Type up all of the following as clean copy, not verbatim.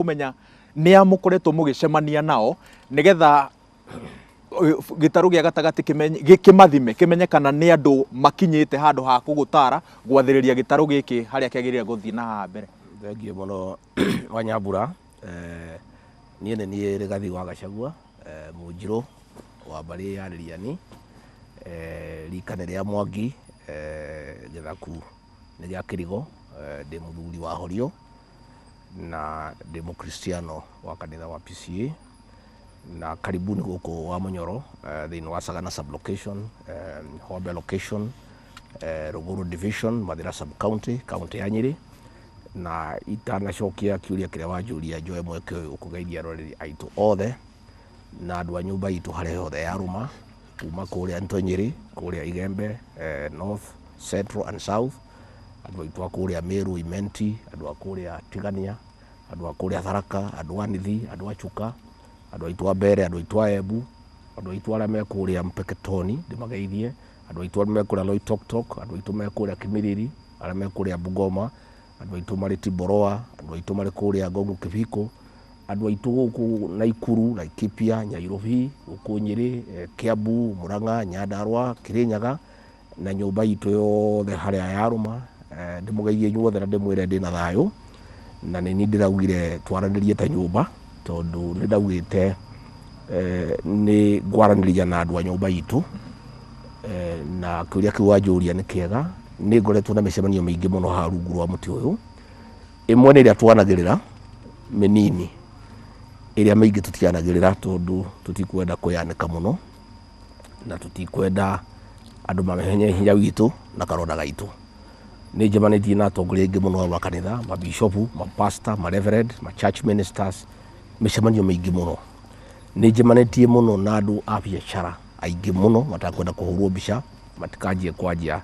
Kũmenya nĩa mũkoretwo mũgĩcemania nao nĩgetha gĩtarũ gĩa gatagatĩ kĩmathime, kĩmenye kana nĩ andũ makinyĩte handũ ha kũgũtara gwathĩrĩria gĩtarũ gĩkĩ harĩa kĩagĩrĩire gũthiĩ na haha mbere. Thengiũ mũno, Wanyambura. Niĩ nĩ niĩ Rigathi wa Gachagua, Mũnjirũ wa mbarĩ ya Rĩriani, rika nĩ rĩa Mwangi, gĩthaku nĩ gĩa Kĩrigo, ndĩ mũthuri wa Horio na ndĩ mũkristiano wa kanitha wa PCA na karibuni gũkũ wa Mũnyoro, thĩinĩ wa Sagana sub-location, Hombe location, Rũgũrũ division, Mathĩra sub-county, county ya Nyĩrĩ. Na itanacokia kĩũria kĩrĩa wanjũria, njoe mweke ũyũ kũgeithia aroreri aitũ othe na andũ a nyũmba itũ harĩa hothe yarũma, kuma kũrĩa Ntonyĩrĩ, kũrĩa Igembe, North, Central and South, andũ aitũ a kũrĩa Meru, Imenti, andũ a kũrĩa Tigania, andũ a kũrĩa Tharaka, andũ a Nithi, andũ a Chuka, andũ aitũ a Mbere, andũ aitũ a Embu, andũ aitũ arĩa me kũrĩa Mpeketoni, ndĩmageithie, andũ aitũ arĩa me kũrĩa Loitoktok, andũ aitũ me kũrĩa Kimilili, arĩa me kũrĩa Bungoma, andũ aitũ marĩ Timboroa, andũ aitũ marĩ kũrĩa Ngong Kibiko, andũ aitũ gũkũ Naikuru, Laikipia, Nyairobi, gũkũ Nyĩrĩ, Kiambu, Murang'a, Nyandarua, Kirinyaga na nyũmba itũ yothe harĩa yarũma. Ndĩmũgeithie inyuothe na ndĩmwĩre ndĩna thayũ, na nĩ niĩ ndĩraugire twaranĩrie ta nyũmba, tondũ nĩ ndaugĩte nĩ ngwaranĩria na andũ a nyũmba itũ. Na kĩũria kĩu wanjũria nĩ kĩega. Nĩ ngoretwo na mĩcemanio mĩingĩ mũno haha rungu rwa mũtĩ ũyũ. Ĩmwe nĩ ĩrĩa twanagĩrĩra mĩnini, ĩrĩa mĩingĩ tũtianagĩrĩra tondũ tũtikwenda kwĩyanĩka mũno na tũtikwenda andũ mamenye hinya witũ na karonda gaitũ. Nĩ njemanĩtie na atongoria aingĩ mũno a makanitha, mabishopu, mapastor, mareverend, ma church ministers, mĩcemanio mĩingĩ mũno. Nĩ njemanĩtie mũno na andũ a biacara aingĩ mũno matakwenda kũhũrwo mbica, matikanjie kwanjia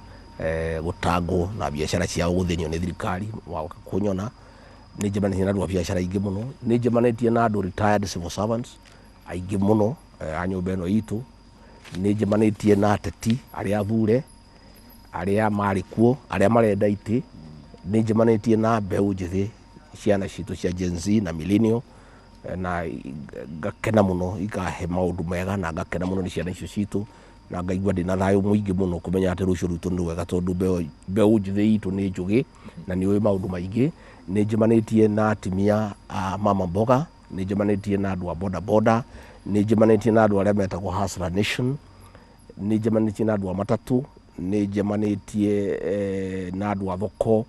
gũtangwo na biacara ciao gũthĩnio nĩ thirikari wagoka kũnyona. Nĩ njemanĩtie na andũ a biacara aingĩ mũno. Nĩ njemanĩtie na andũ retired civil servants aingĩ mũno, a nyũmba ĩno itũ. Nĩ njemanĩtie na ateti arĩa athure, arĩa marĩ kuo, arĩa marenda itĩ. Nĩ njemanĩtie na mbeũ njĩthĩ, ciana citũ cia Gen Z na millennial, na ngakena mũno, ikahe maũndũ mega na ngakena mũno nĩ ciana icio citũ, na ngaigua ndĩna thayũ mũingĩ mũno kũmenya atĩ rũciũ rwitũ nĩ rwega, tondũ mbeũ njĩthĩ itũ nĩ njũgĩ na nĩ ũĩ maũndũ maingĩ. Nĩ njemanĩtie na atimia a mama mboga, nĩ njemanĩtie na andũ a boda boda, nĩ njemanĩtie na andũ arĩa metagwo Hustler Nation, nĩ njemanĩtie na andũ a matatũ, nĩ njemanĩtie na andũ a thoko.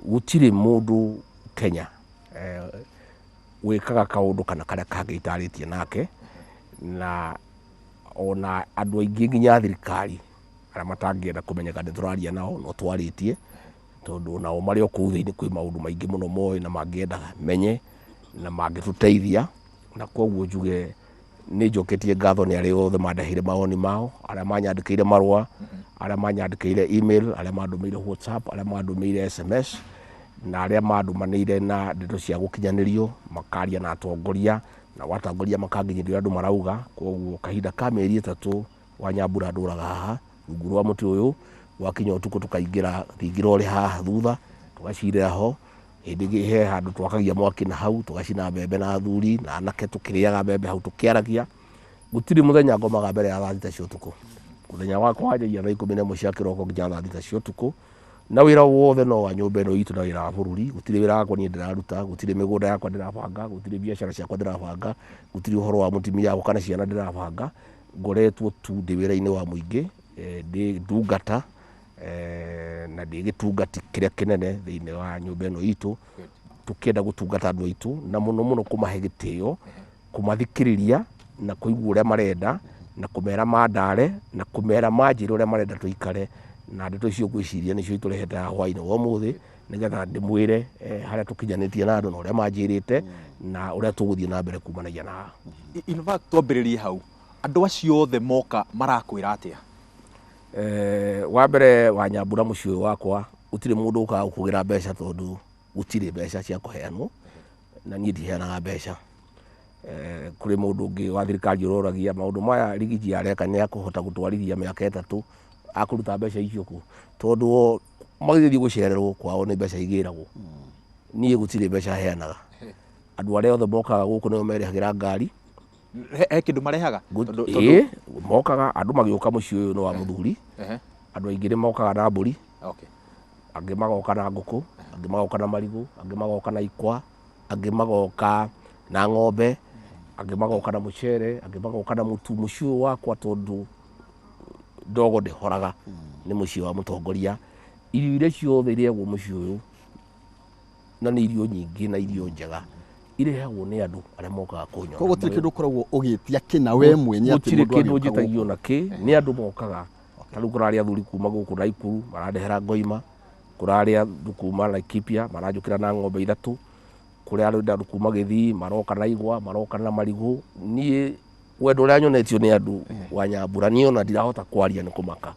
Gũtirĩ mũndũ Kenya wĩkaga kaũndũ kana karĩa kangĩ itarĩtie nake, na ona andũ aingĩ nginya thirikari arĩa matangĩenda kũmenyeka nĩ tũraria nao no twarĩtie, tondũ nao marĩ o kũu thĩinĩ kwĩ maũndũ maingĩ mũno moĩ na mangĩenda menye na mangĩtũteithia. Na koguo njuge nĩ njoketie ngatho nĩ arĩa othe mandeheire mawoni mao, arĩa manyandĩkĩire marũa, arĩa manyandĩkĩire email, arĩa mandũmĩire WhatsApp, arĩa mandũmĩire SMS, na arĩa mandũmanĩire na ndeto cia gũkinyanĩrio, makaria na atongoria, na atongoria makanginyĩria andũ marauga. Koguo kahinda ka mĩeri 3 Wanyambura ndũraga haha rungu rwa mũtĩ ũyũ, gwakinya ũtukũ tũkaingĩra thingira ũrĩ haha thutha, tũgacirĩra ho. Hĩndĩ ĩngĩ he handũ twakagia mwaki na hau, tũgacina mbembe na athuri na anake, tũkĩrĩaga mbembe hau tũkĩaragia. Gũtirĩ mũthenya ngomaga mbere ya thaa 6 cia ũtukũ. Mũthenya wakwa wanjagia thaa 11 cia kĩroko nginya thaa 6 cia ũtukũ, na wĩra wothe no wa nyũmba ĩno itũ na wĩra wa bũrũri. Gũtirĩ wĩra wakwa niĩ ndĩraruta, gũtirĩ mĩgũnda yakwa ndĩrabanga, gũtirĩ biacara ciakwa ndĩrabanga, gũtirĩ ũhoro wa mũtumia wakwa kana ciana ndĩrabanga. Ngoretwo tu ndĩ wĩra-inĩ wa mũingĩ, ndĩ ndungata, na ndĩ gĩtungati kĩrĩa kĩnene thĩinĩ wa nyũmba ĩno itũ, tũkĩenda gũtungata andũ aitũ na mũno mũno kũmahe gĩtĩo, kũmathikĩrĩria na kũigua ũrĩa marenda, na kũmera mandare, na kũmera manjĩre ũrĩa marenda tũikare. Na ndeto icio ngwĩciria nĩcio itũrehete haha hwaĩ-inĩ wa ũmũthĩ, nĩgetha ndĩmwĩre harĩa tũkinyanĩtie na andũ na ũrĩa manjĩrĩte na ũrĩa tũgũthiĩ na mbere kumanagia na haha. In fact, twambĩrĩrie hau, andũ acio othe moka marakwĩra atĩa? Wa mbere, Wanyambura, mũciĩ ũyũ wakwa gũtirĩ mũndũ ũkaga gũkũgĩra mbeca, tondũ gũtirĩ mbeca cia kũheanwo na niĩ ndiheanaga mbeca. Kũrĩ mũndũ ũngĩ wa thirikari ũroragia maũndũ maya Rigiji areka nĩ akũhota gũtwarithia mĩaka 3, akũruta mbeca icio kũ? Tondũ o magĩthiĩ gũcererwo kwao nĩ mbeca igĩragwo. Niĩ gũtirĩ mbeca heanaga. Andũ arĩa othe mokaga gũkũ nĩo merehagĩra ngari. He kĩndũ marehaga? Ĩĩ, mokaga andũ magĩũka mũciĩ ũyũ nĩ wa mũthuri. Andũ aingĩ nĩ mokaga na mbũri. Angĩ magoka na ngũkũ, angĩ magoka na marigũ, angĩ magoka na ikwa, angĩ magoka na ng'ombe, angĩ magoka na mũcere, angĩ magoka na mũtu. Mũciĩ ũyũ wakwa tondũ ndogo ndĩhoraga, nĩ mũciĩ wa mũtongoria. Irio iria ciothe irĩagwo mũciĩ ũyũ, na nĩ irio nyingĩ na irio njega, irehagwo nĩ andũ arĩa mokaga kũnyona. Koguo gũtirĩ kĩndũ ũkoragwo ũgĩtia kĩna we mwenye atĩ Gũtirĩ mũndũ kĩndũ agĩũka njĩtagio gũkũ. na kĩ, nĩ andũ mokaga. Ta rĩu kũrarĩ athuri kuma gũkũ Naikuru marandehera ngoima, kũrarĩ andũ kuma Laikipia maranjũkĩra na ng'ombe ithatũ, kũrarĩ andũ kuma Gĩthii maroka na igwa, maroka na marigũ. Niĩ wendo ũrĩa nyonetio nĩ andũ wa Nyambura, niĩ ona ndirahota kwaria nĩ kũmaka.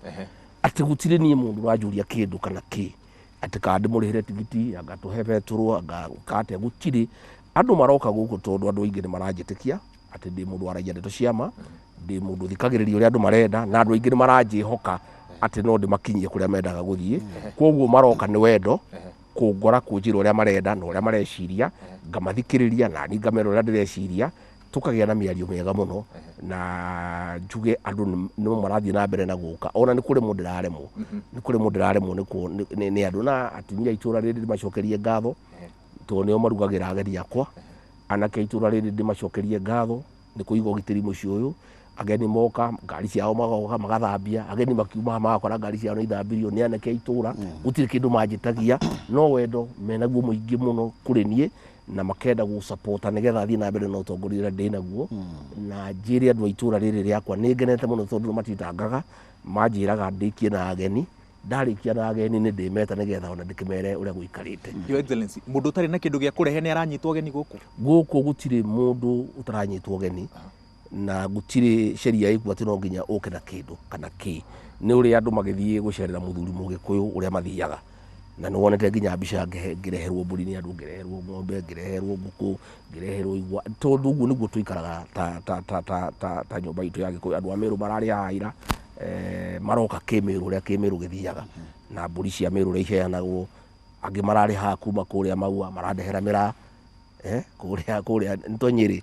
Atĩ gũtirĩ niĩ mũndũ ũranjũria kĩndũ kana kĩ, atĩ kana ndĩmũrĩhĩre tigiti, anga tũhe betũrũ, anga atĩa, gũtirĩ. Andũ maroka gũkũ tondũ andũ aingĩ nĩ maranjĩtĩkia atĩ ndĩ mũndũ waragia ndeto cia ma, ndĩ mũndũ ũthikagĩrĩria ũrĩa andũ marenda, na andũ aingĩ nĩ maranjĩhoka atĩ no ndĩmakinyie kũrĩa mendaga gũthiĩ. Koguo maroka nĩ wendo, kũngora kũnjĩra ũrĩa marenda na ũrĩa mareciria, ngamathikĩrĩria na niĩ ngamera ũrĩa ndĩreciria, tũkagĩa na mĩario mĩega mũno, na njuge andũ no marathiĩ na mbere na gũka. Ona nĩ kũremwo ndĩraremwo, nĩ kũremwo ndĩraremwo nĩ andũ. Na atumia a itũra rĩrĩ ndĩmacokerie ngatho, tondũ nĩo marugagĩra ageni akwa. Anake a itũra rĩrĩ ndĩmacokerie ngatho nĩ kũiga ũgitĩri mũciĩ ũyũ. Ageni moka, ngari ciao magoka magathambia, ageni makiuma magakora ngari ciao nĩ ithambirio nĩ anake a itũra. Gũtirĩ kĩndũ manjĩtagia, no wendo menaguo mũingĩ mũno kũrĩ niĩ, na makenda gũsapota nĩgetha thiĩ na mbere na ũtongoria ũrĩa ndĩ naguo. Na njĩre andũ a itũra rĩrĩ rĩakwa nĩ ngenete mũno tondũ matitangaga, manjĩraga ndĩkie na ageni, ndarĩkia na ageni nĩ ndĩmeta nĩgetha ona ndĩkĩmere ũrĩa gũikarĩte. Your Excellency, mũndũ ũtarĩ na kĩndũ gĩa kũrehe nĩ aranyitwo ũgeni gũkũ? Gũkũ gũtirĩ mũndũ ũtaranyitwo ũgeni, na gũtirĩ sheria ĩkuo atĩ no nginya ũke na kĩndũ kana kĩ. Nĩ ũrĩa andũ magĩthiĩ gũcerera mũthuri mũgĩkũyũ ũrĩa mathiaga, na nĩ wonete nginya mbica ngĩreherwo mbũri nĩ andũ, ngĩreherwo ng'ombe, ngĩreherwo ngũkũ, ngĩreherwo igwa, tondũ ũguo nĩguo tũikaraga ta nyũmba itũ ya Gĩkũyũ. Andũ a Meru mararĩ haha ira, maroka kĩmĩrũ ũrĩa kĩmĩrũ gĩthiaga, na mbũri cia Meru ũrĩa iheanagwo. Angĩ mararĩ haha kuma kũrĩa Maua marandehera mĩraa, kũrĩa nĩtwa Nyĩrĩ.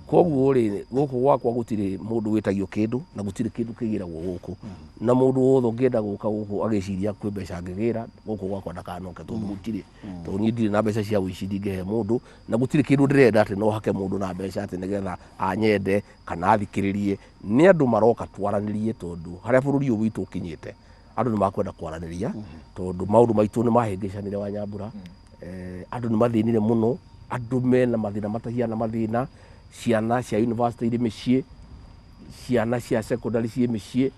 Koguo rĩ, gũkũ gwakwa gũtirĩ mũndũ wĩtagio kĩndũ na gũtirĩ kĩndũ kĩgĩragwo gũkũ. Na mũndũ wothe ũngĩenda gũka gũkũ agĩciria kwĩ mbeca angĩgĩra, gũkũ gwakwa ndakanoke tondũ gũtirĩ. Tondũ niĩ ndirĩ na mbeca cia ũici ndingĩhe mũndũ, na gũtirĩ kĩndũ ndĩrenda atĩ no hake mũndũ na mbeca atĩ nĩgetha anyende kana athikĩrĩrie. Nĩ andũ maroka twaranĩrie tondũ harĩa bũrũri ũyũ witũ ũkinyĩte, andũ nĩ makwenda kwaranĩria, tondũ maũndũ maitũ nĩ mahĩngĩcanire wa Nyambura. Andũ nĩ mathĩnire mũno, andũ mena mathĩna matahiana mathĩna, ciana cia university irĩ mĩciĩ, ciana cia secondary ciĩ mĩciĩ,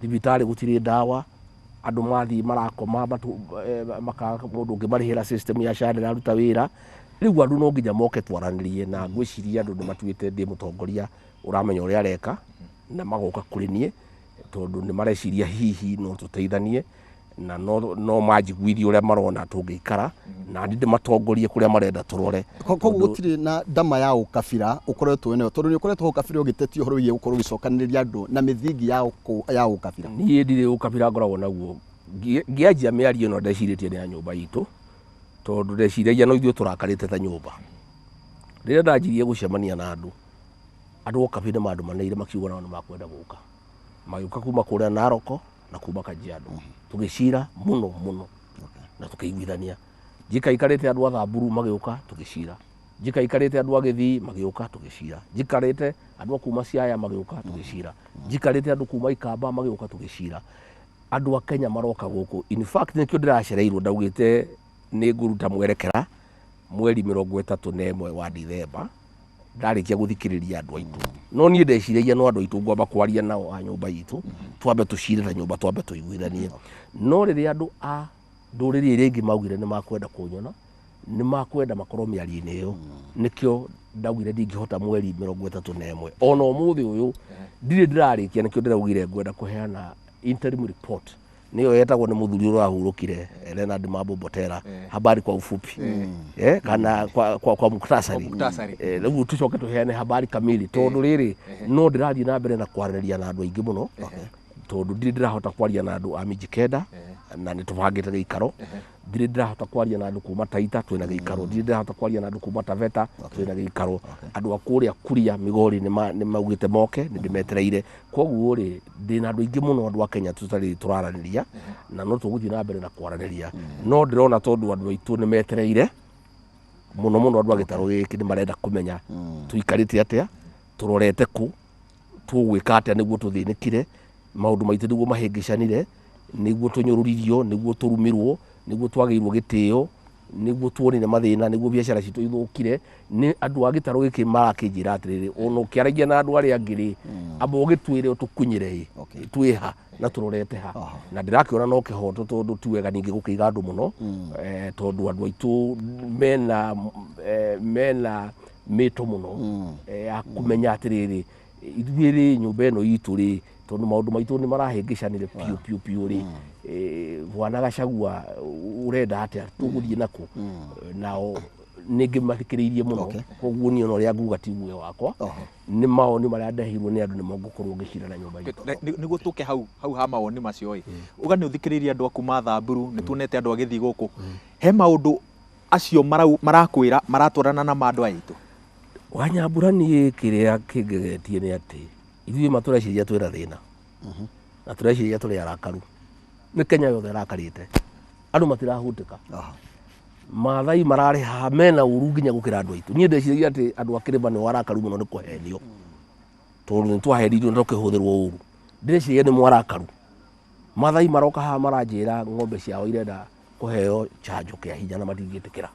thibitarĩ gũtirĩ ndawa, andũ mathiĩ marakoma makaga mũndũ ũngĩmarĩhĩra, system ya SHA ndĩraruta wĩra. Rĩu andũ no nginya moke twaranĩrie, na ngwĩciria andũ nĩ matuĩte ndĩ mũtongoria ũramenya ũrĩa areka, na magoka kũrĩ niĩ tondũ nĩ mareciria hihi no tũteithanie, na no manjiguithie ũrĩa marona tũngĩikara, na niĩ ndĩmatongorie kũrĩa marenda tũrore. Koguo gũtirĩ na ndama ya ũkabira ũkoretwo wĩnayo, tondũ nĩ ũkoretwo ũkabira ũgĩtetia ũhoro wĩgiĩ gũkorwo ũgĩcokanĩrĩria andũ na mĩthingi ya ũkabira. Niĩ ndirĩ ũkabira ngoragwo naguo. Ngĩanjia mĩario ĩno ndecirĩtie nĩ ya nyũmba itũ, tondũ ndeciragia no ithuĩ tũrakarĩte ta nyũmba. Rĩrĩa ndanjirie gũcemania na andũ, andũ a ũkabira nĩ mandũmanĩire makiuga nao nĩ makwenda gũka. Magĩũka kuma kũrĩa Narok na kuma Kajiado. Tũgĩcira mũno mũno na tũkĩiguithania. Njikaikarĩte andũ a Thamburu magĩũka tũgĩcira. Njikaikarĩte andũ a Gĩthii magĩũka tũgĩcira. Njikarĩte andũ a kuma Siaya magĩũka tũgĩcira. Njikarĩte andũ kuma Ikamba magĩũka tũgĩcira. Andũ a Kenya maroka gũkũ. In fact nĩkĩo ndĩracereirwo, ndaugĩte nĩ ngũruta mwerekera mweri 31 wa Dithemba, ndarĩkia gũthikĩrĩria andũ aitũ. No niĩ ndeciragia no andũ aitũ ngwamba kwaria nao a nyũmba itũ, twambe tũcire na nyũmba, twambe tũiguithanie. No rĩrĩa andũ a ndũrĩrĩ iria ingĩ maugire nĩ makwenda kũnyona, nĩ makwenda makorwo mĩario-inĩ ĩyo, nĩkĩo ndaugire ndingĩhota mweri 31. Ona ũmũthĩ ũyũ ndirĩ ndĩrarĩkia, nĩkĩo ndĩraugire ngwenda kũheana interim report, nĩyo yetagwo nĩ mũthuri ũrĩa wahurũkire Leonard Mambo Mbotela, habari kwa ufupi, kana kwa muktasari. Rĩu tũcoke tũheane habari kamili, tondũ rĩrĩ no ndĩrathiĩ na mbere na kwaranĩria na andũ aingĩ mũno, tondũ ndirĩ ndĩrahota kwaria na andũ a Mijikenda, na nĩ tũbangĩte gĩikaro. Ndirĩ ndĩrahota kwaria na andũ kuma Taita, twĩna gĩikaro. Ndirĩ ndĩrahota kwaria na andũ kuma Taveta, twĩna gĩikaro. Andũ a kũrĩa Kuria Migori nĩ maugĩte moke, nĩ ndĩmetereire. Koguo rĩ, ndĩna andũ aingĩ mũno, andũ a Kenya tũtarĩ tũraranĩria, na no tũgũthiĩ na mbere na kwaranĩria. No ndĩrona tondũ andũ aitũ nĩ metereire mũno mũno, andũ a gĩtarũ gĩkĩ nĩ marenda kũmenya tũikarĩte atĩa, tũrorete kũ, tũgwĩka atĩa nĩguo tũthĩnĩkire maũndũ maitũ, nĩguo mahĩngĩcanire, nĩguo tũnyũrũririo, nĩguo tũrumirwo, nĩguo twagĩirwo gĩtĩo, nĩguo tuonire mathĩna, nĩguo biacara citũ ithũkire. Nĩ andũ a gĩtarũ gĩkĩ marakĩnjĩra atĩrĩrĩ, ona ũkĩaragia na andũ arĩa angĩ rĩ, amba ũgĩtwĩre ũtũkunyĩre ĩ twĩha na tũrorete ha. Na ndĩrakĩona no kĩhoto, tondũ ti wega ningĩ gũkĩiga andũ mũno, tondũ andũ aitũ mena mĩto mũno ya kũmenya atĩrĩrĩ, ithuĩ rĩ, nyũmba ĩno itũ rĩ, tondũ maũndũ maitũ nĩ marahĩngĩcanire piũ piũ piũ rĩ, bwana Gachagua ũrenda atĩa, tũgũthiĩ nakũ? Nao nĩ ngĩmathikĩrĩirie mũno. Koguo niĩ ona ũrĩa nguga ti uge wakwa, nĩ mawoni marĩa ndeheirwo nĩ andũ nĩmo ngũkorwo ngĩcira na nyũmba itũ. Nĩguo tũke hau hau ha mawoni macio ĩ, uga nĩ ũthikĩrĩirie andũ aku ma Thamburu, nĩ tuonete andũ agĩthiĩ gũkũ, he maũndũ acio marakwĩra maratwarana na ma andũ aya aitũ? Wanyambura, niĩ kĩrĩa kĩngegetie nĩ atĩ ithuĩ ma tũreciria twĩna thĩna na tũreciria tũrĩ arakaru. Nĩ Kenya yothe ĩrakarĩte, andũ matirahutĩka. Maathai mararĩ haha mena ũru nginya gũkĩra andũ aitũ. Niĩ ndeciragia atĩ andũ a kĩrĩma nĩo arakaru mũno nĩ kũhenio, tondũ nĩ twahenirio na tũkĩhũthĩrwo ũru. Ndĩreciria nĩ mwarakaru. Maathai maroka haha maranjĩra ng'ombe ciao irenda kũheo chanjo kĩa hinya na matingĩtĩkĩra.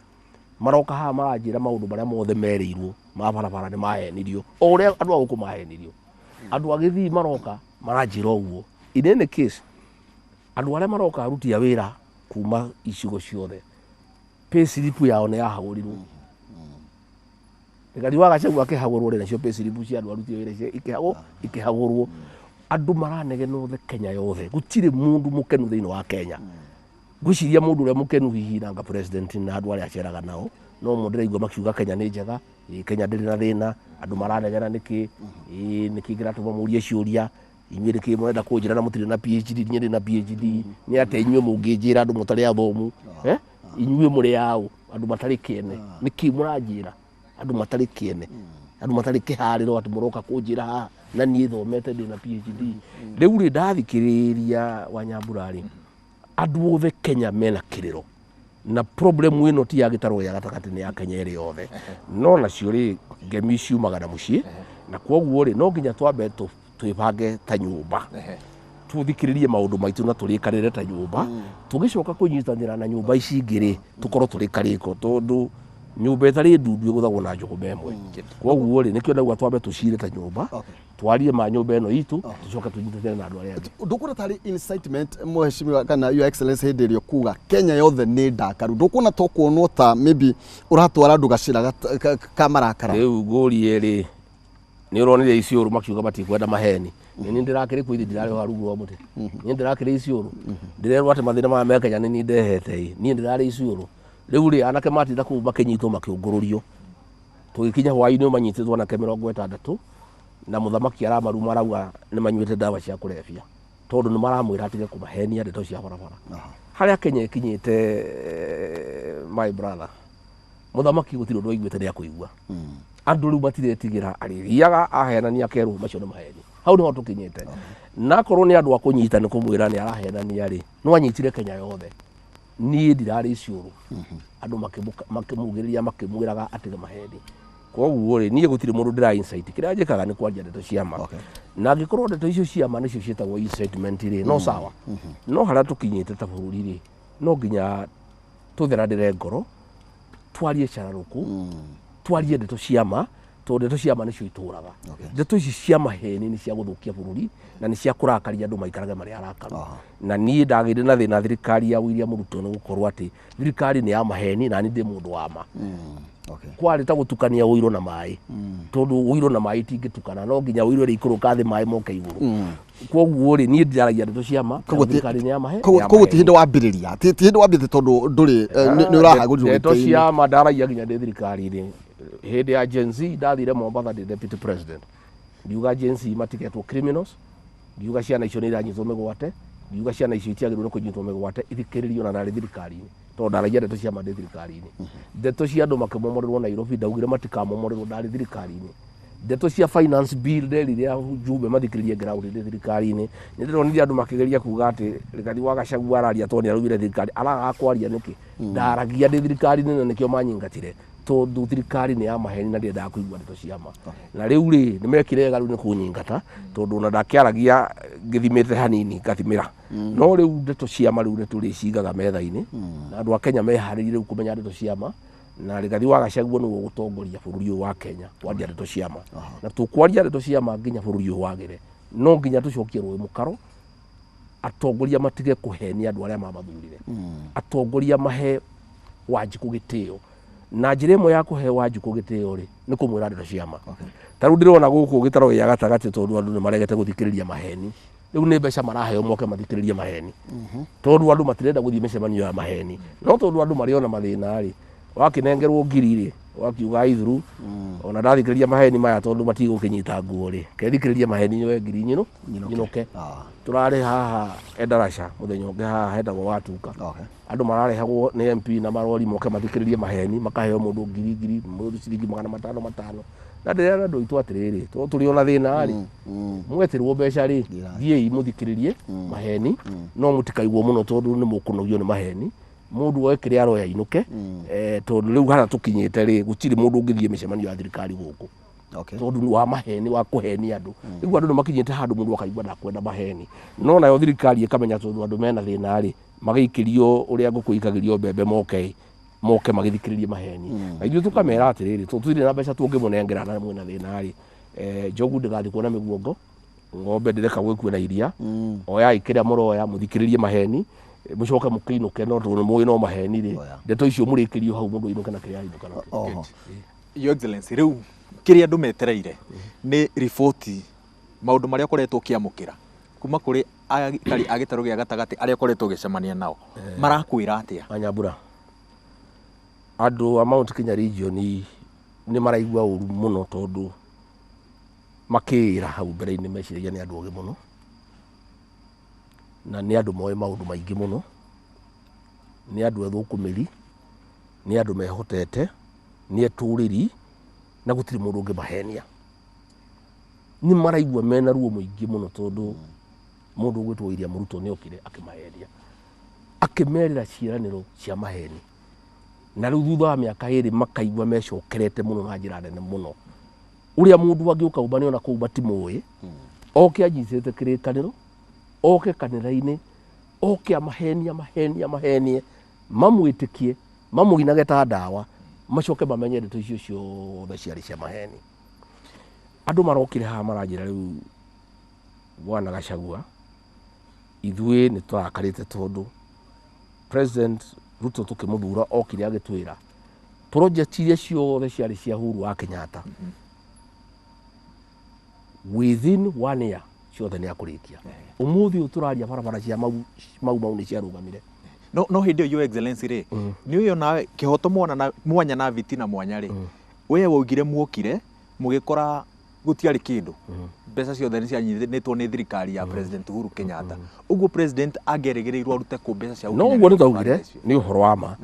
Maroka haha maranjĩra maũndũ marĩa mothe merĩirwo ma barabara nĩ mahenirio, o ũrĩa andũ a gũkũ mahenirio. Andũ a Gĩthii maroka maranjĩra ũguo. In any case, andũ arĩa maroka aruti a wĩra kuma icigo ciothe, pay slip yao nĩ yahagũrirwo. Rigathi wa Gachagua akĩhagũrwo rĩ, nacio pay slip cia andũ aruti a wĩra ikĩhagũrwo. Andũ maranegena othe Kenya yothe, gũtirĩ mũndũ mũkenu thĩinĩ wa Kenya. Ngwĩciria mũndũ ũrĩa mũkenu hihi nanga president na andũ arĩa aceraga nao, no mo ndĩraigua makiuga Kenya nĩ njega, ĩ Kenya ndĩrĩ na thĩna. Andũ maranegena nĩkĩ? Ĩ nĩkĩ kĩratũma mũrie ciũria inyuĩ? Nĩkĩ mũrenda kũnjĩra na mũtirĩ na PhD? Niĩ ndĩ na PhD. Nĩ atĩa inyuĩ mũngĩnjĩra, andũ mũtarĩ athomu? Inyuĩ mũrĩ aũ, andũ matarĩ kĩene? Nĩkĩ mũranjĩra, andũ matarĩ kĩene, andũ matarĩ kĩharĩro, atĩ mũroka kũnjĩra haha na niĩ thomete, ndĩ na PhD? Rĩu rĩ, ndathikĩrĩria Wanyambura rĩ, andũ othe Kenya mena kĩrĩro, na problem ĩno ti ya gĩtarũ gĩa gatagatĩ, nĩ ya Kenya ĩrĩ yothe. No nacio rĩ, ngemi ciumaga na mũciĩ, na kwoguo rĩ, no nginya twambe twĩbange ta nyũmba, tũthikĩrĩrie maũndũ maitũ na tũrĩkanĩre ta nyũmba. Tũgĩcoka kũnyitanĩra na nyũmba ici ingĩ rĩ, tũkorwo tũrĩ karĩko, tondũ nyũmba ĩtarĩ ndundu ĩgũthagwo na njũgũma ĩmwe. Kwoguo rĩ, nĩkĩo ndauga twambe tũcire ta nyũmba, twarie ma nyũmba ĩno itũ, tũcoke tũnyitanĩre na andũ arĩa angĩ. Ndũkuona tarĩ incitement, mheshimiwa kana Your Excellency, hĩndĩ ĩrĩa ũkuga Kenya yothe nĩ ndakaru? Ndũkuona to kuonwo ta maybe ũratwara andũ gacĩra ka marakara? Rĩu ngũrie rĩ, nĩ ũronire Isiolo makiuga matikwenda maheni? Nĩ niĩ ndĩrakĩrĩ kuo, ithe ndirarĩ ho rungu rwa mũtĩ. Niĩ ndĩrakĩrĩ Isiolo, ndĩrerwo atĩ mathĩna maya me Kenya nĩ niĩ ndehete. Ĩ niĩ ndĩrarĩ Isiolo. Rĩu rĩ, anake matinda kũu makĩnyitwo, makĩũngũrũrio, tũgĩkinya hwaĩ-inĩ manyitĩtwo anake 60, na mũthamaki aramaruma, arauga nĩ manyuĩte ndawa cia kũrebia, tondũ nĩ maramwĩra atige kũmahenia ndeto cia barabara. Harĩa Kenya ĩkinyĩte, my brother, mũthamaki gũtirĩ ũndũ aiguĩte nĩ akũigua. Andũ rĩu matiretigĩra, arĩthiaga ahenania akerwo macio nĩ maheni. Hau nĩho tũkinyĩte. Na akorwo nĩ andũ a kũnyita, nĩ kũmwĩra nĩ arahenania rĩ, no anyitire Kenya yothe. Niĩ ndirarĩ Isiolo, andũ makĩmugĩrĩria, makĩmwĩraga atige maheni. Koguo rĩ, niĩ gũtirĩ mũndũ ndĩra insight. Kĩrĩa njĩkaga nĩ kwaria ndeto cia ma, na angĩkorwo ndeto icio cia ma nĩcio ciĩtagwo incitement rĩ, no sawa. No harĩa tũkinyĩte ta bũrũri rĩ, no nginya tũtheranĩre ngoro, twarie cararũkũ, twarie ndeto cia ma, tondũ ndeto cia ma nĩcio itũraga. Ndeto ici cia maheni nĩ cia gũthũkia bũrũri na nĩ cia kũrakaria andũ maikarage marĩ arakaru. Na niĩ ndagĩire na thĩna thirikari ya William Ruto nĩ gũkorwo atĩ thirikari nĩ ya maheni na niĩ ndĩ mũndũ wa ma. Kwarĩ ta gũtukania ũiro na maĩ, tondũ ũiro na maĩ itingĩtukana, no nginya ũiro ĩrĩ ikũrũka thĩ, maĩ moke igũrũ. Koguo rĩ, niĩ ndĩaragia ndeto cia ma. Koguo Thirikari nĩ ya mahe Koguo ya koguo ti maheni. hĩndĩ wambĩrĩria, ti hĩndĩ wambĩrĩria, tondũ ndũrĩ nĩ ũrahagũrirwo Ndeto gĩtĩ-inĩ. cia ma ndaragia nginya ndĩ thirikari-inĩ. Hĩndĩ ya Gen Z ndathire Mombatha ndĩ deputy president, ngiuga Gen Z matigetwo criminals, ngiuga ciana icio nĩ iranyitwo mĩgwate, ngiuga ciana icio itiagĩrĩirwo nĩ kũnyitwo mĩgwate, ithikĩrĩrio, na ndarĩ thirikari-inĩ. Tondũ ndaragia ndeto cia ma ndĩ thirikari-inĩ. Ndeto cia andũ makĩmomorerwo Nairobi ndaugire matikamomorerwo, ndarĩ thirikari-inĩ. Ndeto cia finance bill nderire ajumbe mathikĩrĩrie ground ndĩ thirikari-inĩ. Nĩ ndĩronire andũ makĩgeria kuga atĩ Rigathi wa Gachagua araria tondũ nĩ araumire thirikari. Aragaga kwaria nĩkĩ? Ndaragia ndĩ thirikari-inĩ na nĩkĩo manyingatire. Tondũ thirikari nĩ ya maheni na ndĩendaga kũigua ndeto cia ma. Na rĩu rĩ, nĩ mekire wega rĩu nĩ kũnyingata, tondũ ona ndakĩaragia ngĩthimĩte hanini ngathimĩra. No rĩu ndeto cia ma rĩu nĩ tũrĩcigaga metha-inĩ, na andũ a Kenya meharĩrie rĩu kũmenya ndeto cia ma, na Rigathi wa Gachagua nĩwe ũgũtongoria bũrũri ũyũ wa Kenya kwaria ndeto cia ma. Na tũkwaria ndeto cia ma nginya bũrũri ũyũ wagĩre. No nginya tũcokie rũĩ mũkaro, atongoria matige kũhenia andũ arĩa mamathurire. Atongoria mahe Wanjikũ gĩtĩo. Na njĩra ĩmwe ya kũhe Wanjikũ gĩtĩo rĩ, nĩ kũmwĩra ndeto cia ma. Ta rĩu ndĩrona gũkũ gĩtarũ gĩa gatagatĩ tondũ andũ nĩ maregete gũthikĩrĩria maheni. Rĩu nĩ mbeca maraheo moke mathikĩrĩrie maheni. Tondũ andũ matirenda gũthiĩ mĩcemanio ya maheni. No tondũ andũ marĩ ona mathĩna rĩ, wakĩnengerwo ngiri rĩ, wakiuga ithuru, ona ndathikĩrĩria maheni maya tondũ matigũkĩnyita nguo rĩ, kethikĩrĩrie maheni nyoe ngiri nyinũke. Tũrarĩ haha Endarasha mũthenya ũngĩ haha hetagwo Watuka. Andũ mararehagwo nĩ MP na marori moke mathikĩrĩrie maheni, makaheo mũndũ ngiri ngiri, mũndũ ciringi magana matano matano. Na ndĩrera andũ aitũ atĩrĩrĩ, tondũ tũrĩ ona thĩna rĩ, mwetĩrwo mbeca rĩ, thiĩi mũthikĩrĩrie maheni, no mũtikaigwo mũno tondũ nĩ mũkũnogio nĩ maheni. Mũndũ oe kĩrĩa aroya ainũke, tondũ rĩu harĩa tũkinyĩte rĩ, gũtirĩ mũndũ ũngĩthiĩ mĩcemanio ya thirikari gũkũ. Tondũ wa maheni, wa kũhenia andũ. Rĩu andũ nĩ makinyĩte handũ mũndũ akaigua ndakwenda maheni. No nayo thirikari ĩkamenya tondũ andũ mena thĩna rĩ, magĩikĩrio ũrĩa ngũkũ ikagĩrio mbembe moke moke magĩthikĩrĩrie maheni. Na ithuĩ tũkamera atĩrĩrĩ, tondũ tũtirĩ na mbeca tũngĩmũnengera na mwĩna thĩna rĩ, njogu ndĩgathiĩ kuona mĩguongo, ng'ombe ndĩrekagwo ĩkue na iria, oyai kĩrĩa mũroya, mũthikĩrĩrie maheni, mũcoke mũkĩinũke, no tondũ mũĩ no maheni rĩ, ndeto icio mũrĩkĩrio hau mũndũ ainũke na kĩrĩa ainũka nakĩo. Your Excellency, rĩu kĩrĩa andũ metereire nĩ riboti, maũndũ marĩa ũkoretwo ũkĩamũkĩra kuma kũrĩ aikari a gĩtarũ gĩa gatagatĩ arĩa ũkoretwo ũgĩcemania nao, marakwĩra atĩa? Wanyambura, andũ a Mount Kenya region nĩ maraigua ũru mũno tondũ makĩĩra hau mbere-inĩ meciragia nĩ andũ ogĩ mũno, na nĩ andũ moĩ maũndũ maingĩ mũno, nĩ andũ ethũkũmĩri, nĩ andũ mehotete, nĩ etũrĩri, na gũtirĩ mũndũ ũngĩmahenia. Nĩ maraigua mena ruo mũingĩ mũno tondũ mũndũ ũgwĩtwo William Ruto nĩ okire akĩmahenia, akĩmerĩra ciĩranĩro cia maheni. Na rĩu thutha wa mĩaka ĩrĩ makaigua mecokerete mũno na njĩra nene mũno. Ũrĩa mũndũ angĩũka ũmane ona kũu matimũĩ, oke anyitĩte kĩrĩkanĩro, oke kanitha-inĩ, oke amahenie, amahenie, amahenie, mamwĩtĩkie, mamũinage ta ndawa, macoke mamenye ndeto icio ciothe ciarĩ cia maheni. Andũ marokire haha maranjĩra rĩu Bwana Gachagua, ithuĩ nĩ tũrakarĩte tondũ President Ruto tũkĩmũthura okire agĩtwĩra project iria ciothe ciarĩ cia Uhuru wa Kenyatta within 1 year ciothe nĩ akũrĩkia. Ũmũthĩ ũyũ tũraria barabara cia Mau Mau Mau nĩ ciarũgamire. No hĩndĩ ĩyo Your Excellency rĩ, nĩ ũyũ nawe kĩhoto mwana na mwanya na vitina mwanya rĩ, we waugire muokire mũgĩkora gũtiarĩ kĩndũ, mbeca ciothe nĩ cianyitĩtwo nĩ thirikari ya President Uhuru Kenyatta. Ũguo President angĩerĩgĩrĩirwo arute kũ mbeca cia No ũguo nĩ twaugire nĩ ũhoro wa ma.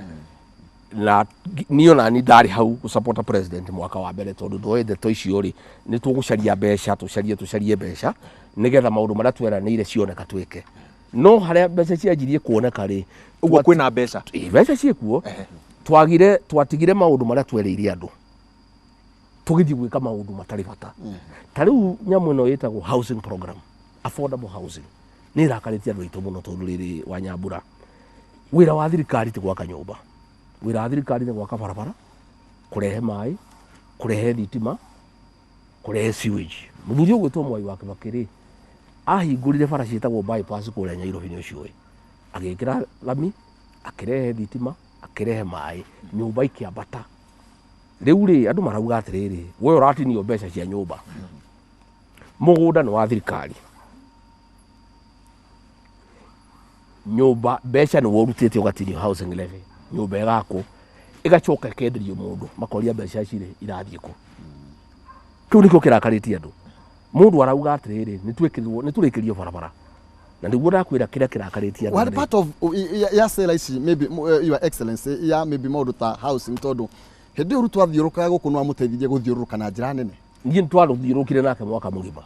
Na niĩ ona niĩ ndarĩ hau gũ-support president mwaka wa mbere tondũ ndoĩ ndeto icio rĩ, nĩ tũgũcaria mbeca, tũcarie tũcarie mbeca nĩgetha maũndũ marĩa tweranĩire cioneka twĩke. No harĩa mbeca cianjirie kuoneka rĩ, Ũguo kwĩna mbeca? Ĩ, mbeca ciĩkuo. Twagire, twatigire maũndũ marĩa twerĩire andũ. Tũgĩthiĩ gwĩka maũndũ matarĩ bata. Ta rĩu nyamũ ĩno ĩtagwo housing program, affordable housing. Nĩ ĩrakarĩtie andũ aitũ mũno tondũ rĩrĩ wa Nyambura. Wĩra wa thirikari ti gwaka nyũmba. Wĩra wa thirikari nĩ gwaka barabara, kũrehe maĩ, kũrehe thitima, kũrehe sewage. Mũthuri ũgwĩtwo Mwai wa Kibaki rĩ, ahingũrire bara ciĩtagwo bypass kũrĩa Nyairobi nĩ ũciũĩ. Agĩkĩra lami, akĩrehe thitima, akĩrehe maĩ, nyũmba ikĩambata. Rĩu rĩ, andũ marauga atĩrĩrĩ, we ũratinio mbeca cia nyũmba. Mũgũnda nĩ wa thirikari. Nyũmba, mbeca nĩ worutĩte ũgatinio housing levy. Nyũmba ĩgakwo, ĩgacoka ĩkenderio mũndũ, makoria mbeca ici rĩ, irathiĩ kũ? Kĩu nĩkĩo kĩrakarĩtie andũ. Mũndũ arauga atĩrĩrĩ, nĩ twĩkĩrirwo, nĩ tũrĩkĩrio barabara. Na nĩguo ndakwĩra kĩrĩa kĩrakarĩtie andũ What rĩ. part of ya sera ici maybe your excellency ya maybe maũndũ ta housing, tondũ hĩndĩ ĩyo Ruto athiũrũrũkaga gũkũ no amũteithirie gũthiũrũrũka na njĩra nene. Niĩ nĩtwarũthiũrũrũkire nake mwaka mũgima,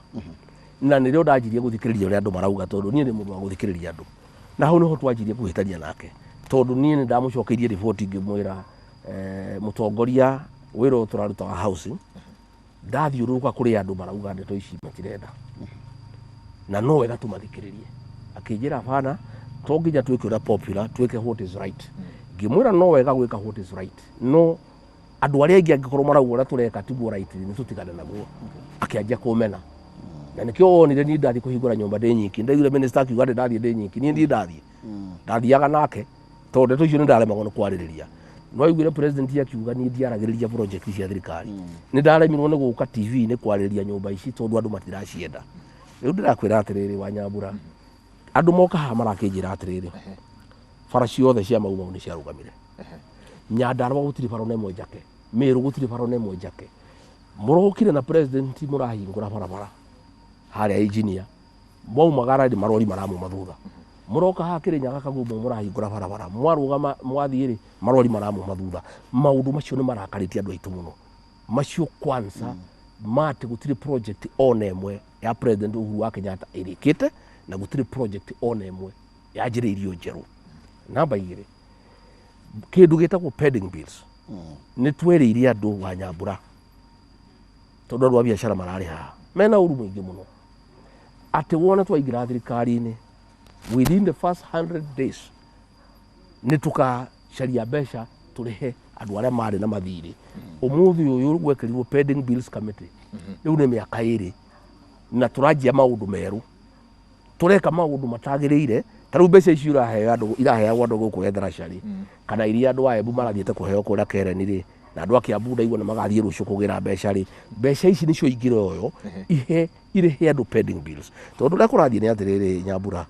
na nĩrĩo ndanjirie gũthikĩrĩria ũrĩa andũ marauga, tondũ niĩ nĩ mũndũ wa gũthikĩrĩria andũ, na hau nĩho twanjirie kũhĩtania nake, tondũ niĩ nĩ ndamũcokeirie riboti ngĩmwĩra, mũtongoria, wĩra ũyũ tũraruta wa housing, ndathiũrũrũka kũrĩ andũ marauga ndeto ici matirenda, na no wega tũmathikĩrĩrie. Akĩnjĩra bana, to nginya twĩke ũrĩa popular, twĩke what is right. Ngĩmwĩra no wega gwĩka what is right, no andũ arĩa aingĩ angĩkorwo marauga ũrĩa tũreka tiguo right, nĩ tũtigane naguo. Akĩanjia kũmena, na nĩkĩo wonire niĩ ndathiĩ kũhingũra nyũmba ndĩ nyiki. Ndaiguire minister akiuga ndĩ ndathiĩ ndĩ nyiki. Niĩ ndirĩ ndathiĩ, ndathiaga nake, tondũ ndeto icio nĩ ndaremagwo nĩ kwarĩrĩria. No aiguire president akiuga niĩ ndiaragĩrĩria project cia thirikari, nĩ ndaremirwo nĩ gũka TV-inĩ kwarĩrĩria nyũmba ici tondũ andũ matiracienda. Rĩu ndĩrakwĩra atĩrĩrĩ, Wanyambura, andũ moka haha marakĩnjĩra atĩrĩrĩ, bara ciothe cia Mau Mau nĩ ciarũgamire, Nyandarua gũtirĩ bara ona ĩmwe njake, Meru gũtirĩ bara ona ĩmwe njake. Mũrokire na president mũrahingũra barabara harĩa engineer mwaumagara rĩ, marori maramuma thutha. Mũroka haha Kĩrĩnyaga Kagumo mũrahingũra barabara, mwarũgama mwathiĩ rĩ, marori maramuma thutha. Maũndũ macio nĩ marakarĩtie andũ aitũ mũno, macio kwanza mati gũtirĩ project ona ĩmwe ya President Uhuru wa Kenyatta ĩrĩkĩte, na gũtirĩ project ona ĩmwe yanjĩrĩirio njerũ. Namba 2, kĩndũ gĩtagwo pending bills, nĩ twerĩire andũ wa Nyambura, tondũ andũ a biacara mararĩ haha mena ũru mũingĩ mũno, atĩ wona twaingĩra thirikari-inĩ, within the first 100 days nĩ tũkacaria mbeca tũrĩhe andũ arĩa marĩ na mathirĩ. Ũmũthĩ ũyũ gwekĩrirwo pending bills committee, rĩu nĩ mĩaka 2, na tũranjia maũndũ merũ, tũreka maũndũ matagĩrĩire. Ta rĩu mbeca icio iraheo andũ, iraheagwo andũ gũkũ Etharaca rĩ, kana iria andũ a Embu marathiĩte kũheo kũrĩa Kereni rĩ, na andũ a Kiambu ndaigua nĩ magathiĩ rũciũ kũgĩra mbeca rĩ, mbeca ici nĩcio ingĩroywo ihe irĩhe andũ pending bills. Tondũ ũrĩa kũrathiĩ nĩ atĩrĩrĩ, Nyambura,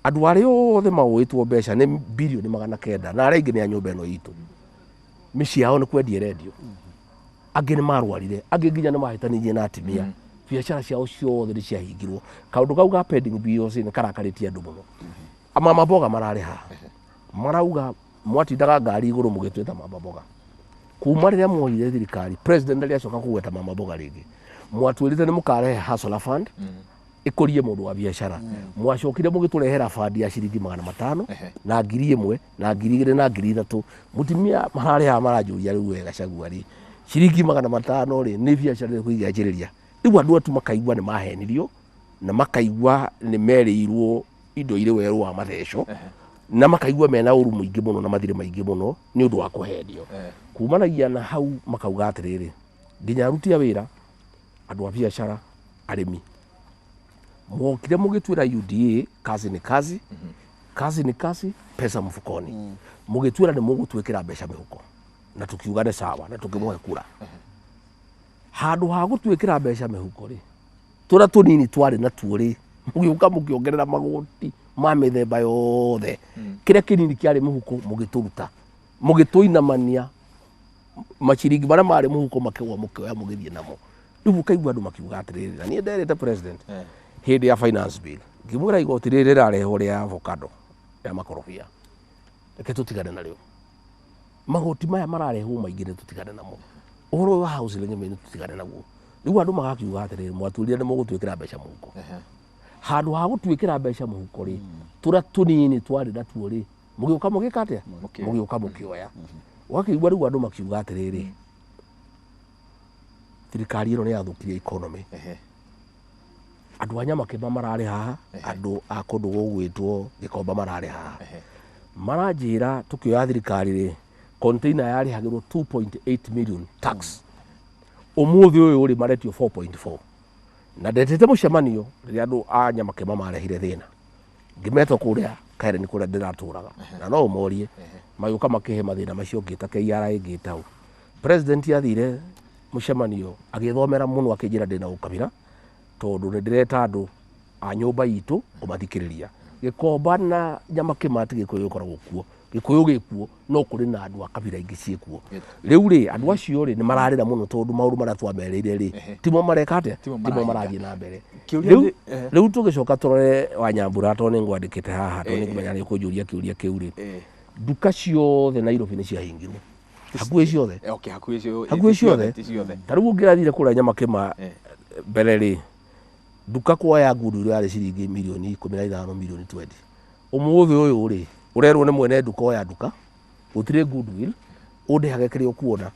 andũ arĩa othe maũĩtwo mbeca nĩ 900 bilioni, na arĩa aingĩ nĩ a nyũmba ĩno itũ, mĩciĩ yao nĩ kwendia ĩrendio, angĩ nĩ marwarire, angĩ nginya nĩ mahĩtanirie na atumia, biacara ciao ciothe nĩ ciahingirwo. Kaũndũ kau ka pending bills nĩ karakarĩtie andũ mũno. Mama mboga mararĩ haha marauga mwatindaga ngari igũrũ mũgĩtwĩta mama mboga. Kuma rĩrĩa mwoire thirikari, president ndarĩ acoka kũgweta mama mboga rĩngĩ. Mwatwĩrĩte nĩ mũkarehe hustler fund ĩkũrie mũndũ wa biacara, mwacokire mũgĩtũrehera fund ya ciringi 500 na 1000 na 2000 na 3000. Mũtumia mararĩ haha maranjũria, rĩu we Gachagua rĩ, ciringi 500 rĩ, nĩ biacara ĩrĩkũ ingĩanjĩrĩria? Rĩu andũ atu makaigua nĩ mahenirio, na makaigua nĩ merĩirwo indo irĩ werũ wa matheco, na makaigua mena ũru mũingĩ mũno na mathirĩ maingĩ mũno nĩ ũndũ wa kũhenio. Kumanagia na hau makauga atĩrĩrĩ, nginya aruti a wĩra, andũ a biacara, arĩmi, mwokire mũgĩtwĩra UDA kazi ni kazi, kazi ni kazi, pesa mfukoni. Mũgĩtwĩra nĩ mũgũtwĩkĩra mbeca mĩhuko, na tukiuga nĩ sawa, na tũkĩmũhe kura. Handũ ha gũtwĩkĩra mbeca mĩhuko rĩ, tũrĩa tũnini twarĩ natuo rĩ, mũgĩũka mũkĩongerera magoti ma mĩthemba yothe. Kĩrĩa kĩnini kĩarĩ mũhuko mũgĩtũruta, mũgĩtũinamania, maciringi marĩa marĩ mũhuko makĩgwa, mũkĩoya mũgĩthiĩ namo. Rĩu ũkaigua andũ makiuga atĩrĩrĩ, na niĩ nderĩte president hĩndĩ ya finance bill, ngĩmwĩra igoti rĩrĩ rĩrarehwo rĩa avocado, rĩa makorobia, reke tũtigane narĩo. Magoti maya mararehwo maingĩ, nĩ tũtigane namo. Ũhoro ũyũ wa housing nĩ tũtigane naguo. Rĩu andũ magakiuga atĩrĩrĩ, mwatwĩrire nĩ mũgũtwĩkĩra mbeca mũhuko. Handũ ha gũtwĩkĩra mbeca mũhuko rĩ, tũrĩa tũnini twarĩ natuo rĩ, mũgĩũka mũgĩka atĩa? Mũkĩoya. Mũgĩũka mũkĩoya. Ũgakĩigua rĩu andũ makiuga atĩrĩrĩ, thirikari ĩno nĩ yathũkirie economy. Andũ a Nyamakĩma mararĩ haha, andũ a kũndũ gũgwĩtwo Gĩkomba mararĩ haha, maranjĩra tũkĩoya thirikari rĩ, container yarĩhagĩrwo 2.8 million tax, ũmũthĩ ũyũ rĩ, maretio 4.4. Na ndetĩte mũcemanio rĩrĩa andũ a Nyamakĩma marehire thĩna, ngĩmetwo kũrĩa Karen kũrĩa ndĩratũraga, na no ũmorie, magĩũka makĩhe mathĩna macio. Ngĩta KRA, ngĩta ũ, president athire mũcemanio agĩthomera mũno, akĩnjĩra ndĩna ũkabira tondũ nĩ ndĩreta andũ a nyũmba itũ kũmathikĩrĩria. Gĩkomba na Nyamakĩma ti Gĩkũyũ gĩkoragwo kuo. Gĩkũyũ gĩkuo, no kũrĩ na andũ a kabira ingĩ ciĩkuo. Rĩu rĩ, andũ acio rĩ, nĩ mararĩra mũno tondũ maũndũ marĩa twamerĩire rĩ, timo mareka atĩa? Timo Timo marahinga. marathiĩ na mbere. Kĩũria Rĩu rĩu tũgĩcoka tũrore Wanyambura, tondũ nĩ ngwandĩkĩte haha, tondũ nĩ ngũmenya nĩ ũkũnjũria kĩũria kĩu rĩ, nduka ciothe Nairobi nĩ ciahingirwo, hakuhĩ ciothe. Okay, hakuhĩ ciothe. Hakuhĩ ciothe. Ti ciothe. Ta rĩu ũngĩrathire kũrĩa Nyamakĩma mbere rĩ, nduka kuoya ngundu ĩrĩa yarĩ ciringi mirioni 15, mirioni 20. Ũmũthĩ ũyũ rĩ, ũrerwo nĩ mwene nduka oya nduka, gũtirĩ goodwill, ũndĩhage kĩrĩa ũkuona,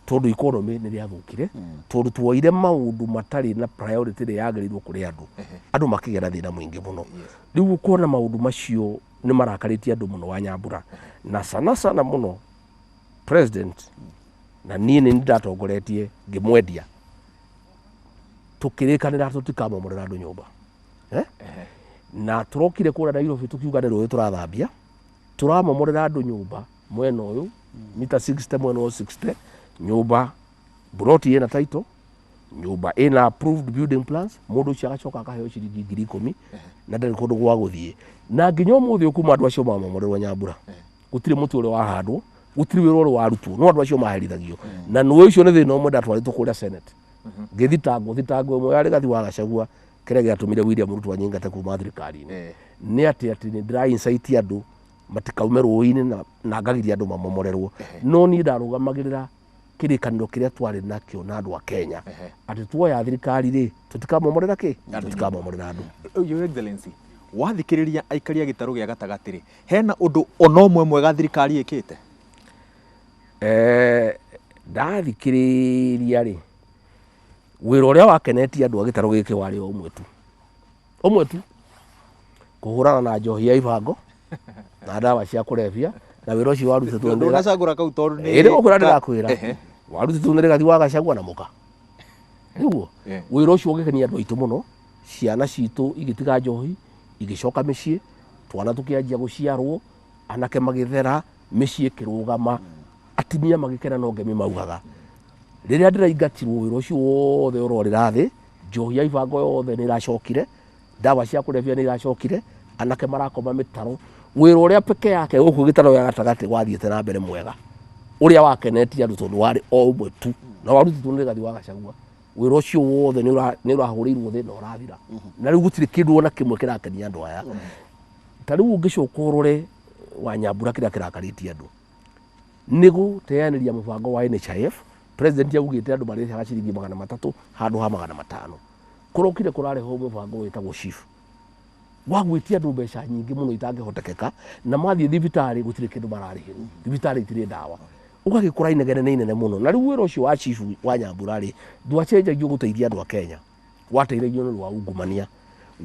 tondũ economy nĩ rĩathũkire, tondũ tuoire maũndũ matarĩ na priority ĩrĩa yagĩrĩirwo kũrĩ andũ, andũ makĩgĩa na thĩna mũingĩ mũno. Rĩu ũkona maũndũ macio nĩ marakarĩtie andũ mũno Wanyambura, na sana sana mũno president, na niĩ nĩ ndatongoretie ngĩmwendia, tũkĩrĩkanĩra tũtikamomorera andũ nyũmba. Na tũrokire kũrĩa Nairobi tũkiuga nĩ rũĩ tũrathambia, tũramomorera andũ nyũmba mwena ũyũ mita 60, mwena ũyũ 60, nyũmba buroti ĩna title, nyũmba ĩna approved building plans, mũndũ ũcio agacoka akaheo ciringi 10,000 na ndarĩ kũndũ gwa gũthiĩ. Na nginya ũmũthĩ ũyũ kuma andũ acio mamomorerwo Nyambura, gũtirĩ mũtĩ ũrĩa wahandwo, gũtirĩ wĩra ũrĩa warutwo, no andũ acio maherithagio. Na nĩ ũcio nĩ thĩna ũmwe ndatwarĩtwo kũrĩa Senate, ngĩthitangwo thitango ĩmwe ya Rigathi wa Gachagua, kĩrĩa gĩatũmire William Ruto anyingate kuma thirikari-inĩ, nĩ atĩ nĩ ndĩra incite andũ matikaume rũĩ-inĩ na ngagiria andũ mamomorerwo. No niĩ ndarũgamagĩrĩra kĩrĩkanĩro kĩrĩa twarĩ nakĩo na andũ a Kenya, atĩ tuoya thirikari rĩ, tũtikamomorera kĩ? Tũtikamomorera andũ. Your Excellency, wathikĩrĩria aikari a gĩtarũ gĩa gatagatĩ rĩ, hena ũndũ ona ũmwe mwega thirikari ĩkĩte? Ndathikĩrĩria rĩ, wĩra ũrĩa wakenetie andũ a gĩtarũ gĩkĩ warĩ o ũmwe tu, ũmwe tu, kũhũrana na njohi ya ibango na ndawa cia kũrebia, na wĩra ũcio warutĩtwo nĩ Ndũnacagũra kau tondũ nĩ ĩrĩ gũkwĩra ndĩrakwĩra, warutĩtwo nĩ Rigathi wa Gachagua na mũka. Nĩguo wĩra ũcio ũgĩkenia andũ aitũ mũno, ciana citũ igĩtiga njohi, igĩcoka mĩciĩ, twana tũkĩanjia gũciarwo, anake magĩthera, mĩciĩ ĩkĩrũgama, atumia magĩkena no ngemi maugaga. Rĩrĩa ndĩraingatirwo wĩra ũcio wothe ũrorĩra thĩ, njohi ya ibango yothe nĩ ĩracokire, ndawa cia kũrebia nĩ iracokire, anake marakoma mĩtaro. Wĩra ũrĩa peke yake gũkũ gĩtarũ gĩa gatagatĩ wathiĩte na mbere mwega, ũrĩa wakenetie andũ tondũ warĩ o ũmwe tu, na warutĩtwo nĩ Rigathi wa Gachagua. Wĩra ũcio wothe nĩ ũrahũrĩirwo thĩ na ũrathira, na rĩu gũtirĩ kĩndũ ona kĩmwe kĩrakenia andũ aya. Ta rĩu ũngĩcoka ũrore Wanyambura kĩrĩa kĩrakarĩtie andũ nĩ gũteanĩria mũbango wa NHIF. President augĩte andũ marĩhaga ciringi 300 handũ ha 500. Kũrokire kũrarehwo mũbango wĩtagwo SHIF wa gwĩtia andũ mbeca nyingĩ mũno itangĩhotekeka, na mathiĩ thibitarĩ gũtirĩ kĩndũ mararĩhĩrwo, thibitarĩ itirĩ ndawa, ũgagĩkora inegene nĩ inene mũno. Na rĩu wĩra ũcio wa SHIF wa Nyambura rĩ, ndwacenjagio gũteithia andũ a Kenya, wateithagio nĩ ũndũ wa ungumania,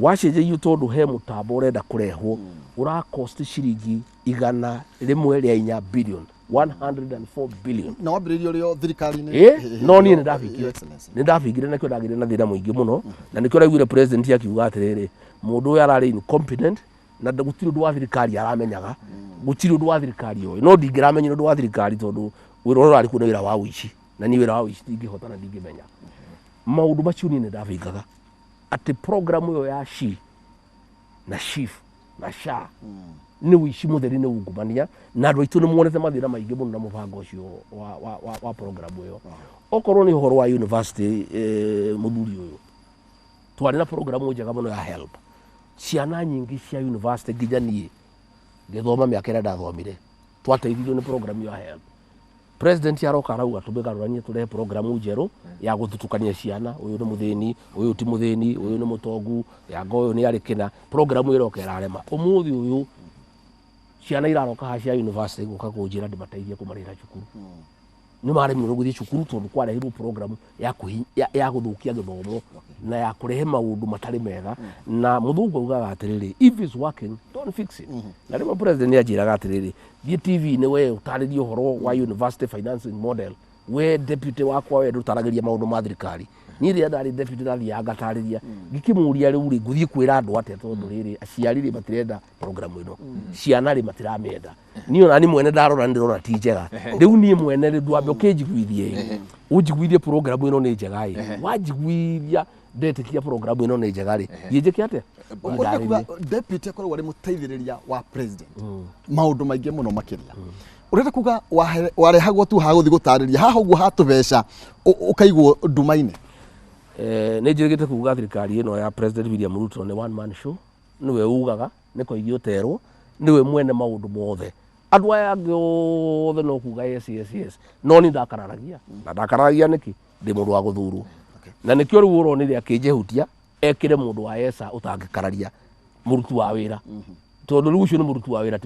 wacenjagio tondũ he mũtambo ũrenda kũrehwo ũra cost ciringi 104 billion, 104 billion. Na wambĩrĩirie ũrĩ o thirikari-inĩ? No niĩ nĩ ndabingire, Your Excellency. nĩ ndabingire, nakĩo ndagĩire na thĩna mũingĩ mũno, na nĩkĩo ũraiguire president akiuga atĩrĩrĩ, mũndũ ũyũ ararĩ incompetent na gũtirĩ ũndũ wa thirikari aramenyaga, gũtirĩ ũndũ wa thirikari oĩ. No ndingĩramenyire ũndũ wa thirikari tondũ wĩra ũrĩa ũrarĩ kuo nĩ wĩra wa ũici, na niĩ wĩra wa ũici ndingĩhota na ndingĩmenya maũndũ macio. Niĩ nĩ ndabingaga atĩ program ĩyo ya SHI na SHIF na SHA nĩ ũici mũtheri, nĩ ungumania, na andũ aitũ nĩ monete mathĩna maingĩ mũno na mũbango ũcio wa program ĩyo. Okorwo nĩ ũhoro wa university, mũthuri ũyũ, twarĩ na program njega mũno ya HELB. Ciana nyingĩ cia university, nginya niĩ ngĩthoma mĩaka ĩrĩa ndathomire, twateithirio nĩ program ya HELB. President aroka arauga tũmĩgarũranie, tũrehe programu njerũ ya gũthutũkania ciana, ũyũ nĩ mũthĩni, ũyũ ti mũthĩni, ũyũ nĩ mũtongu, yanga ũyũ nĩ arĩ kĩna. Programu ĩroka ĩrarema. Ũmũthĩ ũyũ ciana iraroka haha cia university gũka kũnjĩra ndĩmateithie kũmarĩhĩra cukuru, nĩ maremirwo nĩ gũthiĩ cukuru tondũ kwarehirwo program ya gũthũkia gĩthomo na ya kũrehe maũndũ matarĩ mega. Na mũthũngũ augaga atĩrĩrĩ, "If it's working, don't fix it." Na rĩmwe president nĩ anjĩraga atĩrĩrĩ, "Thiĩ TV-inĩ we ũtarĩrie ũhoro wa university financing model." We deputy wakwa, we ndũtaragĩria maũndũ ma thirikari. Niĩ rĩrĩa ndarĩ deputy ndathiaga ngatarĩria, ngĩkĩmũria rĩu rĩ, ngũthiĩ kwĩra andũ atĩa? Tondũ rĩrĩ, aciari rĩ matirenda program ĩno, ciana rĩ matiramĩenda. Niĩ ona niĩ mwene ndarora nĩndĩrona ti njega. Rĩu niĩ mwene rĩ, ndwambe ũkĩnjiguithie ĩ, ũnjiguithie program ĩno nĩ njega ĩ. Wanjiguithia ndetĩkia program ĩno nĩ njega rĩ, thiĩ njĩke atĩa? Ũrenda kuga deputy akoragwo arĩ mũteithĩrĩria wa president maũndũ maingĩ mũno makĩria. Ũrenda kuga warehagwo tu haha gũthiĩ gũtarĩria haha ũguo hatũbeca ũkaigwo nduma-inĩ? Nĩ njĩrĩgĩte kuga thirikari ĩno ya President William Ruto nĩ one man show. Nĩwe ugaga, nĩ koigi ũterwo, nĩwe mwene maũndũ mothe. Andũ aya angĩ othe no kuga yes, yes, yes, no niĩ ndakararagia. Na ndakararagia nĩkĩ? Ndĩ mũndũ wa gũthurwo, na nĩkĩo rĩu ũronire akĩnjehutia ekĩre mũndũ wa esa ũtangĩkararia, mũruti wa wĩra, tondũ rĩu ũcio nĩ mũruti wa wĩra,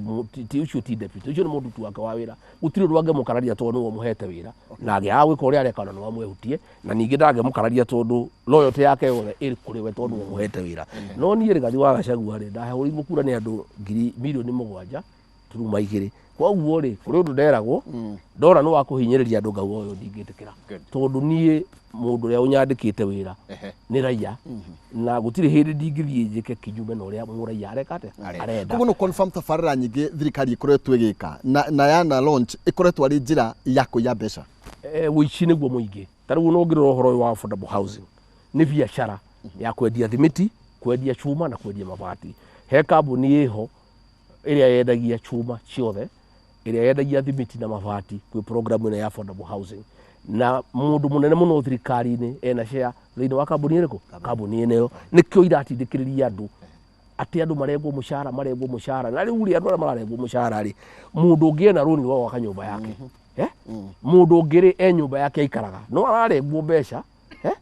ti ũcio ti deputy, ũcio nĩ mũruti wake wa wĩra. Gũtirĩ ũndũ angĩmũkararia tondũ nĩwe ũmũhete wĩra, na angĩaga gwĩka ũrĩa areka ona no amwehutie. Na ningĩ ndangĩmũkararia tondũ loyalty yake yothe ĩrĩ kũrĩ we, tondũ nĩwe ũmũhete wĩra. No niĩ Rigathi wa Gachagua rĩ, ndahũrirwo kura nĩ andũ 7.2 milioni. Koguo rĩ, kũrĩ ũndũ nderagwo ndona nĩ wa kũhinyĩrĩria andũ, ngauga ũyũ ndingĩtĩkĩra, tondũ niĩ mũndũ ũrĩa ũnyandĩkĩte wĩra nĩ raia, na gũtirĩ hĩndĩ ndingĩthiĩ njĩke kinyume na ũrĩa mũraia areka atĩa, arenda. Koguo no confirm tabarĩra nyingĩ thirikari ĩkoretwo ĩgĩka na yana launch ĩkoretwo arĩ njĩra ya kũiya mbeca? Ũici nĩguo mũingĩ. Ta rĩu no ngĩrora ũhoro ũyũ wa affordable housing, nĩ biacara ya kwendia thimiti, kwendia cuma na kwendia mabati. He kambuni ĩho ĩrĩa yendagia cuma ciothe, ĩrĩa yendagia thimiti na mabati kwĩ program ĩno ya affordable housing, na mũndũ mũnene mũno thirikari-inĩ ena share thĩinĩ wa kambuni ĩrĩkũ? Kambuni ĩno. Nĩkĩo iratindĩkĩrĩria andũ atĩ andũ marengwo mũcara, marengwo mũcara. Na rĩu rĩ, andũ arĩa mararengwo mũcara rĩ, mũndũ ũngĩ ena rũni rwa gwaka nyũmba yake, eh? Mũndũ ũngĩ rĩ, e nyũmba yake aikaraga, no ararengwo mbeca, eh?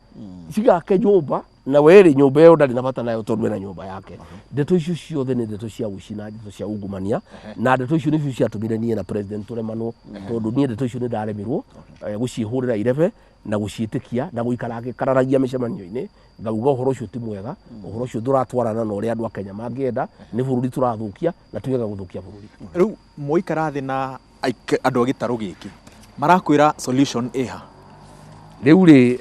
Cigake nyũmba, na we rĩ, nyũmba ĩyo ndarĩ na bata nayo tondũ ena nyũmba yake. Ndeto icio ciothe nĩ ndeto cia ũici na ndeto cia ungumania, na ndeto icio nĩcio ciatũmire niĩ na president tũremanwo, tondũ niĩ ndeto icio nĩ ndaremirwo gũciĩhũrĩra irebe na gũciĩtĩkia na gũikara ngĩkararagia mĩcemanio-inĩ, ngauga ũhoro ũcio ti mwega, ũhoro ũcio ndũratwarana na ũrĩa andũ a Kenya mangĩenda. Nĩ bũrũri tũrathũkia, na ti wega gũthũkia bũrũri. Rĩu mwaikara thĩ na andũ a gĩtarũ gĩkĩ, marakwĩra solution ĩha? Rĩu rĩ,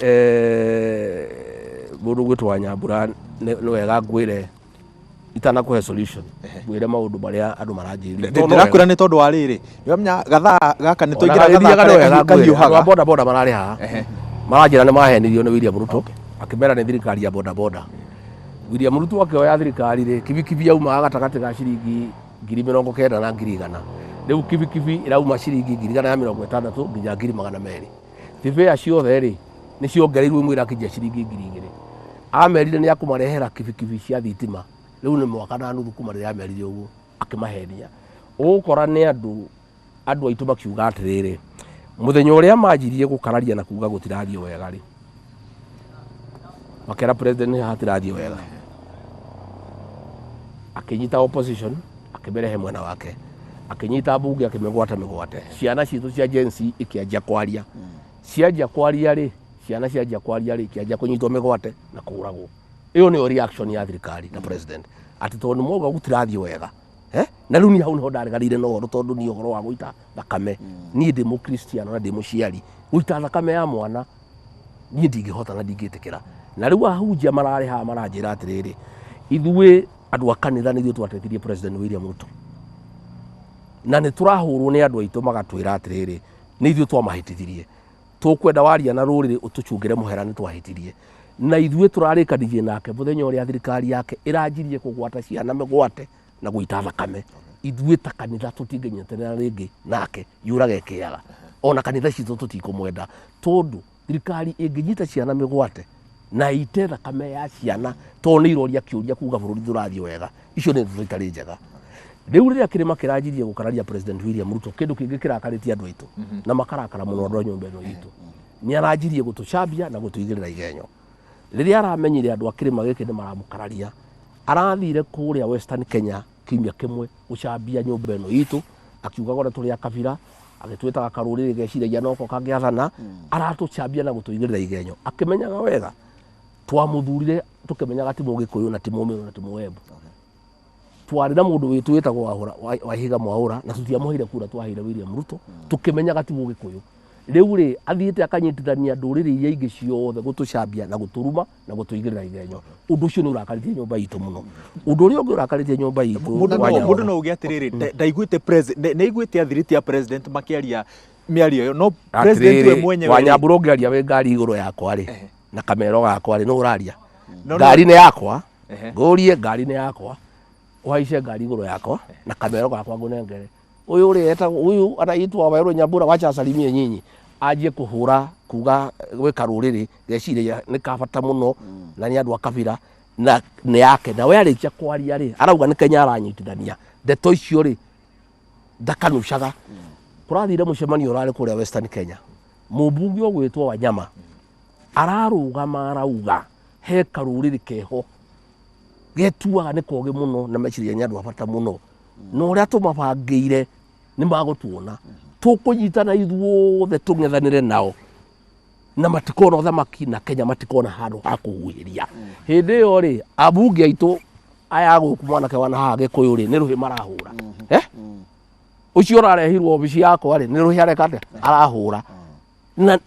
mũndũ ũgwĩtwo wa Nyambura, nĩ wega ngwĩre, itanakũhe solution, ngwĩre maũndũ marĩa andũ maranjĩrire. Ndĩrakwĩra nĩ tondũ wa rĩrĩ, nĩwamenya gathaa gaka nĩ twaingĩra gathaa karĩa kahiũhaga. Andũ a boda boda mararĩ haha maranjĩra nĩ mahenirio nĩ William Ruto, akĩmera nĩ thirikari ya boda boda. William Ruto akĩoya thirikari rĩ, kibikibi yaumaga gatagatĩ ga ciringi 90,000 na 100,000. Rĩu kibikibi ĩrauma ciringi 160,000 nginya 200,000. Thibĩa ciothe rĩ, nĩ ciongereirwo, imwe irakinyia ciringi 2,000. Amerire nĩ akũmarehera kibikibi cia thitima. Rĩu nĩ mwaka na nuthu kuma rĩrĩa amerire ũguo, akĩmahenia. Ũgũkora nĩ andũ aitũ makiuga atĩrĩrĩ, mũthenya ũrĩa manjirie gũkararia na kuga gũtirathiĩ wega rĩ, makera president nĩ hatirathiĩ wega, akĩnyita opposition, akĩmĩrehe mwena wake, akĩnyita mbunge, akĩmĩgwata mĩgwate. Ciana citũ cia Gen Z ikĩanjia kwaria. Cianjia kwaria rĩ, ciana cianjia kwaria rĩ, ikĩanjia kũnyitwo mĩgwate na kũragwo. Ĩyo nĩyo reaction ya thirikari na president, atĩ tondũ nĩ mwauga gũtirathiĩ wega, eh? Na rĩu niĩ hau nĩho ndareganire na ũhoro, tondũ niĩ ũhoro wa gũita thakame, niĩ ndĩ mũkristiano na ndĩ mũciari, gũita thakame ya mwana niĩ ndingĩhota na ndingĩtĩkĩra. Na rĩu ahunjia mararĩ haha maranjĩra atĩrĩrĩ, ithuĩ andũ a kanitha nĩ ithuĩ twatethirie President William Ruto, na nĩ tũrahũrwo nĩ andũ aitũ magatwĩra atĩrĩrĩ, nĩ ithuĩ twamahĩtithirie. Tũkwenda waria na rũrĩrĩ ũtũcungĩre mũhera, nĩ twahĩtirie. Na ithuĩ tũrarĩkanirie nake mũthenya ũrĩa thirikari yake ĩranjirie kũgwata ciana mĩgwate na gũita thakame. Ithuĩ ta kanitha tũtingĩnyitanĩra rĩngĩ nake, yũrage ĩkĩaga ona kanitha citũ tũtikũmwenda, tondũ thirikari ĩngĩnyita ciana mĩgwate na ite thakame ya ciana tondũ nĩ iroria kĩũria kuga bũrũri ndũrathiĩ wega, icio nĩ ndeto itarĩ njega. Rĩu rĩrĩa kĩrĩma kĩranjirie gũkararia President William Ruto, kĩndũ kĩngĩ kĩrakarĩtie andũ aitũ na makarakara mũno, andũ a nyũmba ĩno itũ, nĩ aranjirie gũtũcambia na gũtũigĩrĩra igenyo. Rĩrĩa aramenyire andũ a kĩrĩma gĩkĩ nĩ maramũkararia, arathire kũrĩa Western Kenya kiumia kĩmwe gũcambia nyũmba ĩno itũ, akiugaga ũrĩa tũrĩ a kabira, agĩtwĩtaga karũrĩrĩ geciragia noko kangĩathana. Aratũcambia na gũtũigĩrĩra igenyo akĩmenyaga wega twamũthurire tũkĩmenyaga ti Mũgĩkũyũ na ti Mũmĩrũ na ti Mũembu. Twarĩ na mũndũ witũ wĩtagwo Waihiga Mwaũra, na tũtiamũheire kura, twaheire William Ruto tũkĩmenyaga ti Mũgĩkũyũ. Rĩu rĩ athiĩte akanyitithania ndũrĩrĩ iria ingĩ ciothe gũtũcambia na gũtũruma na gũtũigĩrĩra igenyo. Ũndũ ũcio nĩ ũrakarĩtie nyũmba itũ mũno. Ũndũ ũrĩa ũngĩ ũrakarĩtie nyũmba itũ Mũndũ no Wanyama. mũndũ no uge atĩrĩrĩ, ndaiguĩte president, nĩaiguĩte athiriti a president makĩaria mĩario ĩyo, no president we Atĩrĩrĩ, mwenyewe rĩ, Wanyambura ũngĩaria wĩ ngari igũrũ yakwa rĩ na kamero gakwa rĩ, nũ ũraria? No, no. Ngari nĩ yakwa, ngũrie ngari nĩ yakwa, ũhaice ngari igũrũ yakwa na kamero gakwa ngũnengere. Ũyũ ũrĩa etagwo ũyũ anaitwa Wairũ Nyambura, wacha asalimie nyinyi, anjie kũhũra kuga gwĩka rũrĩrĩ geciria nĩ ka bata mũno na nĩ andũ a kabira na nĩ yake. Na we arĩkia kwaria rĩ, arauga nĩ Kenya aranyitithania. Ndeto icio rĩ ndakanucaga. Kũrathire mũcemanio ũrarĩ kũrĩa Western Kenya, mũmbunge ũgwĩtwo Wanyama ararũgama arauga he karũrĩrĩ keho getuaga nĩ kogĩ mũno na meciria nĩ andũ a bata mũno, na ũrĩa tũmabangĩire nĩ magũtuona tũkũnyitana ithuothe tũng'ethanĩre nao na matikona ũthamaki na Kenya matikona handũ ha kũhuhĩria. Hĩndĩ ĩyo rĩ, ambunge aitũ aya gũkũ mwanake wa na haha Gĩkũyũ rĩ, nĩ rũhĩ marahũra. Ũcio ũrarehirwo obici yakwa rĩ, nĩ rũhĩ areka atĩa? Arahũra.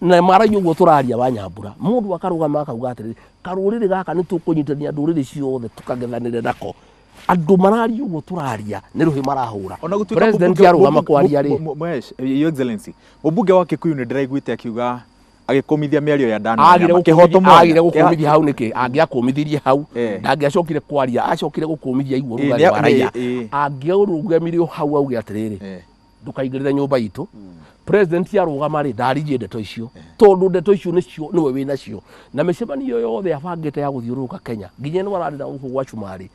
Na maragia ũguo tũraria Wanyambura, mũndũ akarũgama akauga atĩrĩrĩ, karũrĩrĩ gaka nĩ tũkũnyitania ndũrĩrĩ ciothe tũkang'ethanĩre nako. Andũ mararia ũguo tũraria nĩ rũhĩ marahũra. Ona gũtuĩka President arũgama kwaria rĩ, Mhesh, Your Excellency, mũmbunge wa Kikuyu nĩ ndĩraiguĩte akiuga agĩkũmithia mĩario ya Dan agire Wanyama. Kĩhoto mwanya. agire gũkũmithia hau nĩkĩ? Angĩakũmithirie hau ndangĩacokire kwaria, acokire gũkũmithia aigua ũrugarĩ wa raia. Angĩarũgamire o hau auge atĩrĩrĩ, ndũkaingĩrĩre nyũmba itũ. President arũgama rĩ, ndaririe ndeto icio tondũ ndeto icio nĩcio nĩwe wĩnacio, na mĩcemanio yothe abangĩte ya gũthiũrũrũka Kenya nginya ĩno ararĩ na gũkũ gwa Cumarĩ,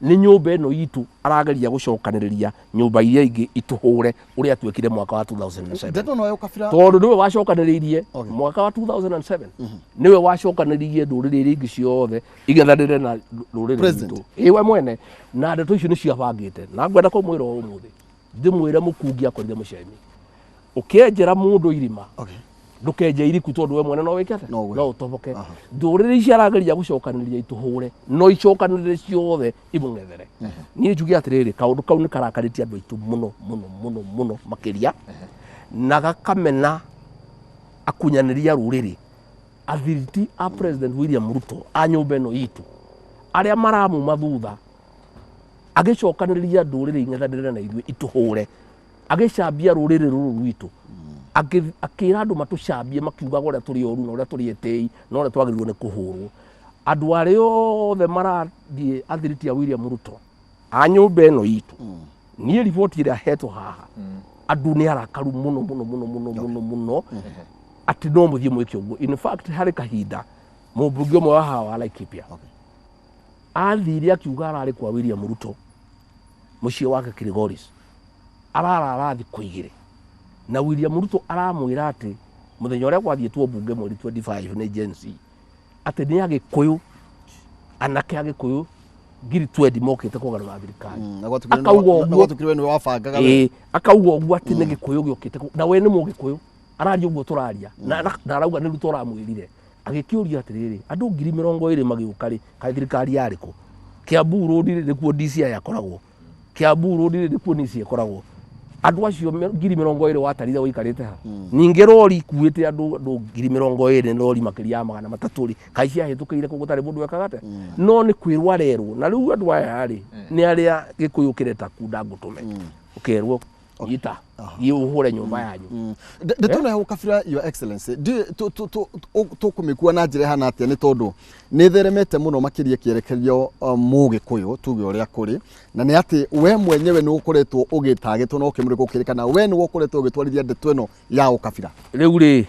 nĩ nyũmba ĩno itũ arageria gũcokanĩrĩria nyũmba iria ingĩ itũhũre ũrĩa twekire mwaka wa 2007. Ndeto no ya ũkabira Tondũ nĩwe wacokanĩrĩirie mwaka wa 2007, nĩwe wacokanĩrĩirie ndũrĩrĩ iria ingĩ ciothe igethanĩre na rũrĩrĩ President. rwitũ ĩwe mwene, na ndeto icio nĩcio abangĩte. Na ngwenda kũmwĩra ũmũthĩ, ndĩmwĩre mũkungi akorire mũcemi ũkĩenjera mũndũ irima, ndũkenje iriku tondũ we mwene no wĩke atĩa? No ũgwe. No ũtoboke. Ndũrĩrĩ ici arageria gũcokanĩrĩria itũhũre, no icokanĩrĩre ciothe imũng'ethere. Niĩ njuge atĩrĩrĩ, kaũndũ kau nĩ karakarĩtie andũ aitũ mũno mũno mũno mũno makĩria, na gakamena akunyanĩria rũrĩrĩ athiriti a President William Ruto a nyũmba ĩno itũ arĩa maramuma thutha agĩcokanĩrĩria ndũrĩrĩ ing'ethanĩre na ithuĩ itũhũre, agĩcambia rũrĩrĩ rũrũ rwitũ, akĩra andũ matũcambie makiugaga ũrĩa tũrĩ oru na ũrĩa tũrĩ etĩi na ũrĩa twagĩrĩirwo nĩ kũhũrwo. Andũ arĩa othe marathiĩ athiriti a William Ruto a nyũmba ĩno itũ, niĩ riboti ĩrĩa hetwo haha, andũ nĩ arakaru mũno mũno mũno mũno mũno mũno atĩ no mũthiĩ mwĩke ũguo. In fact, harĩ kahinda mũmbunge ũmwe wa haha wa Laikipia athire akiuga ararĩ kwa William Ruto mũciĩ wake Kilgoris, ararara thikũ igĩrĩ na William Ruto aramwĩra atĩ mũthenya ũrĩa gwathiĩtwo mbunge mweri 25 nĩ Gen Z, atĩ nĩ Agĩkũyũ, anake Agĩkũyũ 20,000 mokĩte kũgarũra thirikari. Na gwatuĩkire Akauga nĩwe- na ũguo. gwatuĩkire we nĩwe wabangaga we. Ĩĩ, akauga ũguo atĩ nĩ Gĩkũyũ gĩũkĩte na we nĩ Mũgĩkũyũ, araria ũguo tũraria na arauga nĩ Ruto ũramwĩrire. Agĩkĩũria atĩrĩrĩ, andũ 20,000 magĩũka rĩ, kaĩ thirikari yarĩ kũ? Kiambu Road rĩ, nĩkuo DCI akoragwo, Kiambu Road rĩ, nĩkuo NIS ĩkoragwo. Andũ acio 20,000 watarire ũikarĩte ha? Ningĩ rori ikuĩte andũ 20,000, rori makĩria ya 300 rĩ, kaĩ ciahĩtũkĩire kũ gũtarĩ mũndũ wekaga atĩa? No nĩ kwĩrwo arerwo. Na rĩu andũ aya rĩ, nĩ arĩa Gĩkũyũ kĩreta kunda ngũtũme, ũkerwo nyita thiĩ ũhũre nyũmba yanyu. Ndeto ĩno ya ũkabira, Your Excellency, ndiũĩ tũkũmĩkua na njĩra ĩhana atĩa, nĩ tondũ nĩ ĩtheremete mũno makĩria ĩkĩerekerio Mũgĩkũyũ tuge ũrĩa kũrĩ, na nĩ atĩ we mwenyewe nĩ ũkoretwo ũgĩtagĩtwo na ũkĩmũrĩkwo ũkĩrĩkana we nĩwe ũkoretwo ũgĩtwarithia ndeto ĩno ya ũkabira. Rĩu rĩ,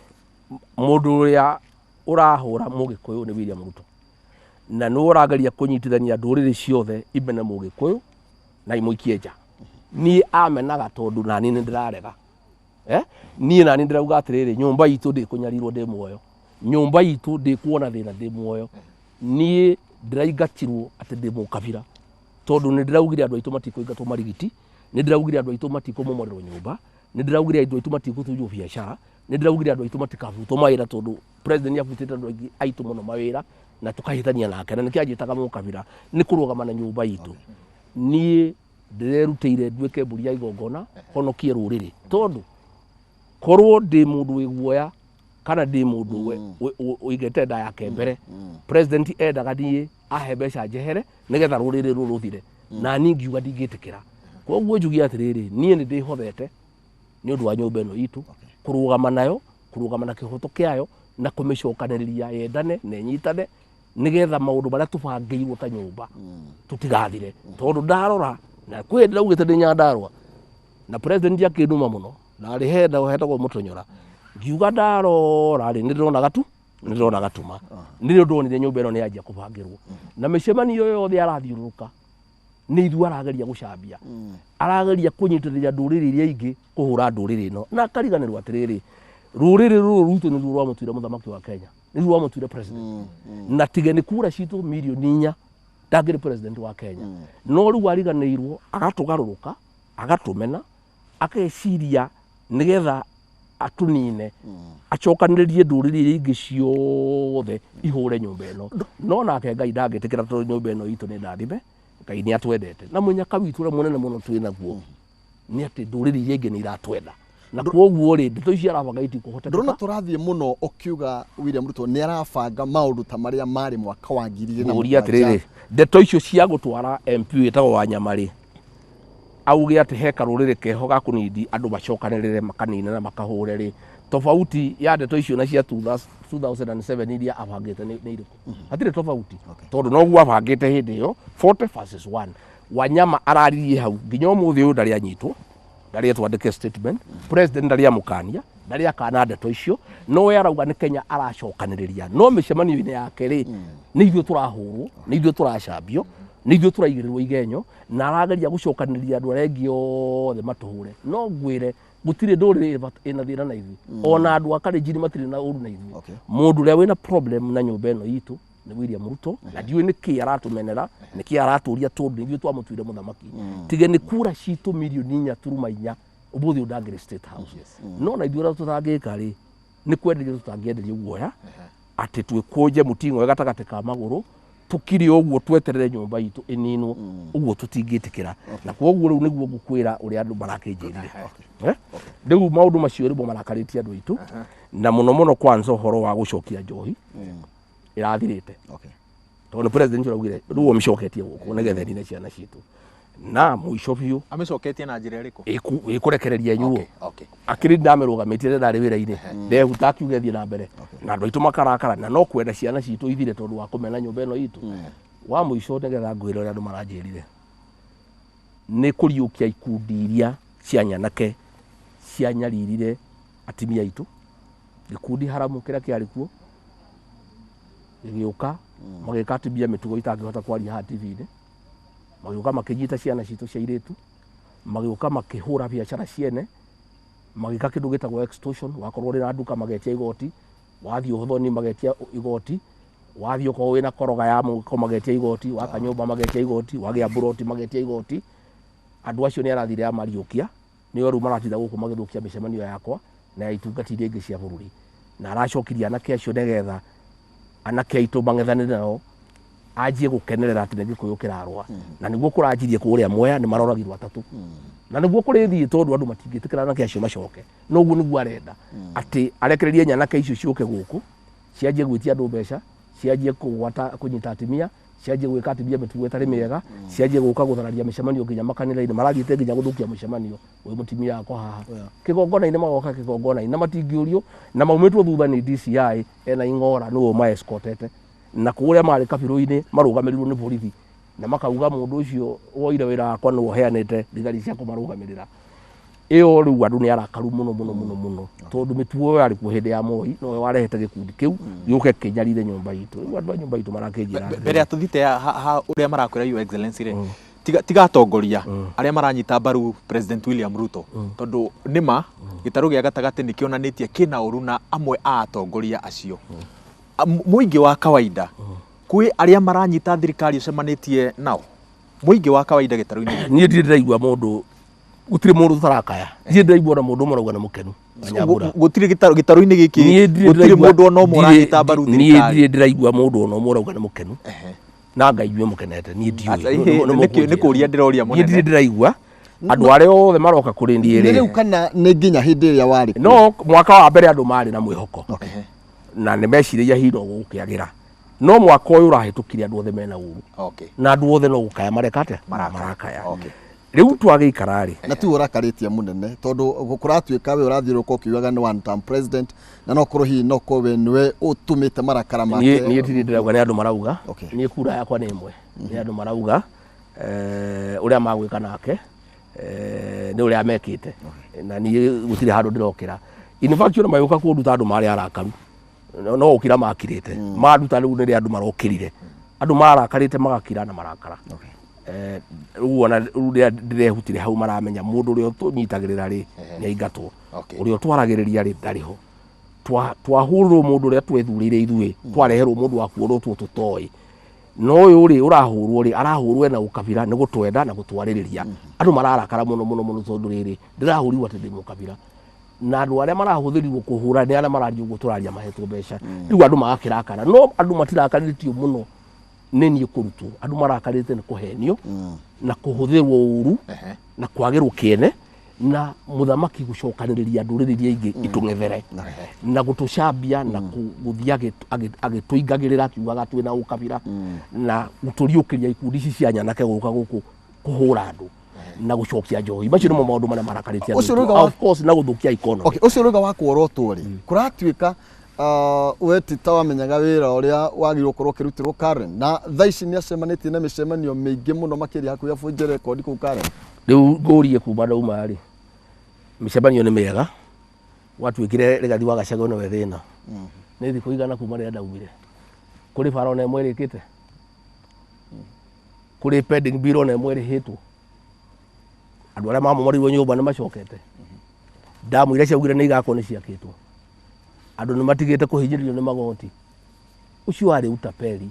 mũndũ ũrĩa ũrahũra Mũgĩkũyũ nĩ William Ruto, na nĩwe ũrageria kũnyitithania ndũrĩrĩ ciothe imene Mũgĩkũyũ na imũikie nja. Niĩ amenaga tondũ nani nĩ ndĩrarega. Niĩ nani ndĩrauga atĩrĩrĩ, nyũmba itũ ndĩkũnyarirwo ndĩ muoyo, nyũmba itũ ndĩkuona thĩna ndĩ muoyo. Niĩ ndĩraingatirwo atĩ ndĩ mũkabira tondũ nĩ ndĩraugire andũ aitũ matikũingatwo marigiti, nĩ ndĩraugire andũ aitũ matikũmomorerwo nyũmba, nĩ ndĩraugire andũ aitũ matikũtunywo biacara, nĩ ndĩraugire andũ aitũ matikabutwo mawĩra tondũ president nĩ abutĩte andũ aingĩ aitũ mũno mawĩra na tũkahĩtania nake, na nĩkĩo anjĩtaga mũkabira, nĩ kũrũgama na nyũmba itũ. Niĩ ndĩrerutĩire nduĩke mbũri ya igongona honokie rũrĩrĩ, tondũ Korwo ndĩ mũndũ wĩ guoya kana ndĩ mũndũ ũigĩte nda yake mbere, president endaga niĩ ahe mbeca njehere nĩgetha rũrĩrĩ rũrũ rũthire, na niĩ ngiuga ndingĩtĩkĩra. Koguo njuge atĩrĩrĩ, niĩ nĩ ndĩhothete nĩ ũndũ wa nyũmba ĩno itũ, kũrũgama nayo, kũrũgama na kĩhoto kĩayo, na kũmĩcokanĩrĩria yendane na ĩnyitane, nĩgetha maũndũ marĩa tũbangĩirwo ta nyũmba tũtigathire. Tondũ ndarora na kwĩ hĩndĩ ndaugĩte ndĩ Nyandarũa na president akĩnduma mũno, na arĩ henda hetagwo Mũtonyora, ngiuga ndarora rĩ, nĩ ndĩrona gatu, nĩ ndĩrona gatuma. Nĩrĩo ndonire nyũmba ĩno nĩ yanjia kũbangĩrwo na mĩcemanio yothe arathiũrũrũka nĩ ithuĩ arageria gũcambia, arageria kũnyitĩrĩria ndũrĩrĩ iria ingĩ kũhũra ndũrĩrĩ ĩno, na akariganĩrwo atĩrĩrĩ, rũrĩrĩ rũrũ rwitũ nĩruo rwamũtuire mũthamaki wa Kenya, nĩruo rwamũtuire president, na tige nĩ kura citũ mirioni 4 ndangĩrĩ president wa Kenya. No rĩu ariganĩirwo, agatũgarũrũka, agatũmena, akeciria nĩgetha atũnine, acokanĩrĩrie ndũrĩrĩ iria ingĩ ciothe ihũre nyũmba ĩno. No nake Ngai ndangĩtĩkĩra, tondũ nyũmba ĩno itũ nĩ ndathime, Ngai nĩ atwendete, na mũnyaka witũ ũrĩa mũnene mũno twĩ naguo nĩ atĩ ndũrĩrĩ iria ingĩ nĩ iratwenda, na koguo rĩ, ndeto ici arabanga itikũhotekeka. Ndũrona tũrathiĩ mũno ũkiuga William Ruto nĩ arabanga maũndũ ta marĩa marĩ mwaka wa ngiri igĩrĩ na ngũria mũgwanja. Atĩrĩrĩ, ndeto icio cia gũtwara MP wĩtagwo Wanyama rĩ, auge atĩ he karũrĩrĩ keho ga kũnindi andũ macokanĩrĩre makanine na makahũre rĩ, tofauti ya ndeto icio na cia 2007 iria abangĩte nĩ irĩkũ? Hatirĩ tofauti, tondũ noguo abangĩte hĩndĩ ĩyo, 40 versus 1. Wanyama araririe hau nginya ũmũthĩ ũyũ ndarĩ anyitwo, ndarĩ etwandĩke statement, president ndarĩ amũkania, ndarĩ akana ndeto icio. No we arauga nĩ Kenya aracokanĩrĩria, no mĩcemanio-inĩ yake rĩ, nĩ ithuĩ tũrahũrwo, nĩ ithuĩ tũracambio, nĩ ithuĩ tũraigĩrĩrwo igenyo, na arageria gũcokanĩrĩria andũ arĩa angĩ othe matũhũre. No ngwĩre gũtirĩ ndũrĩrĩ ĩna thĩna na ithuĩ, ona andũ a Kalenjin matirĩ na ũru na ithuĩ. Mũndũ ũrĩa wĩna problem na nyũmba ĩno itũ nĩ William Ruto, na ndiũĩ nĩ kĩ aratũmenera, nĩ kĩ aratũria, tondũ ithuĩ twamũtuire mũthamaki. Tige nĩ kura citũ mirioni 4.4, ũmũthĩ ũyũ ndangĩrĩ State House. No na ithuĩ ũrĩa tũtangĩka rĩ, nĩ kwenderio tũtangĩenderio guoya atĩ twĩkũnje mũting'oe gatagatĩ ka magũrũ, tũkire ũguo tweterere nyũmba itũ ĩninwo ũguo, tũtingĩtĩkĩra. Na koguo rĩu nĩguo ngũkwĩra ũrĩa andũ marakĩnjĩrire. Eh? Rĩu maũndũ macio nĩmo marakarĩtie andũ aitũ, na mũno mũno kwanza ũhoro wa gũcokia njohi ĩrathirĩte, tondũ nĩ president ũraugire rĩu ũmĩcoketie gũkũ nĩgetha ĩnine ciana citũ. Na mũico biũ, Amĩcoketie na njĩra ĩrĩkũ? Ĩkũrekereria nyuo. Akĩrĩ ndamĩrũgamĩtie rĩrĩa ndarĩ wĩra-inĩ, ndehuta akiuga ĩthiĩ na mbere, na andũ aitũ makarakara, na no kwenda ciana citũ ithire tondũ wa kũmena nyũmba ĩno itũ. Wa mũico, nĩgetha ngwĩre ũrĩa andũ maranjĩrire, nĩ kũriũkia ikundi iria cia nyanake cianyaririre atimia aitũ, gĩkundi haramu kĩrĩa kĩarĩ kuo gĩgĩũka, magĩka atimia mĩtugo itangĩhota kwaria haha TV-inĩ, magĩũka makĩnyita ciana citũ cia airĩtu, magĩũka makĩhũra biacara ciene, magĩka kĩndũ gĩtagwo extortion. Wakorwo ũrĩ na nduka, magetia igoti; wathiĩ ũthoni, magetia igoti; wathiĩ okorwo wĩna koroga ya mũhuko, magetia igoti; waka nyũmba, magetia igoti; wagĩa mburoti, magetia igoti. Andũ acio nĩ arathire amariũkia, nĩo rĩu maratinda gũkũ magĩthũkia mĩcemanio yakwa na ya itungati iria ingĩ cia bũrũri, na aracokirie anake acio nĩgetha anake aitũ mang'ethanĩre nao, anjie gũkenerera atĩ nĩ Gĩkũyũ kĩrarũa. Na nĩguo kũranjirie kũrĩa Mwea, nĩ maroragirwo atatũ, na nĩguo kũrĩthiĩ, tondũ andũ matingĩtĩkĩra anake acio macoke. No ũguo nĩguo arenda, atĩ arekererie nyanake icio ciũke gũkũ, cianjie gwĩtia andũ mbeca, cianjie kũgwata kũnyita atimia, cianjie gwĩka atimia mĩtugo ĩtarĩ mĩega, cianjie gũka gũthararia mĩcemanio nginya makanitha-inĩ, marathiĩte nginya gũthũkia mũcemanio wĩ mũtimia wakwa haha kĩgongona-inĩ, magoka kĩgongona-inĩ na matingĩũrio, na maumĩtwo thutha nĩ DCI ena ing'ora, nĩwe ũmaescortete, na kũrĩa marĩ kabirũ-inĩ marũgamĩrĩirwo nĩ borithi, na makauga mũndũ ũcio woire wĩra wakwa nĩwe ũheanĩte thigari cia kũmarũgamĩrĩra. Ĩyo rĩu andũ nĩ arakaru mũno mũno mũno mũno, tondũ mĩtugo ĩyo yarĩ kuo hĩndĩ ya Moi, nowe warehete gĩkundi kĩu gĩũke kĩnyarire nyũmba itũ. Rĩu andũ a nyũmba itũ marakĩnjĩra atĩrĩrĩ. Mbere ya tũthiĩte ha ũrĩa marakwĩra, Your Excellency rĩ, tiga atongoria arĩa maranyita mbaru President William Ruto, tondũ nĩma gĩtarũ gĩa gatagatĩ nĩ kĩonanĩtie kĩna ũru na amwe a atongoria acio. Mũingĩ wa kawaida, kwĩ arĩa maranyita thirikari ũcemanĩtie nao, mũingĩ wa kawaida gĩtarũ-inĩ gĩkĩ? Niĩ ndirĩ ndĩraigua mũndũ, gũtirĩ mũndũ tũtarakaya. Ndirĩ ndĩraigua ona mũndũ ũmwe arauga nĩ mũkenu Wanyambura. Gũtirĩ gĩtarũ-inĩ gĩkĩ? Niĩ ndirĩ Gũtirĩ ndĩraigua- mũndũ ona ũmwe ũranyita mbaru niĩ thirikari? ndirĩ ndĩraigua mũndũ ona ũmwe ũrauga nĩ mũkenu, na Ngai inyuĩ mũkenete, niĩ ndiũĩ. Aca, nĩ kũria ndĩroria Niĩ ndirĩ mũnene. ndĩraigua. Andũ arĩa othe maroka kũrĩ niĩ Nĩ rĩ, rĩu kana nĩ nginya hĩndĩ ĩrĩa warĩ kuo? No mwaka wa mbere andũ marĩ na mwĩhoko na nĩ meciragia hihi no gũkĩagĩra, no mwaka ũyũ ũrahĩtũkire andũ othe mena ũru na andũ othe no gũkaya mareka atĩa? Marakaya. Rĩu twagĩikara rĩ, Na tu ũrakarĩtie mũnene tondũ kũratuĩka we ũrathiũrũrũka ũkiugaga nĩ one term president, na no korwo hihi no korwo we nĩwe ũtũmĩte marakara niĩ make. Niĩ tirĩ ndĩrauga nĩ andũ marauga. Niĩ kura yakwa nĩ ĩmwe. Nĩ andũ marauga, ũrĩa magwĩka nake, nĩ ũrĩa mekĩte, na niĩ gũtirĩ handũ ndĩrokĩra. In fact, ona magĩũka kũnduta andũ marĩ arakaru, no gũkira makirĩte manduta. Rĩu nĩrĩa andũ marokĩrire, andũ marakarĩte magakira na marakara. Rĩu ona rĩu rĩrĩa ndĩrehutire hau, maramenya mũndũ ũrĩa ũtũnyitagĩrĩra rĩ nĩ aingatwo, ũrĩa ũtwaragĩrĩria rĩ ndarĩ ho. Twahũrĩrwo mũndũ ũrĩa twethurĩire ithuĩ, twareherwo mũndũ wa kuorotwo tũtoĩ. No ũyũ rĩ ũrahũrwo rĩ, arahũrwo ena ũkabira, nĩ gũtwenda na gũtwarĩrĩria. Andũ mararakara mũno mũno mũno tondũ rĩrĩ ndĩrahũrirwo atĩ ndĩ mũkabira, na andũ arĩa marahũthĩrirwo kũhũra nĩ arĩa mararia ũguo tũraria mahetwo mbeca. Rĩu andũ magakĩrakara, no andũ matirakarĩtio mũno nĩ niĩ kũrutwo, andũ marakarĩte nĩ kũhenio na kũhũthĩrwo ũru na kwagĩrwo kĩene na mũthamaki gũcokanĩrĩria ndũrĩrĩ iria ingĩ itũng'ethere na gũtũcambia na gũthiĩ agĩtũingagĩrĩra akiugaga twĩna ũkabira na gũtũriũkĩria ikundi ici cia nyanake gũka gũkũ kũhũra andũ na gũcokia njohi. Macio nĩmo maũndũ marĩa marakarĩtie andũ Ũcio aitũ. ũrauga Of course, na gũthũkia economy. Okay, ũcio ũrauga wa kuorotwo rĩ, kũratuĩka we ti ta wamenyaga wĩra ũrĩa wagĩrĩirwo gũkorwo ũkĩrutĩrwo Karen, na thaa ici nĩ acemanĩtie na mĩcemanio mĩingĩ mũno makĩria hakuhĩ abunje rekondi kũu Karen. Rĩu ngũrie, kuma ndauma rĩ, mĩcemanio nĩ mĩega, gwatuĩkire Rigathi wa Gachagua nĩwe thĩna. Nĩ thikũ igana kuma rĩrĩa ndaumire, kũrĩ bara ona ĩmwe ĩrĩkĩte? Kũrĩ pending bill ona ĩmwe ĩrĩhĩtwo? Andũ arĩa mamomorirwo nyũmba nĩ macokete? Ndamu iria ciaugire nĩ igakwo nĩ ciakĩtwo? Andũ nĩ matigĩte kũhinyĩrĩrio nĩ magoti? Ũcio warĩ utapeli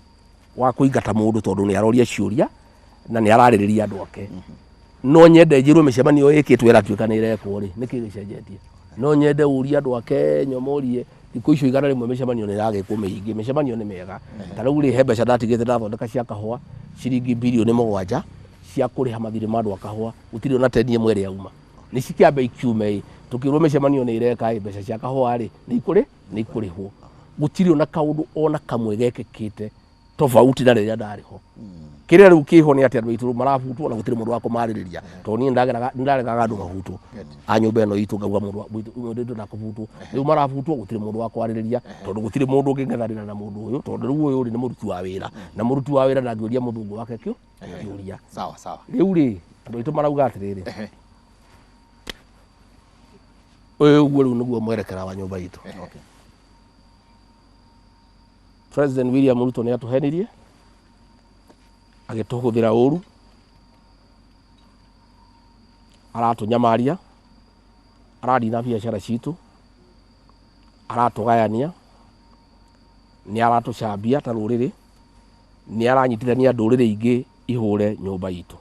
wa kũingata mũndũ tondũ nĩ aroria ciũria na nĩ ararĩrĩria andũ ake. No nyende njĩrwo mĩcemanio ĩkĩtwo ĩratuĩka nĩ ĩrekwo rĩ, nĩkĩ gĩcenjetie? No nyende ũrie andũ ake nyomorie thikũ icio 100 mĩcemanio nĩ ĩragĩkwo mĩingĩ. Mĩcemanio nĩ mĩega. Ta rĩu rĩ, he mbeca ndatigĩte ndathondeka cia kahũa, ciringi birioni 7 cia kũrĩha mathirĩ ma andũ a kahũa. Gũtirĩ ona teni ĩmwe ĩrĩa yauma. Nĩ cikĩambe ikiume ĩ, tũkĩrwo mĩcemanio nĩ ĩreka ĩ, mbeca cia kahũa rĩ nĩ ikũrĩ nĩ ikũrĩhwo. Gũtirĩ ona kaũndũ ona kamwe gekĩkĩte tofauti na rĩrĩa ndarĩ ho. Kĩrĩa rĩu kĩho nĩ atĩ andũ aitũ marabutwo na gũtirĩ mũndũ wa kũmarĩrĩria, tondũ niĩ nĩndaregaga andũ mabutwo a nyũmba ĩno itũ, ngauga mũndũ mũndũ ndakũbutwo. Rĩu marabutwo, gũtirĩ mũndũ wa kwarĩrĩria, tondũ gũtirĩ mũndũ ũngĩng'ethanĩra na mũndũ ũyũ, tondũ rĩu ũyũ rĩ nĩ mũruti wa wĩra, na mũruti wa wĩra ndangĩũria mũthũngũ wake kĩũria. Sawa sawa. Rĩu rĩ, andũ aitũ marauga atĩrĩrĩ, ũyũ ũguo rĩu nĩguo mwerekera wa nyũmba itũ. President William Ruto nĩ atũhenirie, agĩtũhũthĩra ũru, aratũnyamaria, aranina biacara citũ, aratũgayania, nĩ aratũcambia ta rũrĩrĩ, nĩ aranyitithania ndũrĩrĩ ingĩ ihũre nyũmba itũ.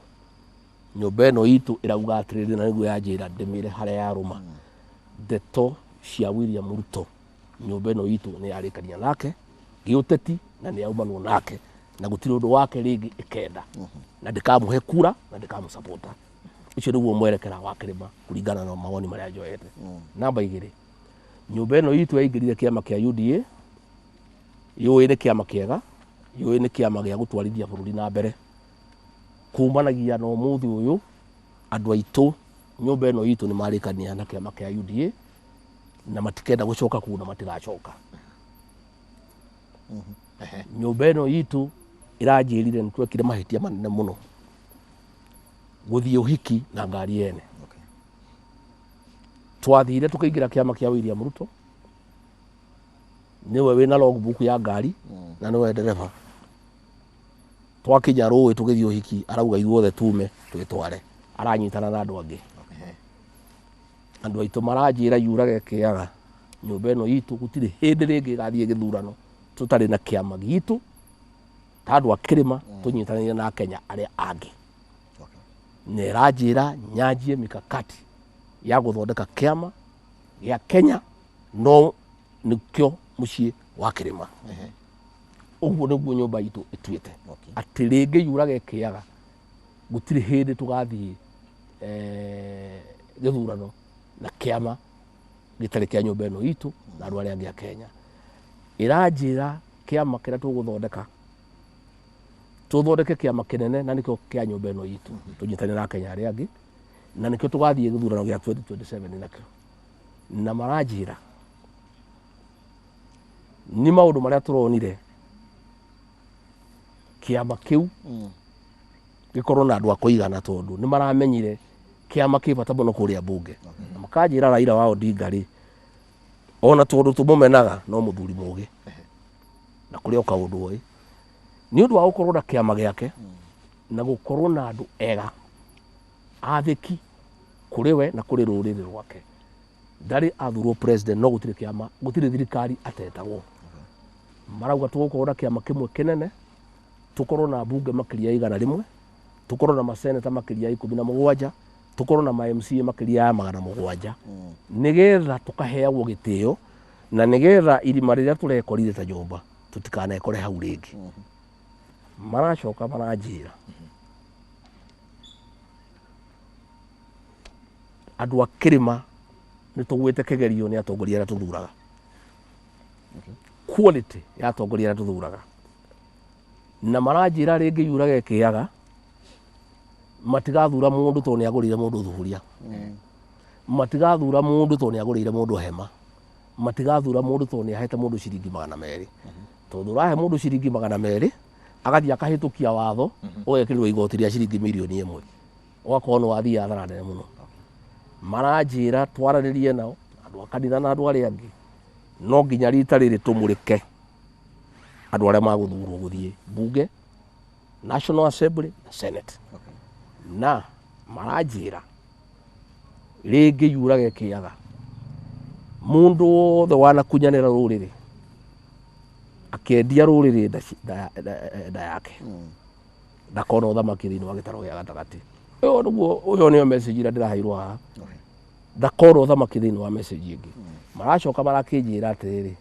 Nyũmba ĩno itũ ĩrauga atĩrĩrĩ, na nĩguo yanjĩra ndĩmĩre harĩa yarũma ndeto cia William Ruto, nyũmba ĩno itũ nĩ yarĩkania nake gĩũteti na nĩ yaumanwo nake na gũtirĩ ũndũ wake rĩngĩ ĩkenda, na ndĩkamũhe kura na ndĩkamũsapota. Ũcio nĩguo mwerekera wa kĩrĩma kũringana na mawoni marĩa njoete. Namba 2, nyũmba ĩno itũ yaingĩrire kĩama kĩa UDA yũĩ nĩ kĩama kĩega, yũĩ nĩ kĩama gĩa gũtwarithia bũrũri na mbere. Kumanagia na ũmũthĩ ũyũ, andũ aitũ nyũmba ĩno itũ nĩ marĩkania na kĩama kĩa UDA na matikenda gũcoka kũu na matigacoka. Nyũmba ĩno itũ ĩranjĩrire nĩ twekire mahĩtia manene mũno gũthiĩ ũhiki na ngari yene. Twathire tũkĩingĩra kĩama kĩa William Ruto, nĩwe wĩna logbook ya ngari na nĩwe ndereba. Twakinya rũĩ tũgĩthiĩ ũhiki, arauga ithuothe tume twĩtware, aranyitana na andũ angĩ. Andũ aitũ maranjĩra yurage kĩaga nyũmba ĩno itũ gũtirĩ hĩndĩ rĩngĩ ĩgathiĩ gĩthurano tũtarĩ na kĩama gitũ ta andũ a kĩrĩma tũnyitanĩire na Kenya arĩa angĩ. Na ĩranjĩra nyanjie mikakati ya gũthondeka kĩama gĩa Kenya, no nĩkĩo mũciĩ wa kĩrĩma. Ũguo nĩguo nyũmba itũ ĩtuĩte atĩ rĩngĩ yurage kĩaga gũtirĩ hĩndĩ tũgathiĩ Gĩthurano na kĩama gĩtarĩ kĩa nyũmba ĩno itũ na andũ arĩa angĩ a Kenya. Ĩranjĩra kĩama kĩrĩa tũgũthondeka, tũthondeke kĩama kĩnene na nĩkĩo kĩa nyũmba ĩno itũ, tũnyitanĩre na Akenya arĩa angĩ, na nĩkĩo tũgathiĩ gĩthurano gĩa 2027 nakĩo. Na maranjĩra nĩ maũndũ marĩa tũronire kĩama kĩu gĩkorwo na andũ a kũigana, tondũ nĩ maramenyire kĩama kĩ bata mũno kũrĩa mbunge. Na makanjĩra Raila wa Odinga rĩ, ona tondũ tũmũmenaga no mũthuri mũgĩ na kũrĩ o kaũndũ oĩ, nĩ ũndũ wa gũkorwo na kĩama gĩake na gũkorwo na andũ ega athĩki kũrĩ we na kũrĩ rũrĩrĩ rwake. Ndarĩ athurwo president, no gũtirĩ kĩama, gũtirĩ thirikari atetagwo. Marauga tũgũkorwo na kĩama kĩmwe kĩnene, tũkorwo na mbunge makĩria ya 100, tũkorwo na maseneta makĩria ya 17, tũkorwo na ma MCA makĩria ya 700, nĩgetha tũkaheagwo gĩtĩo na nĩgetha irima rĩrĩa tũrekorire ta nyũmba tũtikanekore hau rĩngĩ. Maracoka maranjĩra andũ a kĩrĩma nĩ tũgwĩte kĩgerio nĩ atongoria arĩa tũthuraga, quality ya atongoria arĩa tũthuraga. Na maranjĩra rĩngĩ yurage ĩkĩaga, matigathura mũndũ tondũ nĩ agũrĩire mũndũ thuburia, matigathura mũndũ tondũ nĩ agũrĩire mũndũ hema, matigathura mũndũ tondũ nĩ ahete mũndũ ciringi 200. Tondũ ũrahe mũndũ ciringi 200 agathiĩ akahĩtũkia watho, ũgekĩrĩrwo igoti rĩa ciringi mirioni 1, ũgakorwo nĩ wathiĩ hathara nene mũno. Maranjĩra twaranĩrie nao andũ a kanitha na andũ arĩa angĩ, no nginya rita rĩrĩ tũmũrĩke andũ arĩa magũthurwo gũthiĩ mbunge, National Assembly na Senate. Na maranjĩra rĩngĩ yurage ĩkĩaga, mũndũ wothe wanakunyanĩra rũrĩrĩ akĩendia rũrĩrĩ nda yake ndakona ũthamaki thĩinĩ wa gĩtarũ gĩa gatagatĩ. Ũyũ nĩguo, ũyũ nĩyo message ĩrĩa ndĩraheirwo haha, ndakona ũthamaki thĩinĩ wa message ĩngĩ. Maracoka marakĩnjĩra atĩrĩrĩ,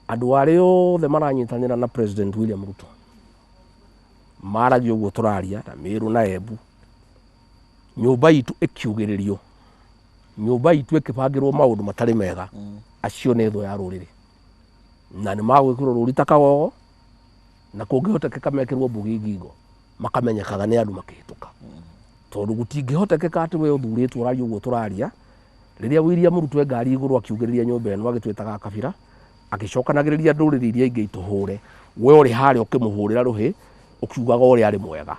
andũ arĩa othe maranyitanĩra na President William Ruto maragia ũguo tũraria na Meru na Embu, nyũmba itũ ĩkiugĩrĩrio, nyũmba itũ ĩkĩbangĩrwo maũndũ matarĩ mega, acio nĩ thũ ya rũrĩrĩ na nĩ magwĩkĩrwo rũri ta kagogo, na kũngĩhotekeka mekĩrwo mbugi ngingo makamenyekaga nĩ andũ makĩhĩtũka. Tondũ gũtingĩhotekeka atĩ we ũthurĩtwo ũraria ũguo tũraria, rĩrĩa William Ruto e ngari igũrũ akiugĩrĩria nyũmba ĩno agĩtwĩtaga kabira, agĩcokanagĩrĩria ndũrĩrĩ iria ingĩ itũhũre, we ũrĩ harĩa ũkĩmũhũrĩra rũhĩ ũkiugaga ũrĩa arĩ mwega.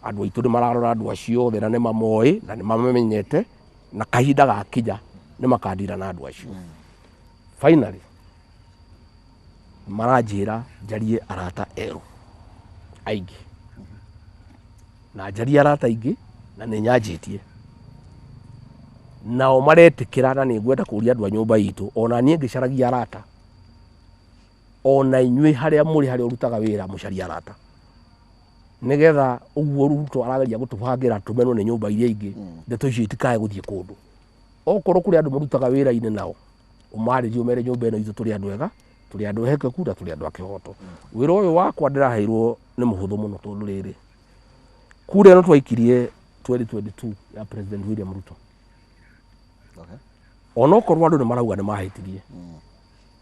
Andũ aitũ nĩ mararora andũ acio othe na nĩ mamoĩ na nĩ mamamenyete, na kahinda gakinya nĩ makandira na andũ acio. Finally maranjĩra njarie arata erũ aingĩ, na njarie arata aingĩ na nĩ nyanjĩtie nao maretĩkĩra, na nĩ ngwenda kũria andũ a nyũmba itũ, ona niĩ ngĩcaragia arata, ona inyuĩ harĩa mũrĩ, harĩa ũrutaga wĩra, mũcarie arata, nĩgetha ũguo Ruto arageria gũtũbangĩra tũmenwo nĩ nyũmba iria ingĩ, ndeto icio itikae gũthiĩ kũndũ. Okorwo kũrĩ andũ mũrutaga wĩra-inĩ nao, ũmarĩrie ũmere nyũmba ĩno itũ tũrĩ andũ ega, tũrĩ andũ ehokeku na tũrĩ andũ a kĩhoto. Wĩra ũyũ wakwa ndĩraheirwo nĩ mũhũthũ mũno, tondũ rĩrĩ kura ĩno twaikirie 2022 ya President William Ruto, onokorwo andũ nĩ marauga nĩ mahĩtirie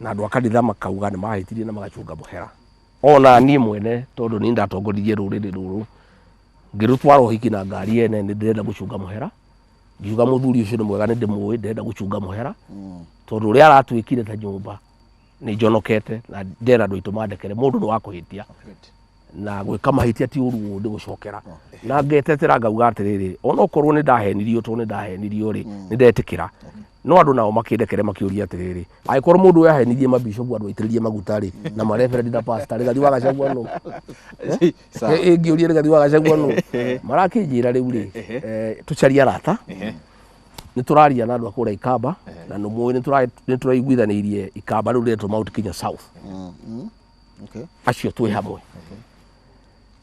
na andũ a kanitha makauga nĩ mahĩtirie na magacunga mũhera, ona niĩ mwene tondũ niĩ ndatongoririe rũrĩrĩ rũrũ ngĩrũtwara ũhiki na ngari ene, nĩ ndĩrenda gũcunga mũhera. Ngiuga mũthuri ũcio nĩ mwega, nĩ ndĩmũĩ, ndĩrenda gũcunga mũhera tondũ ũrĩa aratwĩkire ta nyũmba nĩ njonokete, na ndĩrenda andũ aitũ mandekere. Mũndũ nĩ wa kũhĩtia na gwĩka mahĩtia ti ũru ũũ, nĩ gũcokera na ngetetera ngauga atĩrĩrĩ, onokorwo nĩ ndahenirio, tondũ nĩ ndahenirio rĩ, nĩ ndetĩkĩra, no andũ nao makĩndekere makĩũria atĩrĩrĩ, angĩkorwo mũndũ ũyũ ahenirie mabishopu andũ aitĩrĩrie maguta rĩ, na mareberendi na pastor, Rigathi wa Gachagua nũ? Ĩngĩũria Rigathi wa Gachagua nũ? Marakĩnjĩra rĩu rĩ, tũcarie arata. Nĩ tũraria na andũ a kũrĩa Ikamba, na nĩ mũĩ nĩ tũraiguithanĩirie Ikamba rĩu rĩretwo Mount Kenya South. Acio twĩ hamwe.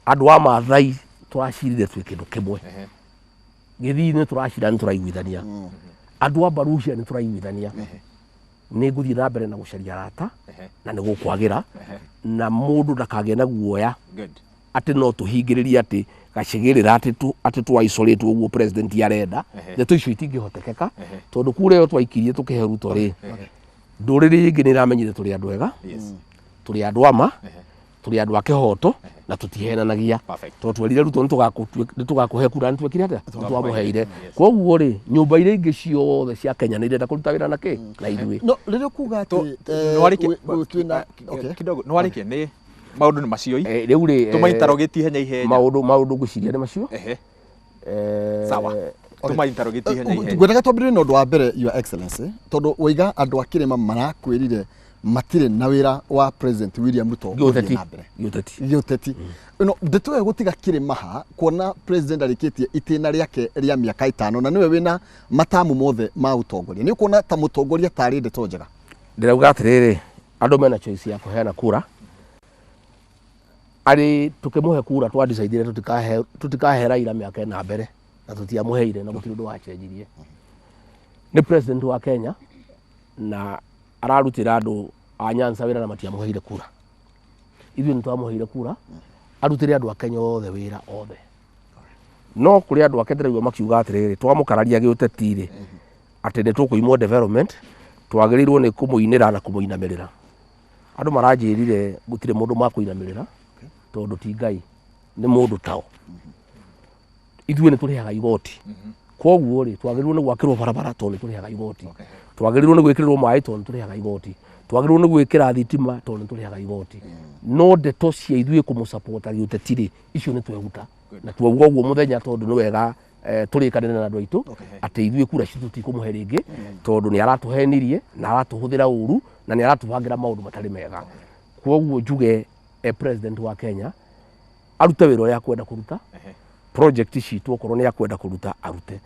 Andũ a Maathai tũracirire twĩ kĩndũ kĩmwe. Gĩthii nĩ tũracira, nĩ tũraiguithania. Andũ a Barucia nĩ tũraiguithania. Nĩ ngũthiĩ na mbere na gũcaria arata na nĩ gũkwagĩra, na mũndũ ndakagĩe na guoya. Atĩ no tũhingĩrĩrie atĩ gacigĩrĩra atĩ atĩ twa isolate ũguo president arenda. Ndeto icio itingĩhotekeka, tondũ kura ĩyo twaikirie tũkĩhe Ruto rĩ, ndũrĩrĩ ingĩ nĩ iramenyire tũrĩ andũ ega, tũrĩ andũ ama, tũrĩ andũ a kĩhoto na tũtihenanagia. Tondũ twerire Ruto nĩ tũgakũhe kura, nĩ twekire atĩa? Nĩ twamũheire. Koguo rĩ, nyũmba iria ingĩ ciothe cia Kenya nĩ irenda kũruta wĩra na kĩ na ithuĩ. No rĩrĩa ũkuga atĩ Nĩwarĩkia- twĩna, okay. Kidogo nĩwarĩkia nĩ maũndũ nĩ macio i. Rĩu rĩ, Tũmainterrogate ihenya ihenya. Maũndũ ngwĩciria nĩ macio. Sawa, tũmainterrogate ihenya ihenya. Ngwendaga twambĩrĩrie na ũndũ wa mbere, Your Excellency, tondũ waiga andũ a kĩrĩma marakwĩrire matirĩ na wĩra wa President William Ruto ũthiĩ Gĩũteti. na mbere. Gĩũteti. Gĩũteti. No ndeto ĩyo gũtiga kĩrĩma ha kuona president arĩkĩtie itĩna rĩake rĩa mĩaka 5 na nĩwe wĩna matamu mothe ma ũtongoria, nĩ ũkuona ta mũtongoria tarĩ ndeto njega? Ndĩrauga atĩrĩrĩ, andũ mena choice ya kũheana kura. Arĩ tũkĩmũhe kura twandicaidire tũtikahe Raila mĩaka ĩna mbere, na tũtiamũheire na gũtirĩ ũndũ wacenjirie. Nĩ president wa Kenya na ararutĩra andũ a Nyanza wĩra na matiamũheire kura. Ithuĩ nĩ twamũheire kura arutĩre andũ a Kenya othe wĩra othe. No kũrĩ andũ ake ndĩraigua makiuga atĩrĩrĩ, twamũkararia gĩũteti rĩ, atĩ nĩ tũkũimwo development, twagĩrĩirwo nĩ kũmũinĩra na kũmũinamĩrĩra. Andũ maranjĩrire gũtirĩ mũndũ makũinamĩrĩra tondũ ti Ngai, nĩ mũndũ tao. Ithuĩ nĩ tũrĩhaga igoti, koguo rĩ, twagĩrĩirwo nĩ gwakĩrwo barabara tondũ nĩ tũrĩhaga igoti, twagĩrĩirwo nĩ gwĩkĩrĩrwo maĩ tondũ nĩ tũrĩhaga igoti, twagĩrĩirwo nĩ gwĩkĩra thitima tondũ nĩ tũrĩhaga igoti. No ndeto cia ithuĩ kũmũsapota gĩũteti rĩ, icio nĩ twehuta na twauga ũguo mũthenya, tondũ nĩ wega tũrĩkanĩre na andũ aitũ atĩ ithuĩ kura citũ tũtikũmũhe rĩngĩ, tondũ nĩ aratũhenirie na aratũhũthĩra ũru na nĩ aratũbangĩra maũndũ matarĩ mega. Koguo njuge president wa Kenya arute wĩra ũrĩa akwenda kũruta, project citũ okorwo nĩ akwenda kũruta arute.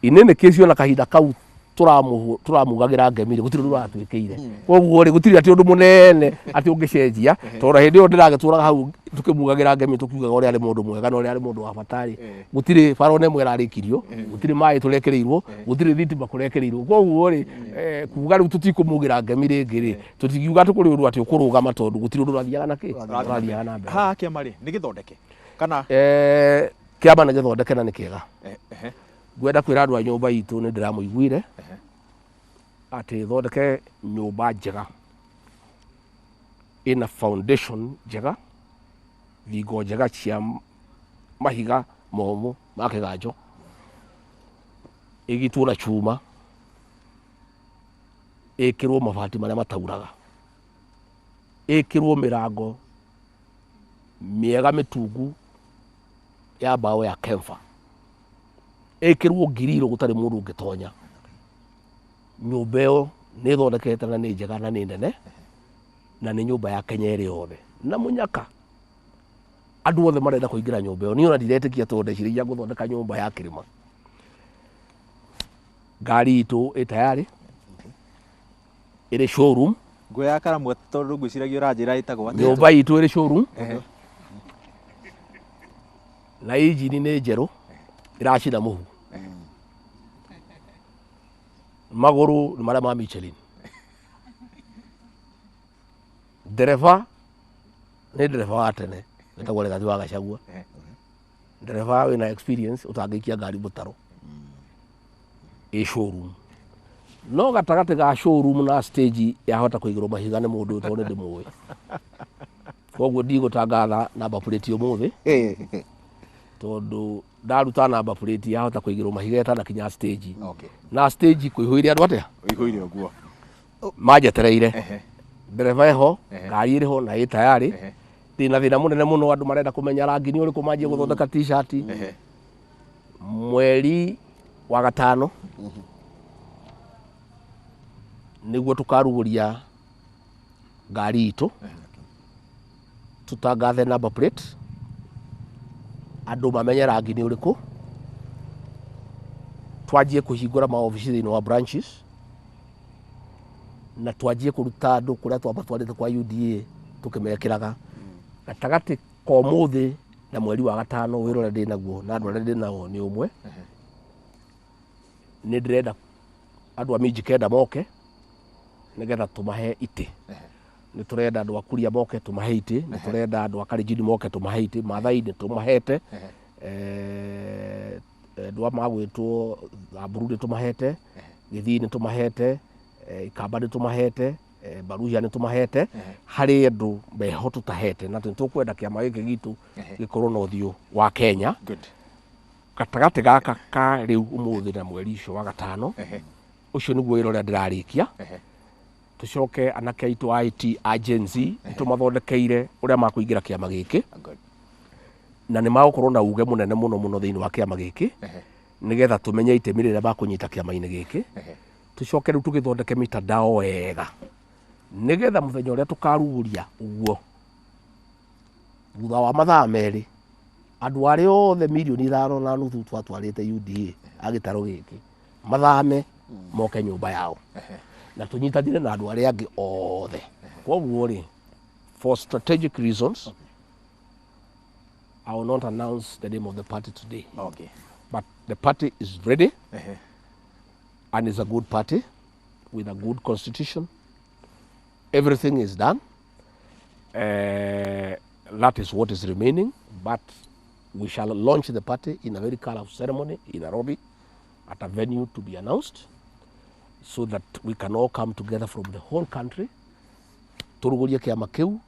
Inene kĩcio na kahinda kau tũramugagĩra ngemi rĩ, gũtirĩ ũndũ ũratwĩkĩire. Koguo rĩ, gũtirĩ atĩ ũndũ mũnene atĩ ũngĩcenjia, tondũ hĩndĩ ĩyo ndĩragĩtũraga hau tũkĩmugagĩra ngemi tũkiugaga ũrĩa arĩ mũndũ mwega na ũrĩa arĩ mũndũ wa bata rĩ, gũtirĩ bara ona ĩmwe ĩrarĩkirio, gũtirĩ maĩ tũrekĩrĩirwo, gũtirĩ thitima kũrekĩrĩirwo. Koguo rĩ, kuga rĩu tũtikũmugĩra ngemi rĩngĩ rĩ, tũtingiuga atĩ kũrĩ ũndũ atĩ ũkũrũgama, tondũ gũtirĩ ũndũ ũrathiaga na kĩ ũrathiaga na mbere. Haha kĩama rĩ, nĩ gĩthondeke kana? Kĩama nĩ gĩthondeke na nĩ kĩega. Ngwenda kwĩra andũ a nyũmba itũ nĩ ndĩramũiguire atĩ thondeke nyũmba njega ĩna foundation njega, thingo njega cia mahiga momũ ma kĩganjo, ĩgitwo na cuma, ĩkĩrwo mabati marĩa matauraga, ĩkĩrwo mĩrango mĩega mĩtungu ya mbaũ ya kemba, ĩkĩrwo ngiriro gũtarĩ mũndũ ũngĩtonya. Nyũmba ĩyo nĩ ĩthondekete na nĩ njega na nĩ nene na nĩ nyũmba ya Kenya ĩrĩ yothe na mũnyaka. Andũ othe marenda kũingĩra nyũmba ĩyo. Niĩ ona ndiretĩkia, tondũ ndeciragia gũthondeka nyũmba ya kĩrĩma. Ngari itũ ĩ tayarĩ, ĩrĩ showroom. Nguoya karamu tondũ ngwĩciragia ũranjĩra ĩtagwo atĩa. Nyũmba itũ ĩrĩ showroom na injini nĩ njerũ ĩracina mũhu, magũrũ nĩ marĩa ma Michelin, ndereba nĩ ndereba wa tene wĩtagwo Rigathi wa Gachagua, ndereba wĩna experience ũtangĩikia ngari mũtaro. Ĩ showroom, no gatagatĩ ga showroom na stage yahota kũigĩrwo mahiga nĩ mũndũ ũyũ, tondũ nĩ ndĩmũĩ. Koguo ndigũtangatha number plate ũmũthĩ, tondũ ndaruta number plate yahota kũigĩrwo mahiga ĩtanakinya stage. Na stage kũihũire andũ atĩa? Ũihũire ũguo. Manjetereire. Ndereba ĩho, ngari ĩrĩ ho na ĩ tayarĩ. Ndĩna thĩna mũnene mũno, andũ marenda kũmenya rangi nĩ ũrĩkũ manjie gũthondeka t-shirt. Mweri wa gatano nĩguo tũkarugũria ngari itũ, tũtangathe number plate, andũ mamenye rangi nĩ ũrĩkũ, twanjie kũhingũra maobici thĩinĩ wa branches na twanjie kũruta andũ kũrĩa twamba twarĩte kwa UDA tũkĩmekĩraga. Gatagatĩ ka ũmũthĩ na mweri wa gatano, wĩra ũrĩa ndĩ naguo na andũ arĩa ndĩ nao nĩ ũmwe. Nĩ ndĩrenda andũ a Mijikenda moke nĩgetha tũmahe itĩ. Nĩ tũrenda andũ a Kuria moke tũmahe itĩ, nĩ tũrenda andũ a Kalenjin moke tũmahe itĩ, Maathai nĩ tũmahete, andũ a magwĩtwo Thamburu nĩ tũmahete, Gĩthii nĩ tũmahete, Ikamba nĩ tũmahete, Baruhia nĩ tũmahete, harĩ andũ meho tũtahete na nĩ tũkwenda kĩama gĩkĩ gitũ gĩkorwo na ũthiũ wa Kenya. Gatagatĩ gaka ka rĩu ũmũthĩ na mweri ũcio wa gatano, ũcio nĩguo wĩra ũrĩa ndĩrarĩkia. Tũcoke anake aitũ a IT a Gen Z nĩ tũmathondekeire ũrĩa makũingĩra kĩama gĩkĩ na nĩ magũkorwo na uge mũnene mũno mũno thĩinĩ wa kĩama gĩkĩ nĩgetha tũmenye itemi rĩrĩa makũnyita kĩama-inĩ gĩkĩ. Tũcoke rĩu tũgĩthondeke mitandao wega nĩgetha mũthenya ũrĩa tũkarugũria ũguo thutha wa mathaa merĩ andũ arĩa othe 5.5 million twatwarĩte UDA a gĩtarũ gĩkĩ mathame moke nyũmba yao na tũnyitanĩre na andũ arĩa angĩ othe. Koguo rĩ, for strategic reasons I will not announce the name of the party today. But the party is ready and is a good party with a good constitution. Everything is done. That is what is remaining, but we shall launch the party in a very colorful ceremony in Nairobi at a venue to be announced so that we can all come together from the whole country. Turugurie kiama kiu.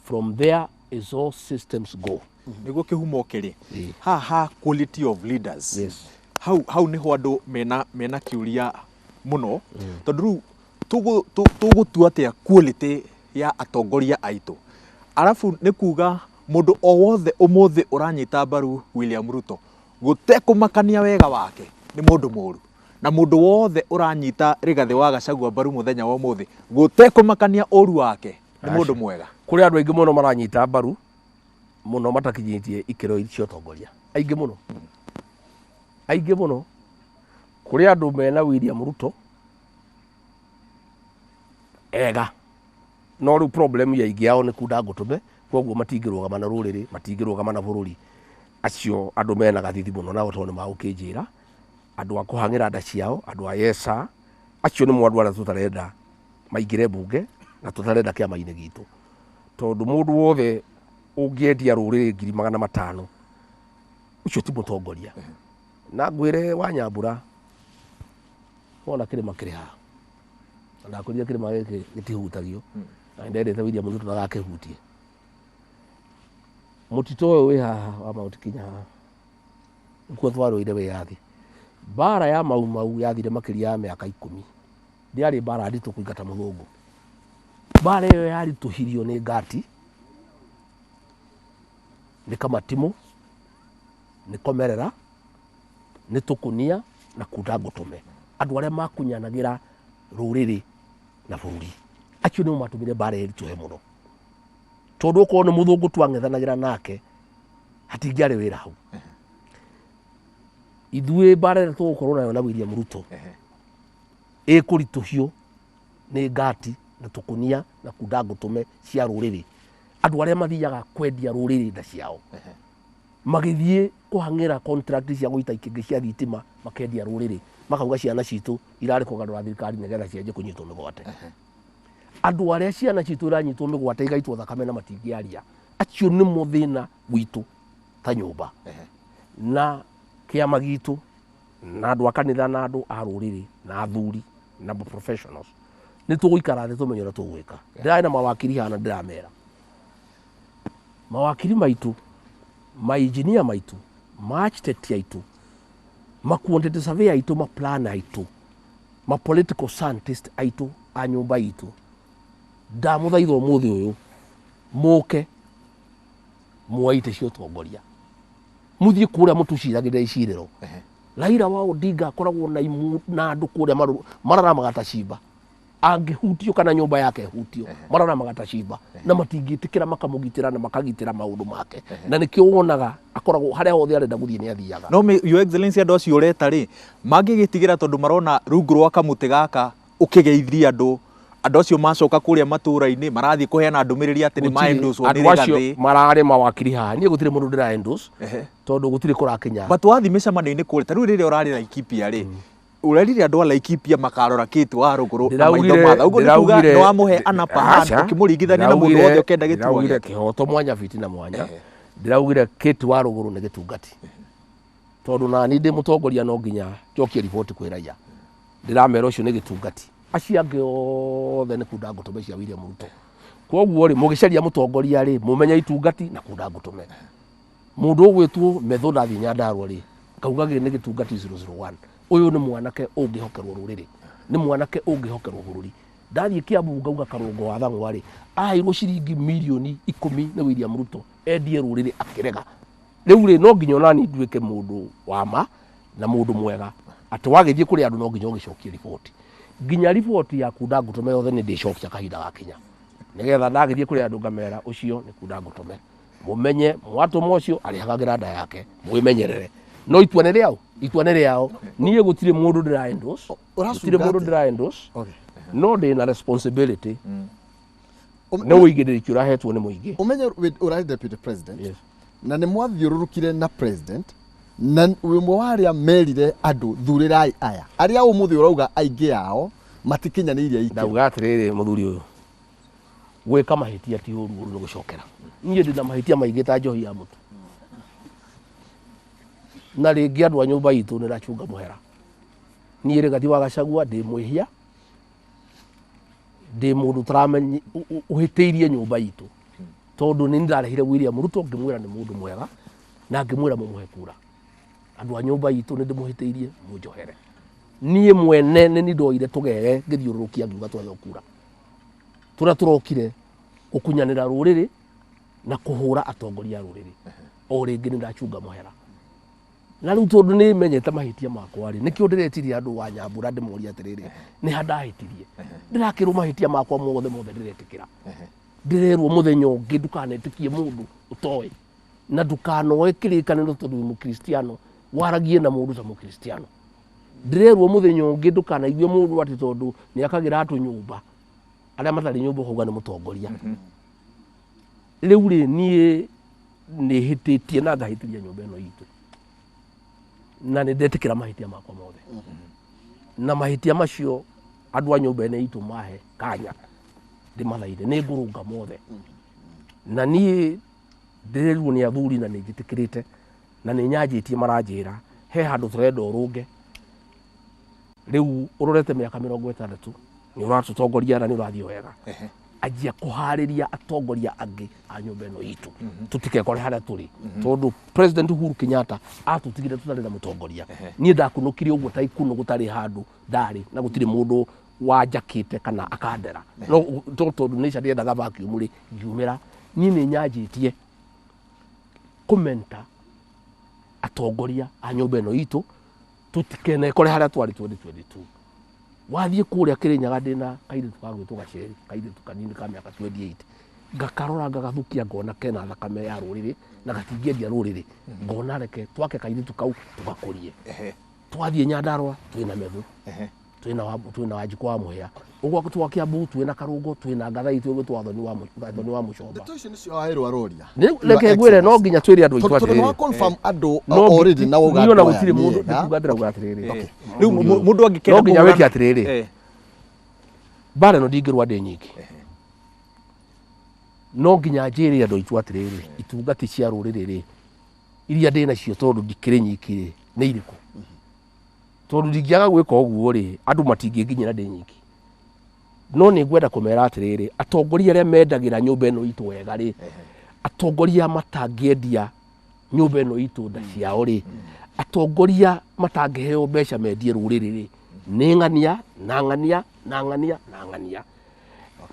From there is all systems go. Niguo kihumo kiri haha quality of leaders. Hau hau niho andu mena kiuria muno tondu riu tugutua atia quality ya atongoria aitu, arabu ni kuga mundu o wothe umuthi uranyita mbaru William Ruto gutekumakania wega wake ni mundu muru, na mundu wothe uranyita Rigathi wa Gachagua mbaru muthenya wa umuthi gutekumakania uru wake ni mundu mwega. Kuri andu aingi muno maranyita mbaru muno matakinyĩtie ikĩro cia ũtongoria, aingĩ mũno, aingĩ mũno. Kũrĩ andũ mena William Ruto ega, no rĩu problem ya aingĩ ao nĩ kunda ngũtũme, koguo matingĩrũgama na rũrĩrĩ, matingĩrũgama na bũrũri. Acio andũ mena gathithi mũno nao tondũ nĩ magũkĩnjĩra, andũ a kũhang'ĩra nda ciao, andũ a yesa, acio nĩmo andũ arĩa tũtarenda maingĩre mbunge na tũtarenda kĩama-inĩ gitũ, tondũ mũndũ wothe ũngĩendia rũrĩrĩ 500,000 ũcio ti mũtongoria. Na ngwĩre wa Nyambura, wona kĩrĩma kĩrĩ haha, na ndakwĩrire kĩrĩma gĩkĩ gĩtihutagio, na nĩndendete William Ruto ndagakĩhutie. Mũtitũ ũyũ wĩ haha wa Mount Kenya haha nĩkuo twarũire wĩyathi. Mbara ya Mau Mau yathire makĩria ya mĩaka 10, ndĩarĩ mbara nditũ kũingata mũthũngũ. Mbara ĩyo yaritũhirio nĩ ngati, nĩ kamatimũ, nĩ komerera, nĩ tũkũnia na kunda ngũtũme. Andũ arĩa makunyanagĩra rũrĩrĩ na bũrũri acio nĩo matũmire mbara ĩritũhe mũno, tondũ okorwo nĩ mũthũngũ twang'ethanagĩra nake hatingĩarĩ wĩra hau. Ithuĩ mbara ĩrĩa tũgũkorwo nayo na William Ruto ĩkũritũhio nĩ ngati na tũkũnia na kunda ngũtũme cia rũrĩrĩ, andũ arĩa mathiaga kwendia rũrĩrĩ nda ciao, magĩthiĩ kũhang'ĩra contract cia gũita ikĩngĩ cia thitima, makendia rũrĩrĩ, makauga ciana citũ irarĩ kũgarũra thirikari nĩgetha cianjie kũnyitwo mĩgwate. Andũ arĩa ciana citũ iranyitwo mĩgwate igaitwo thakame na matingĩaria, acio nĩmo thĩna witũ ta nyũmba na kĩama gitũ na andũ a kanitha na andũ a rũrĩrĩ na athuri na professionals. Nĩ tũgũikara thĩ tũmenye ũrĩa tũgwĩka. Ndĩrarĩ na mawakiri haha na ndĩramera mawakiri maitũ, mainjinia maitũ, ma architect aitũ, ma quantity surveyor aitũ, ma planner aitũ, ma political scientist aitũ a nyũmba itũ, ndamũthaitha ũmũthĩ ũyũ mũke muoe itĩ cia ũtongoria, mũthiĩ kũrĩa mũtũciragĩrĩra icirĩro. Raila wa Odinga akoragwo na imu na andũ kũrĩa mararamaga ta cimba, angĩhutio kana nyũmba yake ĩhutio mararamaga ta cimba na matingĩtĩkĩra, makamũgitĩra na makagitĩra maũndũ make, na nĩkĩo wonaga akoragwo harĩa hothe arenda gũthiĩ nĩ athiaga. No Your Excellency, andũ acio ũreta rĩ, mangĩgĩtigĩra tondũ marona rungu rwa kamũtĩ gaka ũkĩgeithia andũ, andũ acio macoka kũrĩa matũũra-inĩ marathiĩ kũheana ndũmĩrĩri atĩ nĩ ma-endorse nĩ Andũ acio Rigathĩ. Mararĩ mawakiri haha, niĩ gũtirĩ mũndũ ndĩra endorse tondũ gũtirĩ kũrakinya. But wathiĩ mĩcemanio-inĩ kũrĩa, ta rĩu rĩrĩa ũrarĩ Laikipia rĩ, Ũrerire andũ a Laikipia makarora Kate wa Rũgũrũ na maitho Ndĩraugire- matha. Ũguo nĩ kuga ndĩraugire- nĩ wamũhe an upper hand Aca, ũkĩmũringithania na mũndũ ndĩraugire- wothe ũkenda gĩturwa ndĩraugire gĩake. kĩhoto mwanya bitina mwanya. Ndĩraugire Kate wa Rũgũrũ nĩ gĩtungati, tondũ nani ndĩ mũtongoria no nginya njokie riboti kwĩ raia. Ndĩramera ũcio nĩ gĩtungati, acio angĩ othe nĩ kunda ngũtũme cia William Ruto. Koguo rĩ, mũgĩcaria mũtongoria rĩ, mũmenye itungati na kunda ngũtũme. Mũndũ ũgwĩtwo Methu ndathiĩ Nyandarua rĩ, ngauga gĩ nĩ gĩtungati 001. Ũyũ nĩ mwanake ũngĩhokerwo rũrĩrĩ, nĩ mwanake ũngĩhokerwo bũrũri. Ndathiĩ Kiambu ngauga Karũngo wa Thang'wa rĩ, aheirwo ciringi mirioni 10 nĩ William Ruto endie rũrĩrĩ akĩrega. Rĩu rĩ, no nginya onani nduĩke mũndũ wa ma na mũndũ mwega, atĩ wagĩthiĩ kũrĩ andũ no nginya ũgĩcokie riboti. Nginya riboti ya kunda ngũtũme yothe nĩ ndĩcokia kahinda gakinya, nĩgetha ndagĩthiĩ kũrĩ andũ ngamera ũcio nĩ kunda ngũtũme. Mũmenye mwatũma ũcio arĩhagagĩra nda yake, mwĩmenyerere. No itua nĩ rĩao, itua nĩ rĩao. Niĩ gũtirĩ mũndũ ndĩra endorse, Ũracunga gũtirĩ mũndũ atĩa? ndĩra endorse, Okay. no ndĩna responsibility nĩ ũigĩrĩrĩki ũrahetwo nĩ mũingĩ. Ũmenye ũrarĩ deputy president. Yes. Na nĩ mwathiũrũrũkire na president, na wĩ ũmwe wa arĩa merire andũ thurĩrai aya arĩa ũmũthĩ ũrauga aingĩ ao matikinyanĩirie ikĩro. Ndauga atĩrĩrĩ, mũthuri ũyũ, gwĩka mahĩtia ti ũru, ũru nĩ gũcokera. Niĩ ndĩna mahĩtia maingĩ ta njohi ya mũtu, na rĩngĩ andũ a nyũmba itũ nĩ ndacunga mũhera. Niĩ Rigathi wa Gachagua ndĩ mwĩhia, ndĩ mũndũ ũtaramenya ũhĩtĩirie nyũmba itũ, tondũ nĩ ndarehire William Ruto ngĩmwĩra nĩ mũndũ mwega na ngĩmwĩra mũmũhe kura. Andũ a nyũmba itũ nĩ ndĩmũhĩtĩirie, mũnjohere. Niĩ mwene nĩ niĩ ndoire tũgere ngĩthiũrũrũkia ngiuga twaheo kura, tũrĩa tũrokire gũkunyanĩra rũrĩrĩ na kũhũra atongoria a rũrĩrĩ. O rĩngĩ nĩ ndacunga mũhera. Na rĩu tondũ nĩ menyete mahĩtia makwa rĩ, nĩkĩo ndĩretirie andũ wa Nyambura ndĩmorie atĩrĩrĩ, nĩ ha ndahĩtirie? Ndĩrakĩrwo mahĩtia makwa mothe mothe ndĩretĩkĩra. Ndĩrerwo mũthenya ũngĩ ndũkanetĩkie mũndũ ũtoĩ, na ndũkanoe kĩrĩkanĩro tondũ wĩ mũkristiano, waragie na mũndũ ta mũkristiano. Ndĩrerwo mũthenya ũngĩ ndũkanaigue mũndũ atĩ tondũ nĩ akagĩra andũ nyũmba, arĩa matarĩ nyũmba ũkauga nĩ mũtongoria. Rĩu rĩ, niĩ nĩ hĩtĩtie na ngahĩtĩria nyũmba ĩno itũ, na nĩ ndetĩkĩra mahĩtia makwa mothe. Na mahĩtia macio andũ a nyũmba ĩno itũ mahe kanya ndĩmathaithe, nĩ ngũrũnga mothe. Na niĩ ndĩrerirwo nĩ athuri na nĩ njĩtĩkĩrĩte na nĩ nyanjĩtie, maranjĩra he handũ tũrenda ũrũnge. Rĩu ũrorete mĩaka 60 nĩ ũratũtongoria na nĩ ũrathiĩ wega, anjia kũharĩria atongoria angĩ a nyũmba ĩno itũ, tũtikekore harĩa tũrĩ, tondũ President Uhuru Kenyatta atũtigire tũtarĩ na mũtongoria. Niĩ ndakunũkire ũguo ta ikunũ, gũtarĩ handũ ndarĩ na gũtirĩ mũndũ wanjakĩte kana akandera, no tondũ nature ndĩendaga vacuum rĩ, ngiumĩra. Niĩ nĩ nyanjĩtie kũmenta atongoria a nyũmba ĩno itũ, tũtikenekore harĩa twarĩ 2022. Wathiĩ kũrĩa Kĩrĩnyaga, ndĩna kairĩtu gagwĩtwo Gaceri, kairĩtu kanini ka mĩaka 28, ngakarora ngagathukia, ngona kena thakame ya rũrĩrĩ na gatingĩendia rũrĩrĩ. Ngona reke twake kairĩtu kau tũgakũrie. Twathiĩ Nyandarua twĩna Methu, twĩna Wanjikũ wa Mũhĩa, ũguo twa Kiambu twĩna Karũngo, twĩna Ngathai twĩgwĩtwo Wathoni wa Mũcomba. Ndeto icio nĩcio waherwo aroria. Reke ngwĩre, no nginya twĩre andũ aitũ tondũ nĩ atĩrĩrĩ, wa confirm andũ no already na wauga niĩ ona andũ aya gũtirĩ nĩ mũndũ ega. ndikuga, ndĩrauga atĩrĩrĩ, Rĩu mũndũ angĩkenda no nginya kũhũrana- wĩke atĩrĩrĩ, mbara ĩno ndingĩrũa ndĩ nyingĩ. No nginya njĩre andũ aitũ atĩrĩrĩ, itungati cia rũrĩrĩ rĩ, iria ndĩ nacio tondũ ndikĩrĩ nyiki rĩ, nĩ irĩkũ? Tondũ ndingĩaga gwĩka ũguo rĩ, andũ matingĩnginyĩra ndĩ nyiki. No nĩ ngwenda kũmera atĩrĩrĩ, atongoria arĩa mendagĩra nyũmba ĩno itũ wega rĩ, atongoria matangĩendia nyũmba ĩno itũ nda ciao rĩ, atongoria matangĩheo mbeca mendie rũrĩrĩ rĩ, nĩ ng'ania na ng'ania na ng'ania na ng'ania.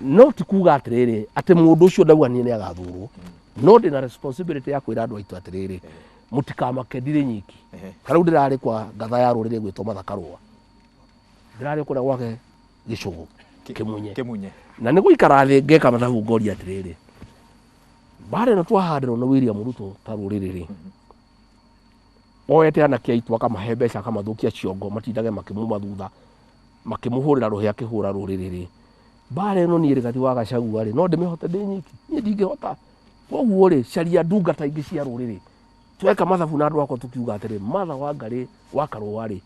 No ti kuga atĩrĩrĩ atĩ mũndũ ũcio ndauga niĩ nĩ agathurwo, no ndĩna responsibility ya kwĩra andũ aitũ atĩrĩrĩ, mũtikamake, ndirĩ nyiki. Ta rĩu ndĩrarĩ kwa ngatha ya rũrĩrĩ gwĩtwo Martha Karũa, ndĩrarĩ kũrĩa gwake Gĩcũgũ Kĩmunye. Kĩmunye. Na nĩ gũikara thĩ ngeka mathabu, ngoria atĩrĩrĩ, mbara ĩno twahandĩrwo nĩ William Ruto ta rũrĩrĩ rĩ, oete anake aitũ akamahe mbeca, akamathũkia ciongo, matindage makĩmuma thutha makĩmũhũrĩra rũhĩ akĩhũra rũrĩrĩ rĩ, mbara ĩno niĩ Rigathi wa Gachagua rĩ, no ndĩmĩhote ndĩ nyiki? Niĩ ndingĩhota. Koguo rĩ, caria ndungata ingĩ cia rũrĩrĩ. Tweka mathabu na andũ akwa, tũkiuga atĩrĩ, Martha Wangari wa Karũa rĩ,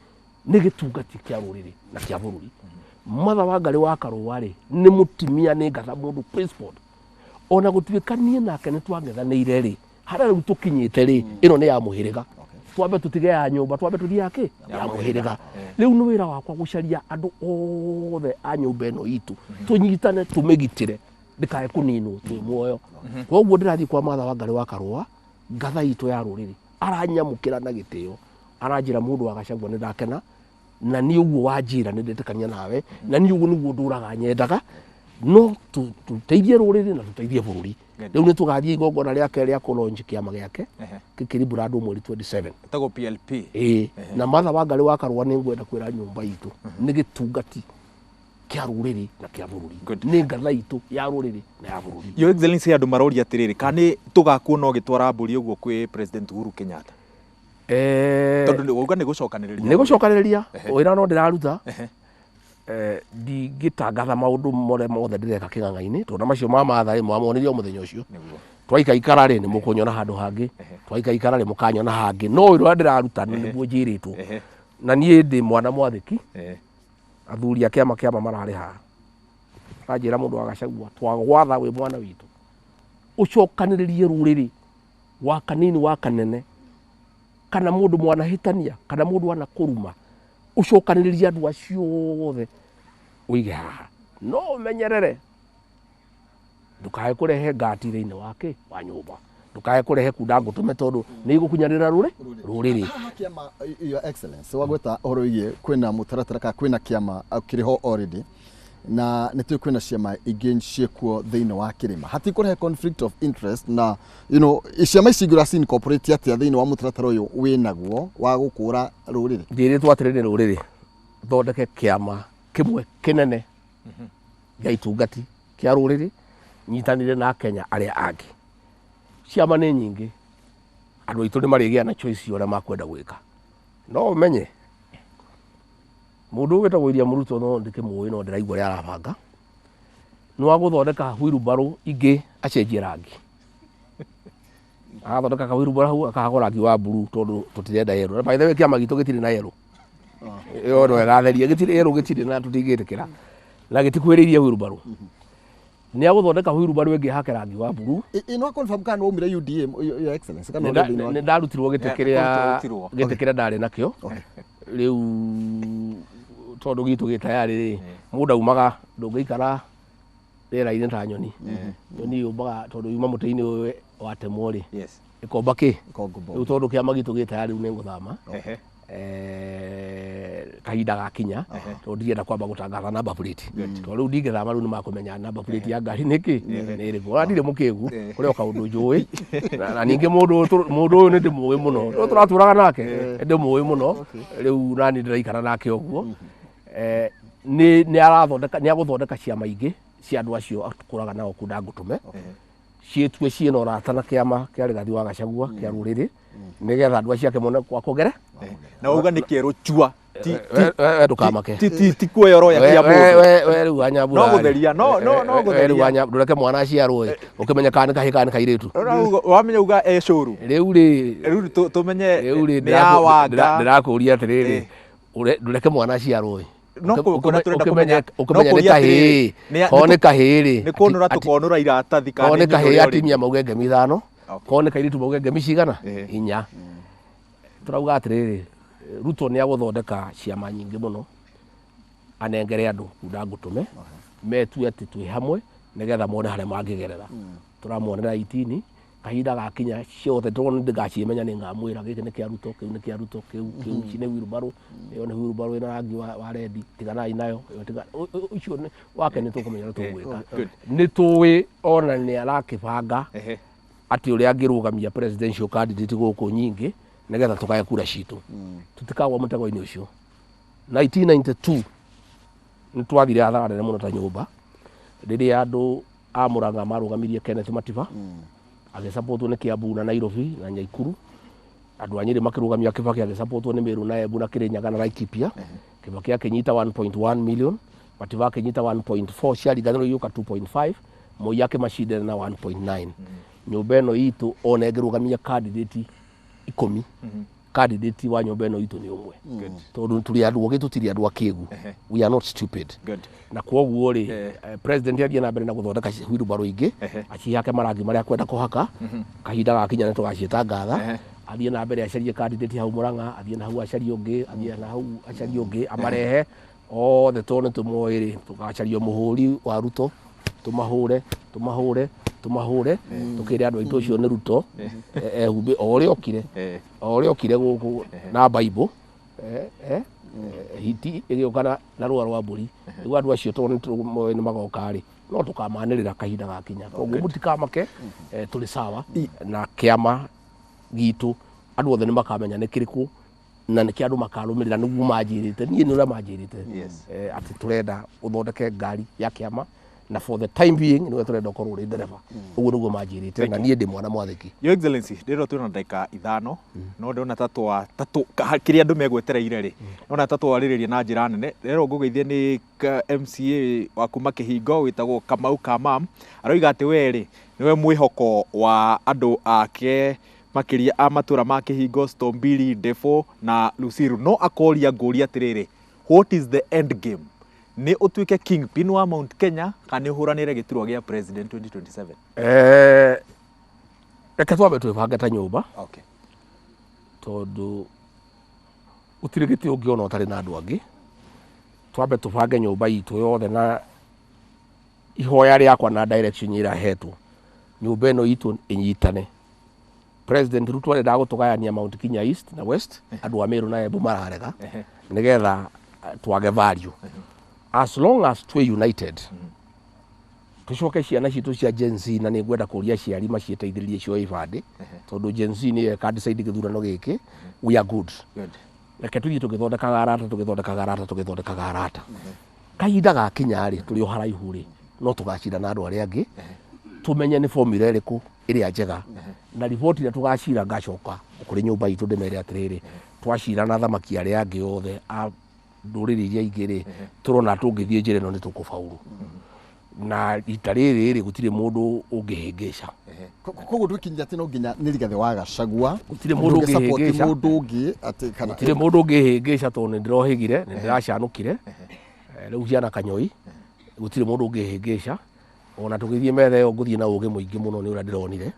Nĩ gĩtungati kĩa rũrĩrĩ na kĩa bũrũri. Martha Wangari wa Karũa rĩ, nĩ mũtimia, nĩ ngatha mũndũ principled. Ona gũtuĩka niĩ nake nĩ twang'ethanĩire rĩ, harĩa rĩu tũkinyĩte rĩ, ĩno nĩ ya mũhĩrĩga. Twambe tũtige ya nyũmba, twambe tũthiĩ ya kĩ? Ya mũhĩrĩga. Rĩu nĩ wĩra wakwa gũcaria andũ othe a nyũmba ĩno itũ, tũnyitane tũmĩgitĩre ndĩkae kũninwo twĩ muoyo. Koguo ndĩrathiĩ kwa Martha Wangari wa Karũa, ngatha itũ ya rũrĩrĩ, aranyamũkĩra na gĩtĩo, aranjĩra mũndũ wa Gachagua nĩ ndakena, na niĩ ũguo wanjĩra nĩ ndetĩkania nawe, na niĩ ũguo nĩguo ndũraga nyendaga, no tũteithie rũrĩrĩ na tũteithie bũrũri. Rĩu nĩ tũgathiĩ igongona rĩake rĩa kũ launch kĩama gĩake gĩkĩribũra andũ mweri 27. Ĩtagwo PLP. Ĩĩ, na Martha Wangari wa Karũa nĩ ngwenda kwĩra nyũmba itũ nĩ gĩtungati kĩa rũrĩrĩ na kĩa bũrũri. Nĩ ngatha itũ ya rũrĩrĩ na ya bũrũri. Your Excellency, andũ maroria atĩrĩrĩ, kana nĩ tũgakuona ũgĩtwara mbũri ũguo kwĩ President Uhuru Kenyatta? Tondũ wauga nĩ gũcokanĩrĩria. Nĩ gũcokanĩrĩria wĩra no ndĩraruta. Ndingĩtangatha maũndũ marĩa mothe ndĩreka kĩng'ang'a-inĩ, tondũ macio ma Martha rĩ, mwamonire o mũthenya ũcio. Twaikaikara rĩ, nĩ mũkũnyona handũ hangĩ, twaikaikara rĩ, mũkanyona hangĩ, no wĩra ũrĩa ndĩraruta nĩguo njĩrĩtwo. Na niĩ ndĩ mwana mwathĩki. Athuri a kĩama kĩama mararĩ haha, aranjĩra mũndũ wa Gachagua, twagwatha wĩ mwana witũ ũcokanĩrĩrie rũrĩrĩ wa kanini wa kanene, kana mũndũ mwanahĩtania, kana mũndũ anakũruma, ũcokanĩrĩrie andũ acio othe ũige haha, no ũmenyerere ndukae kũrehe ngati thĩinĩ wa kĩ wa nyũmba, ndukae kũrehe kunda ngũtũme, tondũ nĩ igũkunyanĩra rũrĩrĩ. Haha kĩama, Your Excellency, wagweta ũhoro wĩgiĩ kwĩna mũtaratara kana kwĩna kĩama kĩrĩ ho already, na nĩ tũĩ kwĩna ciama ingĩ ciĩkuo thĩinĩ wa kĩrĩma, hatikũrehe conflict of interest na ciama ici ingĩ ũraci incorporate atĩa thĩinĩ wa mũtaratara ũyũ wĩnaguo wa gũkũra rũrĩrĩ? Njĩrĩtwo atĩrĩrĩ, rũrĩrĩ thondeke kĩama kĩmwe kĩnene gĩa itungati kĩa rũrĩrĩ, nyitanĩre na Kenya arĩa angĩ. Ciama nĩ nyingĩ, andũ aitũ nĩ marĩgĩa na choice ũrĩa makwenda gwĩka. No ũmenye mũndũ ũyũ wĩtagwo William Ruto, no ndĩkĩmũĩ, no ndĩraigua ũrĩa arabanga nĩ wa gũthondeka wheelbarrow ingĩ, acenjie rangi, agathondeka ka wheelbarrow hau akahakwo rangi wa blue, tondũ tũtirenda yellow. Na by the way, kĩama gitũ gĩtirĩ na yellow ĩyo, no ĩgatheria gĩtirĩ yellow, gĩtirĩ na tũtingĩtĩkĩra na gĩtikuhĩrĩirie wheelbarrow. Nĩ agũthondeka wheelbarrow ĩngĩ hake rangi wa blue. Ĩno confirm kana waumire UDA, Your Excellency, kana ũrĩ thĩinĩ wa Nĩ ndarutirwo gĩtĩ kĩrĩa kũrutirwo. gĩtĩ kĩrĩa ndarĩ nakĩo. Rĩu tondũ gitũ gĩ tayarĩ rĩ, mũndũ aumaga, ndũngĩikara rĩera-inĩ ta nyoni. Nyoni yũmbaga tondũ yuma mũtĩ-inĩ ũyũ watemwo rĩ, ĩkomba kĩ. Ĩkomba. Rĩu tondũ kĩama gitũ gĩ tayarĩ, rĩu nĩ ngũthama kahinda gakinya, tondũ ndirenda kwamba gũtangatha number plate, tondũ rĩu ndingĩthama, rĩu nĩ makũmenya number plate ya ngari nĩkĩ nĩ ĩrĩkũ. Ona ndirĩ mũkĩgu, kũrĩ o kaũndũ njũĩ, na ningĩ mũndũ ũyũ nĩ ndĩmũĩ mũno, no tũratũraga nake, nĩ ndĩmũĩ mũno rĩu, nani ndĩraikara nake ũguo. Nĩ arathondeka, nĩ agũthondeka ciama ingĩ cia andũ acio atũkũraga nao kunda ngũtũme, ciĩtue ciĩna ũrata na kĩama kĩa Rigathi wa Gachagua kĩa rũrĩrĩ, nĩgetha andũ acio ake mone kwa kũgere. Na wauga nĩ kĩerũ chua. We ndũkamake. Ti kuoya ũroya kĩa mũndũ. We rĩu Wanyambura No gũtheria, no we rĩu gũtheria. Ndũreke mwana aciarwo ĩ, ũkĩmenye kana nĩ kahĩĩ kana nĩ kairĩtu. Wamenya uga e cũru. Rĩu rĩ, Rĩu tũmenye rĩu rĩ, nĩ ya Wanga. Ndĩrakũria atĩrĩrĩ, ndũreke mwana aciarwo ĩ, No kũrĩa tũrenda kũmenya, no ũkĩmenya nĩ kũria kahĩĩ, atĩrĩrĩ, korwo nĩ kahĩĩ rĩ, nĩ kũnũra tũkonũra iratathi kana korwo nĩ nĩ kahĩĩ ũrĩa ũrĩ. atimia mauge ngemi ithano, korwo nĩ kairĩtu mauge ngemi cigana? 4. Tũrauga atĩrĩrĩ, Ruto nĩ agũthondeka ciama nyingĩ mũno, anengere andũ kunda ngũtũme, metue atĩ twĩ hamwe, nĩgetha mone harĩa mangĩgerera. Tũramuonera 18 kahinda gakinya ciothe tondũ ndĩgacimenya, nĩ ngamwĩra gĩkĩ nĩ kĩa Ruto, kĩu nĩ kĩa Ruto, kĩu ici nĩ wheelbarrow, ĩyo nĩ wheelbarrow ĩna rangi wa red, tiganai nayo ĩyo, ũcio wake nĩ tũkũmenya ũrĩa tũgwĩka. Nĩ tũĩ ona nĩ arakĩbanga atĩ ũrĩa angĩrũgamia presidential candidate gũkũ nyingĩ, nĩgetha tũkae kura citũ, tũtikagwa mũtego-inĩ ũcio. 1992 nĩ twathire hathara nene mũno ta nyũmba rĩrĩa andũ a Murang'a marũgamirie Kenneth Matiba, agĩsapotwo nĩ Kiambu na Nairobi na Nyaikuru. Andũ a Nyĩrĩ makĩrũgamia Kibaki, agĩsapotwo nĩ Meru na Embu na Kĩrĩnyaga na Laikipia. Kibaki akĩnyita 1.1 million, Matiba akĩnyita 1.4, ciaringanĩrwo igĩũka 2.5, Moi akĩmacindana na 1.9. Nyũmba ĩno itũ ona ĩngĩrũgamia candidate 10. Candidate wa nyũmba ĩno itũ nĩ ũmwe, tondũ tũrĩ andũ ogĩ, tũtirĩ andũ akĩgu. We are not stupid. Na kwoguo rĩ, president athiĩ na mbere na gũthondeka wheelbarrow ingĩ, acihake marangi marĩa akwenda kũhaka. Kahinda gakinya nĩ tũgaciĩtangatha. Athiĩ na mbere acarie candidate hau Murang'a, athiĩ na hau acarie ũngĩ, athiĩ na hau acarie ũngĩ, amarehe othe, tondũ nĩ tũmoĩ rĩ, tũgacaria mũhũri wa Ruto, tũmahũre, tũmahũre, tũmahũre, tũkĩre andũ aitũ ũcio nĩ Ruto ehumbĩ o ũrĩa okire, o ũrĩa okire gũkũ na Bible, hiti ĩgĩũka na rũa rwa mbũri. Rĩu andũ acio, tondũ nĩ tũmoĩ nĩ magoka rĩ, no tũkamanĩrĩra kahinda gakinya. Koguo mũtikamake, tũrĩ sawa na kĩama gitũ. Andũ othe nĩ makamenya nĩ kĩrĩkũ na nĩkĩ andũ makarũmĩrĩra. Nĩguo manjĩrĩte niĩ, nĩ ũrĩa manjĩrĩte, atĩ tũrenda ũthondeke ngari ya kĩama, na for the time being nĩwe tũrenda ũkorwo ũrĩ ndereba. Ũguo nĩguo manjĩrĩte, na niĩ ndĩ mwana mwathĩki. Your Excellency, ndĩrona twĩna ndagĩka 5, no ndĩrona ta twa ta tũ kĩrĩa andũ megwetereire rĩ, ndĩrona ta twarĩrĩria na njĩra nene. Rĩrĩa ngũgeithie nĩ MCA wa kuma Kĩhingo wĩtagwo Kamau Kamam, aroiga atĩ we rĩ, nĩwe mwĩhoko wa andũ ake, makĩria a matũra ma Kĩhingo, Stombili, Ndebo na Lusiru. No akoria ngũria atĩrĩrĩ, what is the end game? Nĩ ũtuĩke kingpin wa Mount Kenya kana nĩ ũhũranĩre gĩturwa gĩa president 2027? Reke twambe twĩbange ta nyũmba, tondũ gũtirĩ gĩtĩ ũngĩona ũtarĩ na andũ angĩ. Twambe tũbange nyũmba itũ yothe, na ihoya rĩakwa na direction ĩrĩa hetwo, nyũmba ĩno itũ ĩnyitane. President Ruto arenda gũtũgayania Mount Kenya East na West, andũ a Meru na Embu mararega, nĩgetha twage value. As long as twĩ united, tũcoke ciana citũ cia Gen Z, na nĩ ngwenda kũria aciari maciĩteithĩrĩrie cioe ibandĩ, tondũ Gen Z nĩyo ĩka decide gĩthurano gĩkĩ. We are good. Reke tũthiĩ tũgĩthondekaga arata, tũgĩthondekaga arata, tũgĩthondekaga arata. Kahinda gakinya rĩ, tũrĩ o haraihu rĩ, no tũgacira na andũ arĩa angĩ, tũmenye nĩ formula ĩrĩkũ ĩrĩa njega, na riboti ĩrĩa tũgacira, ngacoka kũrĩ nyũmba itũ ndĩmere atĩrĩrĩ, twacira na thamaki arĩa angĩ othe a ndũrĩrĩ iria ingĩ rĩ, tũrona tũngĩthiĩ njĩra ĩno nĩ tũkũbauru, na rita rĩrĩ rĩ, gũtirĩ mũndũ ũngĩhĩngĩca. Koguo ndwĩkinyire atĩ no nginya nĩ Rigathĩ wa Gachagua? Gũtirĩ mũndũ Ndũngĩ-support ũngĩhĩngĩca. Mũndũ ũngĩ atĩ kana? Gũtirĩ mũndũ ũngĩhĩngĩca, tondũ nĩ ndĩrohĩgire, nĩ ndĩracanũkire. Rĩu ciana kanyoi, gũtirĩ mũndũ ũngĩhĩngĩca. Ona tũgĩthiĩ metha ĩyo, ngũthiĩ na ũgĩ mũingĩ mũno nĩ ũrĩa ndĩronire,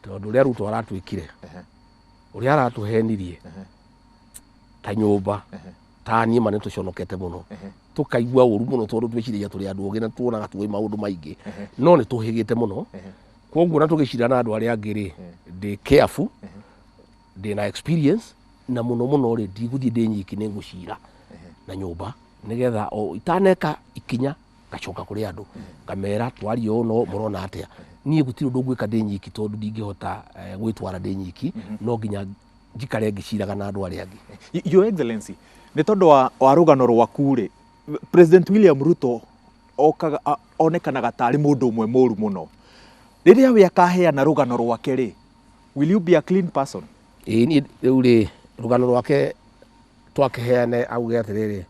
tondũ ũrĩa Ruto aratwĩkire, ũrĩa aratũhenirie ta nyũmba, ta niĩ ma nĩ tũconokete mũno, tũkaigua ũru mũno, tondũ twĩciragia tũrĩ andũ ogĩ na tuonaga tũĩ maũndũ maingĩ, no nĩ tũhĩgĩte mũno. Koguo na tũgĩcira na andũ arĩa angĩ rĩ, ndĩ careful, ndĩ na experience, na mũno mũno rĩ, ndigũthiĩ ndĩ nyiki, nĩ ngũcira na nyũmba, nĩgetha o itaneka ikinya ngacoka kũrĩ andũ ngamera twaria ũũ, no mũrona atĩa? Niĩ gũtirĩ ũndũ ngwĩka ndĩ nyiki, tondũ ndingĩhota gwĩtwara ndĩ nyiki, no nginya njikare ngĩciraga na andũ arĩa angĩ. Your Excellency, nĩ tondũ wa rũgano rwaku rĩ, President William Ruto okaga onekanaga tarĩ mũndũ ũmwe mũru mũno. Rĩrĩa we akaheana rũgano rwake rĩ, will you be a clean person? Ĩĩ, niĩ rĩu rĩ, rũgano rwake twakĩheane, auge atĩrĩrĩ,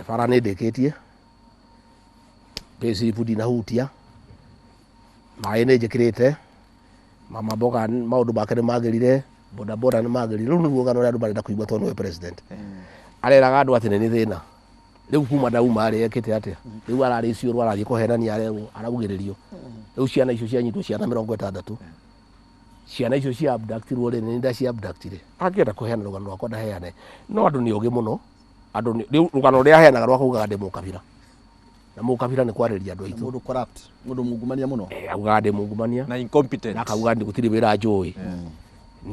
bara nĩ ndĩkĩtie, payslip ndinahutia, maĩ nĩ njĩkĩrĩte, mama mboga maũndũ make nĩ magĩrire, boda boda nĩ magĩrire. Rĩu nĩruo rũgano rũrĩa andũ marenda kũigua, tondũ nĩwe president areraga andũ atĩ nĩ nĩ thĩna. Rĩu kuma ndauma rĩ, ekĩte atĩa? Rĩu ararĩ ciũrwo, arathiĩ kũhenania, arerwo araugĩrĩrio. Rĩu ciana icio cianyitwo, ciana 60, ciana icio cia abductirwo rĩ, nĩ ndacia abductire. Angĩenda kũheana rũgano rwakwa, ndaheane, no andũ nĩ ogĩ mũno. Andũ rĩu rũgano rũrĩa aheanaga rwa kugaga ndĩ mũkabira, na mũkabira nĩ kwarĩria andũ aitũ. Mũndũ corrupt, mũndũ mungumania mũno. Augaga ndĩ mungumania na incompetent. Na akauga ndĩ gũtirĩ wĩra njũĩ.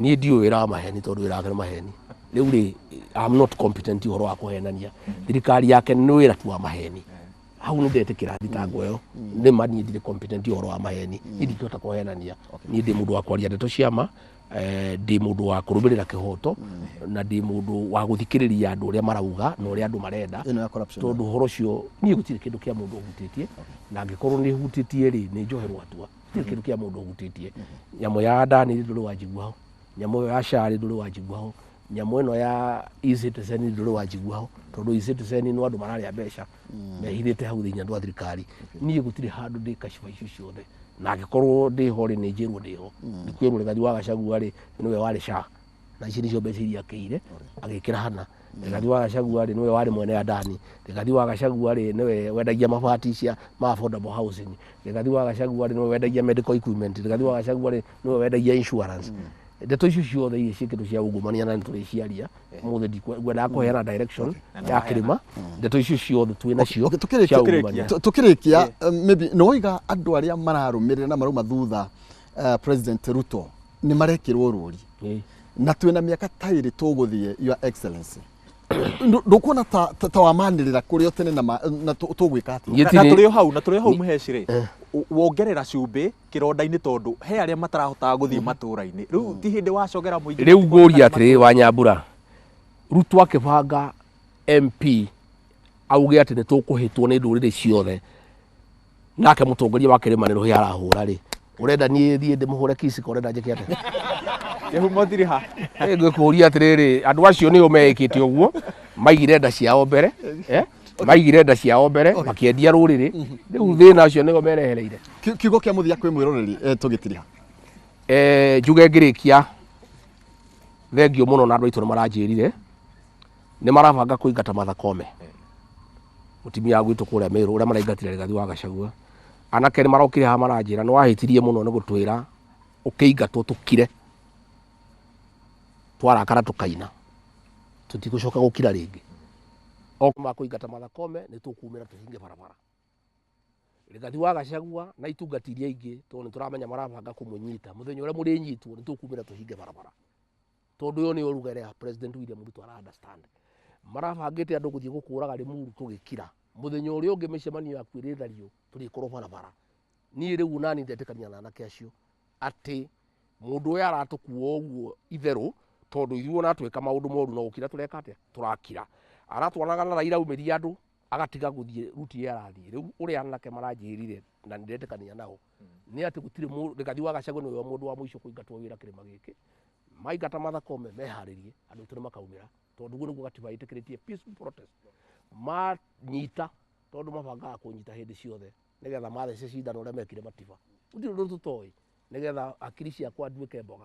Niĩ ndiũĩ wĩra wa maheni, tondũ wĩra wake nĩ maheni. Rĩu rĩ, I'm not competent ũhoro wa kũhenania. Thirikari yake nĩ wĩra tu wa maheni. Hau nĩ ndetĩkĩra thitango ĩyo. Nĩ ma niĩ ndirĩ competent ũhoro wa maheni. Niĩ ndingĩhota kũhenania. Niĩ ndĩ mũndũ wa kwaria ndeto cia ma, ndĩ mũndũ wa kũrũmĩrĩra kĩhoto, na ndĩ mũndũ wa gũthikĩrĩria andũ ũrĩa marauga na ũrĩa andũ marenda. Ĩno ya corruption. Tondũ ũhoro ũcio, niĩ gũtirĩ kĩndũ kĩa mũndũ ũhutĩtie, na angĩkorwo nĩ hutĩtie rĩ, nĩ njoherwo hatua. Gũtirĩ kĩndũ kĩa mũndũ ũhutĩtie. Nyamũ ya Adani ndũrĩ wanjigua ho, nyamũ ĩyo ya Shari ndũrĩ wanjigua ho, nyamũ ĩno ya eCitizen ndũrĩ wanjigua ho, tondũ eCitizen no andũ mararĩa mbeca mehithĩte hau thĩinĩ, andũ a thirikari. Niĩ gũtirĩ handũ ndĩ kaciba icio ciothe, na angĩkorwo ndĩho rĩ, nĩ njĩrwo ndĩho. Nĩ kwĩrwo Rigathi wa Gachagua rĩ, nĩwe warĩ SHA. Na ici nĩcio mbeca iria akĩire agĩkĩra hana. Rigathi wa Gachagua rĩ, nĩwe warĩ mwene Adani. Rigathi wa Gachagua rĩ, nĩwe wendagia mabati cia ma affordable housing. Rigathi wa Gachagua rĩ, nĩwe wendagia medical equipment. Rigathi wa Gachagua rĩ, nĩwe wendagia insurance. Ndeto icio ciothe iria ciĩkĩtwo cia ungumania na nĩtũrĩciaria ũmũthĩ, ndikwendaga kũheana direction ya kĩrĩma. Ndeto icio ciothe twĩ nacio Okay, tukĩrĩkia- cia ungumania. Tukĩrĩkia, maybe nĩ woiga andũ arĩa mararũmĩrĩra na marauma thutha President Ruto nĩ marekĩrwo rũri na twĩna mĩaka ta ĩrĩ tũgũthiĩ, Your Excellency. Ndũkuona ta wamanĩrĩra kũrĩ o tene na na tũgwĩka atĩa? Niĩ Na tũrĩ o hau, na tũrĩ o hau, mũheci rĩ, wongerera cumbĩ kĩronda-inĩ tondũ he arĩa matarahotaga gũthiĩ matũra-inĩ. Rĩu ti hĩndĩ wacogera mũingĩ. Rĩu ngũria atĩrĩrĩ, wa Nyambura, Ruto akĩbanga MP auge atĩ nĩ tũkũhĩtwo nĩ ndũrĩrĩ ciothe, nake mũtongoria wa kĩrĩma nĩ rũhĩa arahũra rĩ, ũrenda niĩ thiĩ ndĩmũhũre kisiko? Ũrenda njĩke atĩa? Kĩhumo thiri ha? Ngĩkũria atĩrĩrĩ, andũ acio nĩo meĩkĩte ũguo, maigire nda ciao mbere, eh? Maigire nda ciao mbere makĩendia rũrĩrĩ. Rĩu thĩna ũcio nĩo merehereire. Kiugo kĩa mũthia kwĩ mwĩroreri, tũgĩtiriha. Njuge ngĩrĩkia, thengiũ mũno na andũ aitũ nĩ maranjĩrire nĩ marabanga kũingata Martha Koome, mũtumia wa gwitũ kũrĩa Meru, ũrĩa maraingatire Rigathi wa Gachagua. Anake nĩ marokire haha maranjĩra nĩ wahĩtirie mũno nĩ gũtwĩra ũkĩingatwo tũkire, twarakara tũkaina, tũtigũcoka gũkira rĩngĩ. O makũingata Martha Koome, nĩ tũkumĩra tũhinge barabara. Rigathi wa Gachagua na itungati iria ingĩ, tondũ nĩ tũramenya marabanga kũmũnyita, mũthenya ũrĩa mũrĩnyitwo nĩ tũkumĩra tũhinge barabara, tondũ ĩyo nĩyo ruga ĩrĩa President William Ruto ara understand. Marabangĩte andũ gũthiĩ gũkũraga Limuru, tũgĩkira. Mũthenya ũrĩa ũngĩ mĩcemanio yaku ĩrĩthario, tũrĩkorwo barabara. Niĩ rĩu nani ndetĩkania na anake acio atĩ mũndũ ũyũ aratũkua ũguo itherũ, tondũ ithuĩ ona twĩka maũndũ moru no gũkira tũreka atĩa? Tũrakira. Aratwaranaga na Raila aumĩria andũ, agatiga gũthiĩ ruti ĩyo arathiĩ. Rĩu ũrĩa anake maranjĩrire, na nĩndetĩkania nao, nĩ atĩ gũtirĩ Rigathi wa Gachagua nĩwe mũndũ wa mũico kũingatwo wĩra kĩrĩma gĩkĩ. Maingata Martha Koome, meharĩrie, andũ aitũ nĩ makaumĩra, tondũ guo nĩguo gatiba ĩtĩkĩrĩtie peaceful protest. Manyita, tondũ mabangaga kũnyita hĩndĩ ciothe nĩgetha mathece cindano ũrĩa mekire matiba, gũtirĩ ũndũ tũtoĩ, nĩgetha akiri ciakwa nduĩke mboga,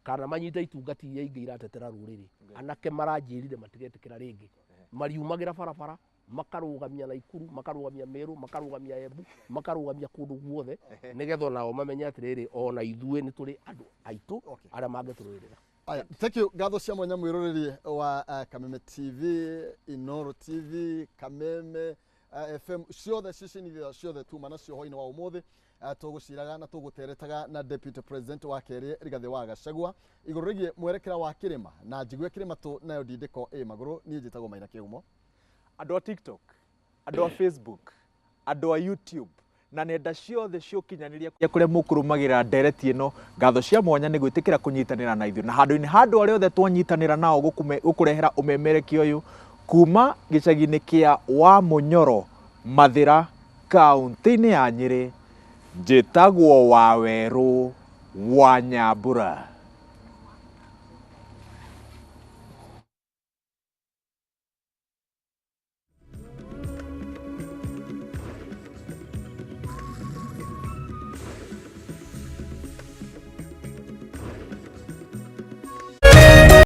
kana manyite itungati iria ingĩ iratetera rũrĩrĩ. Anake maranjĩrire matigetĩkĩra rĩngĩ, mariumagĩra barabara, makarũgamia Naikuru, makarũgamia Meru, makarũgamia Embu, makarũgamia kũndũ guothe, nĩgetha onao mamenye atĩrĩrĩ, ona ithuĩ nĩ tũrĩ andũ aitũ arĩa mangĩtũrũĩrĩra. Aya, thank you. Ngatho cia mwanya mwĩroreri wa Kameme TV, Inoro TV, Kameme FM, ciothe ceceni ciothe tuma nacio hwainĩ wa ũmũthĩ. Tũgũciraga na tũgũteretaga na Deputy President wa kerĩ Rigathĩ wa Gachagua igũrũ rĩgiĩ mwerekera wa kĩrĩma na njigue kĩrĩma tũ nayo ndindĩko ĩ magũrũ. Niĩ njĩtagwo Maina Kĩhumo. Andũ a TikTok, andũ a Facebook, andũ a YouTube na nenda ciothe cia ũkinyanĩria kũrĩa mũkũrũmagĩrĩra ndereti ĩno, ngatho cia mwanya nĩ gwĩtĩkĩra kũnyitanĩra na ithuĩ na handũ-inĩ ha andũ arĩa othe twanyitanĩra nao gũkũrehera ũmemerekia ũyũ kuma gĩcagi-inĩ kĩa Wamunyoro, Mathĩra, kaũntĩ-inĩ ya Nyĩrĩ. Njĩtagwo Wawerũ wa Nyambura.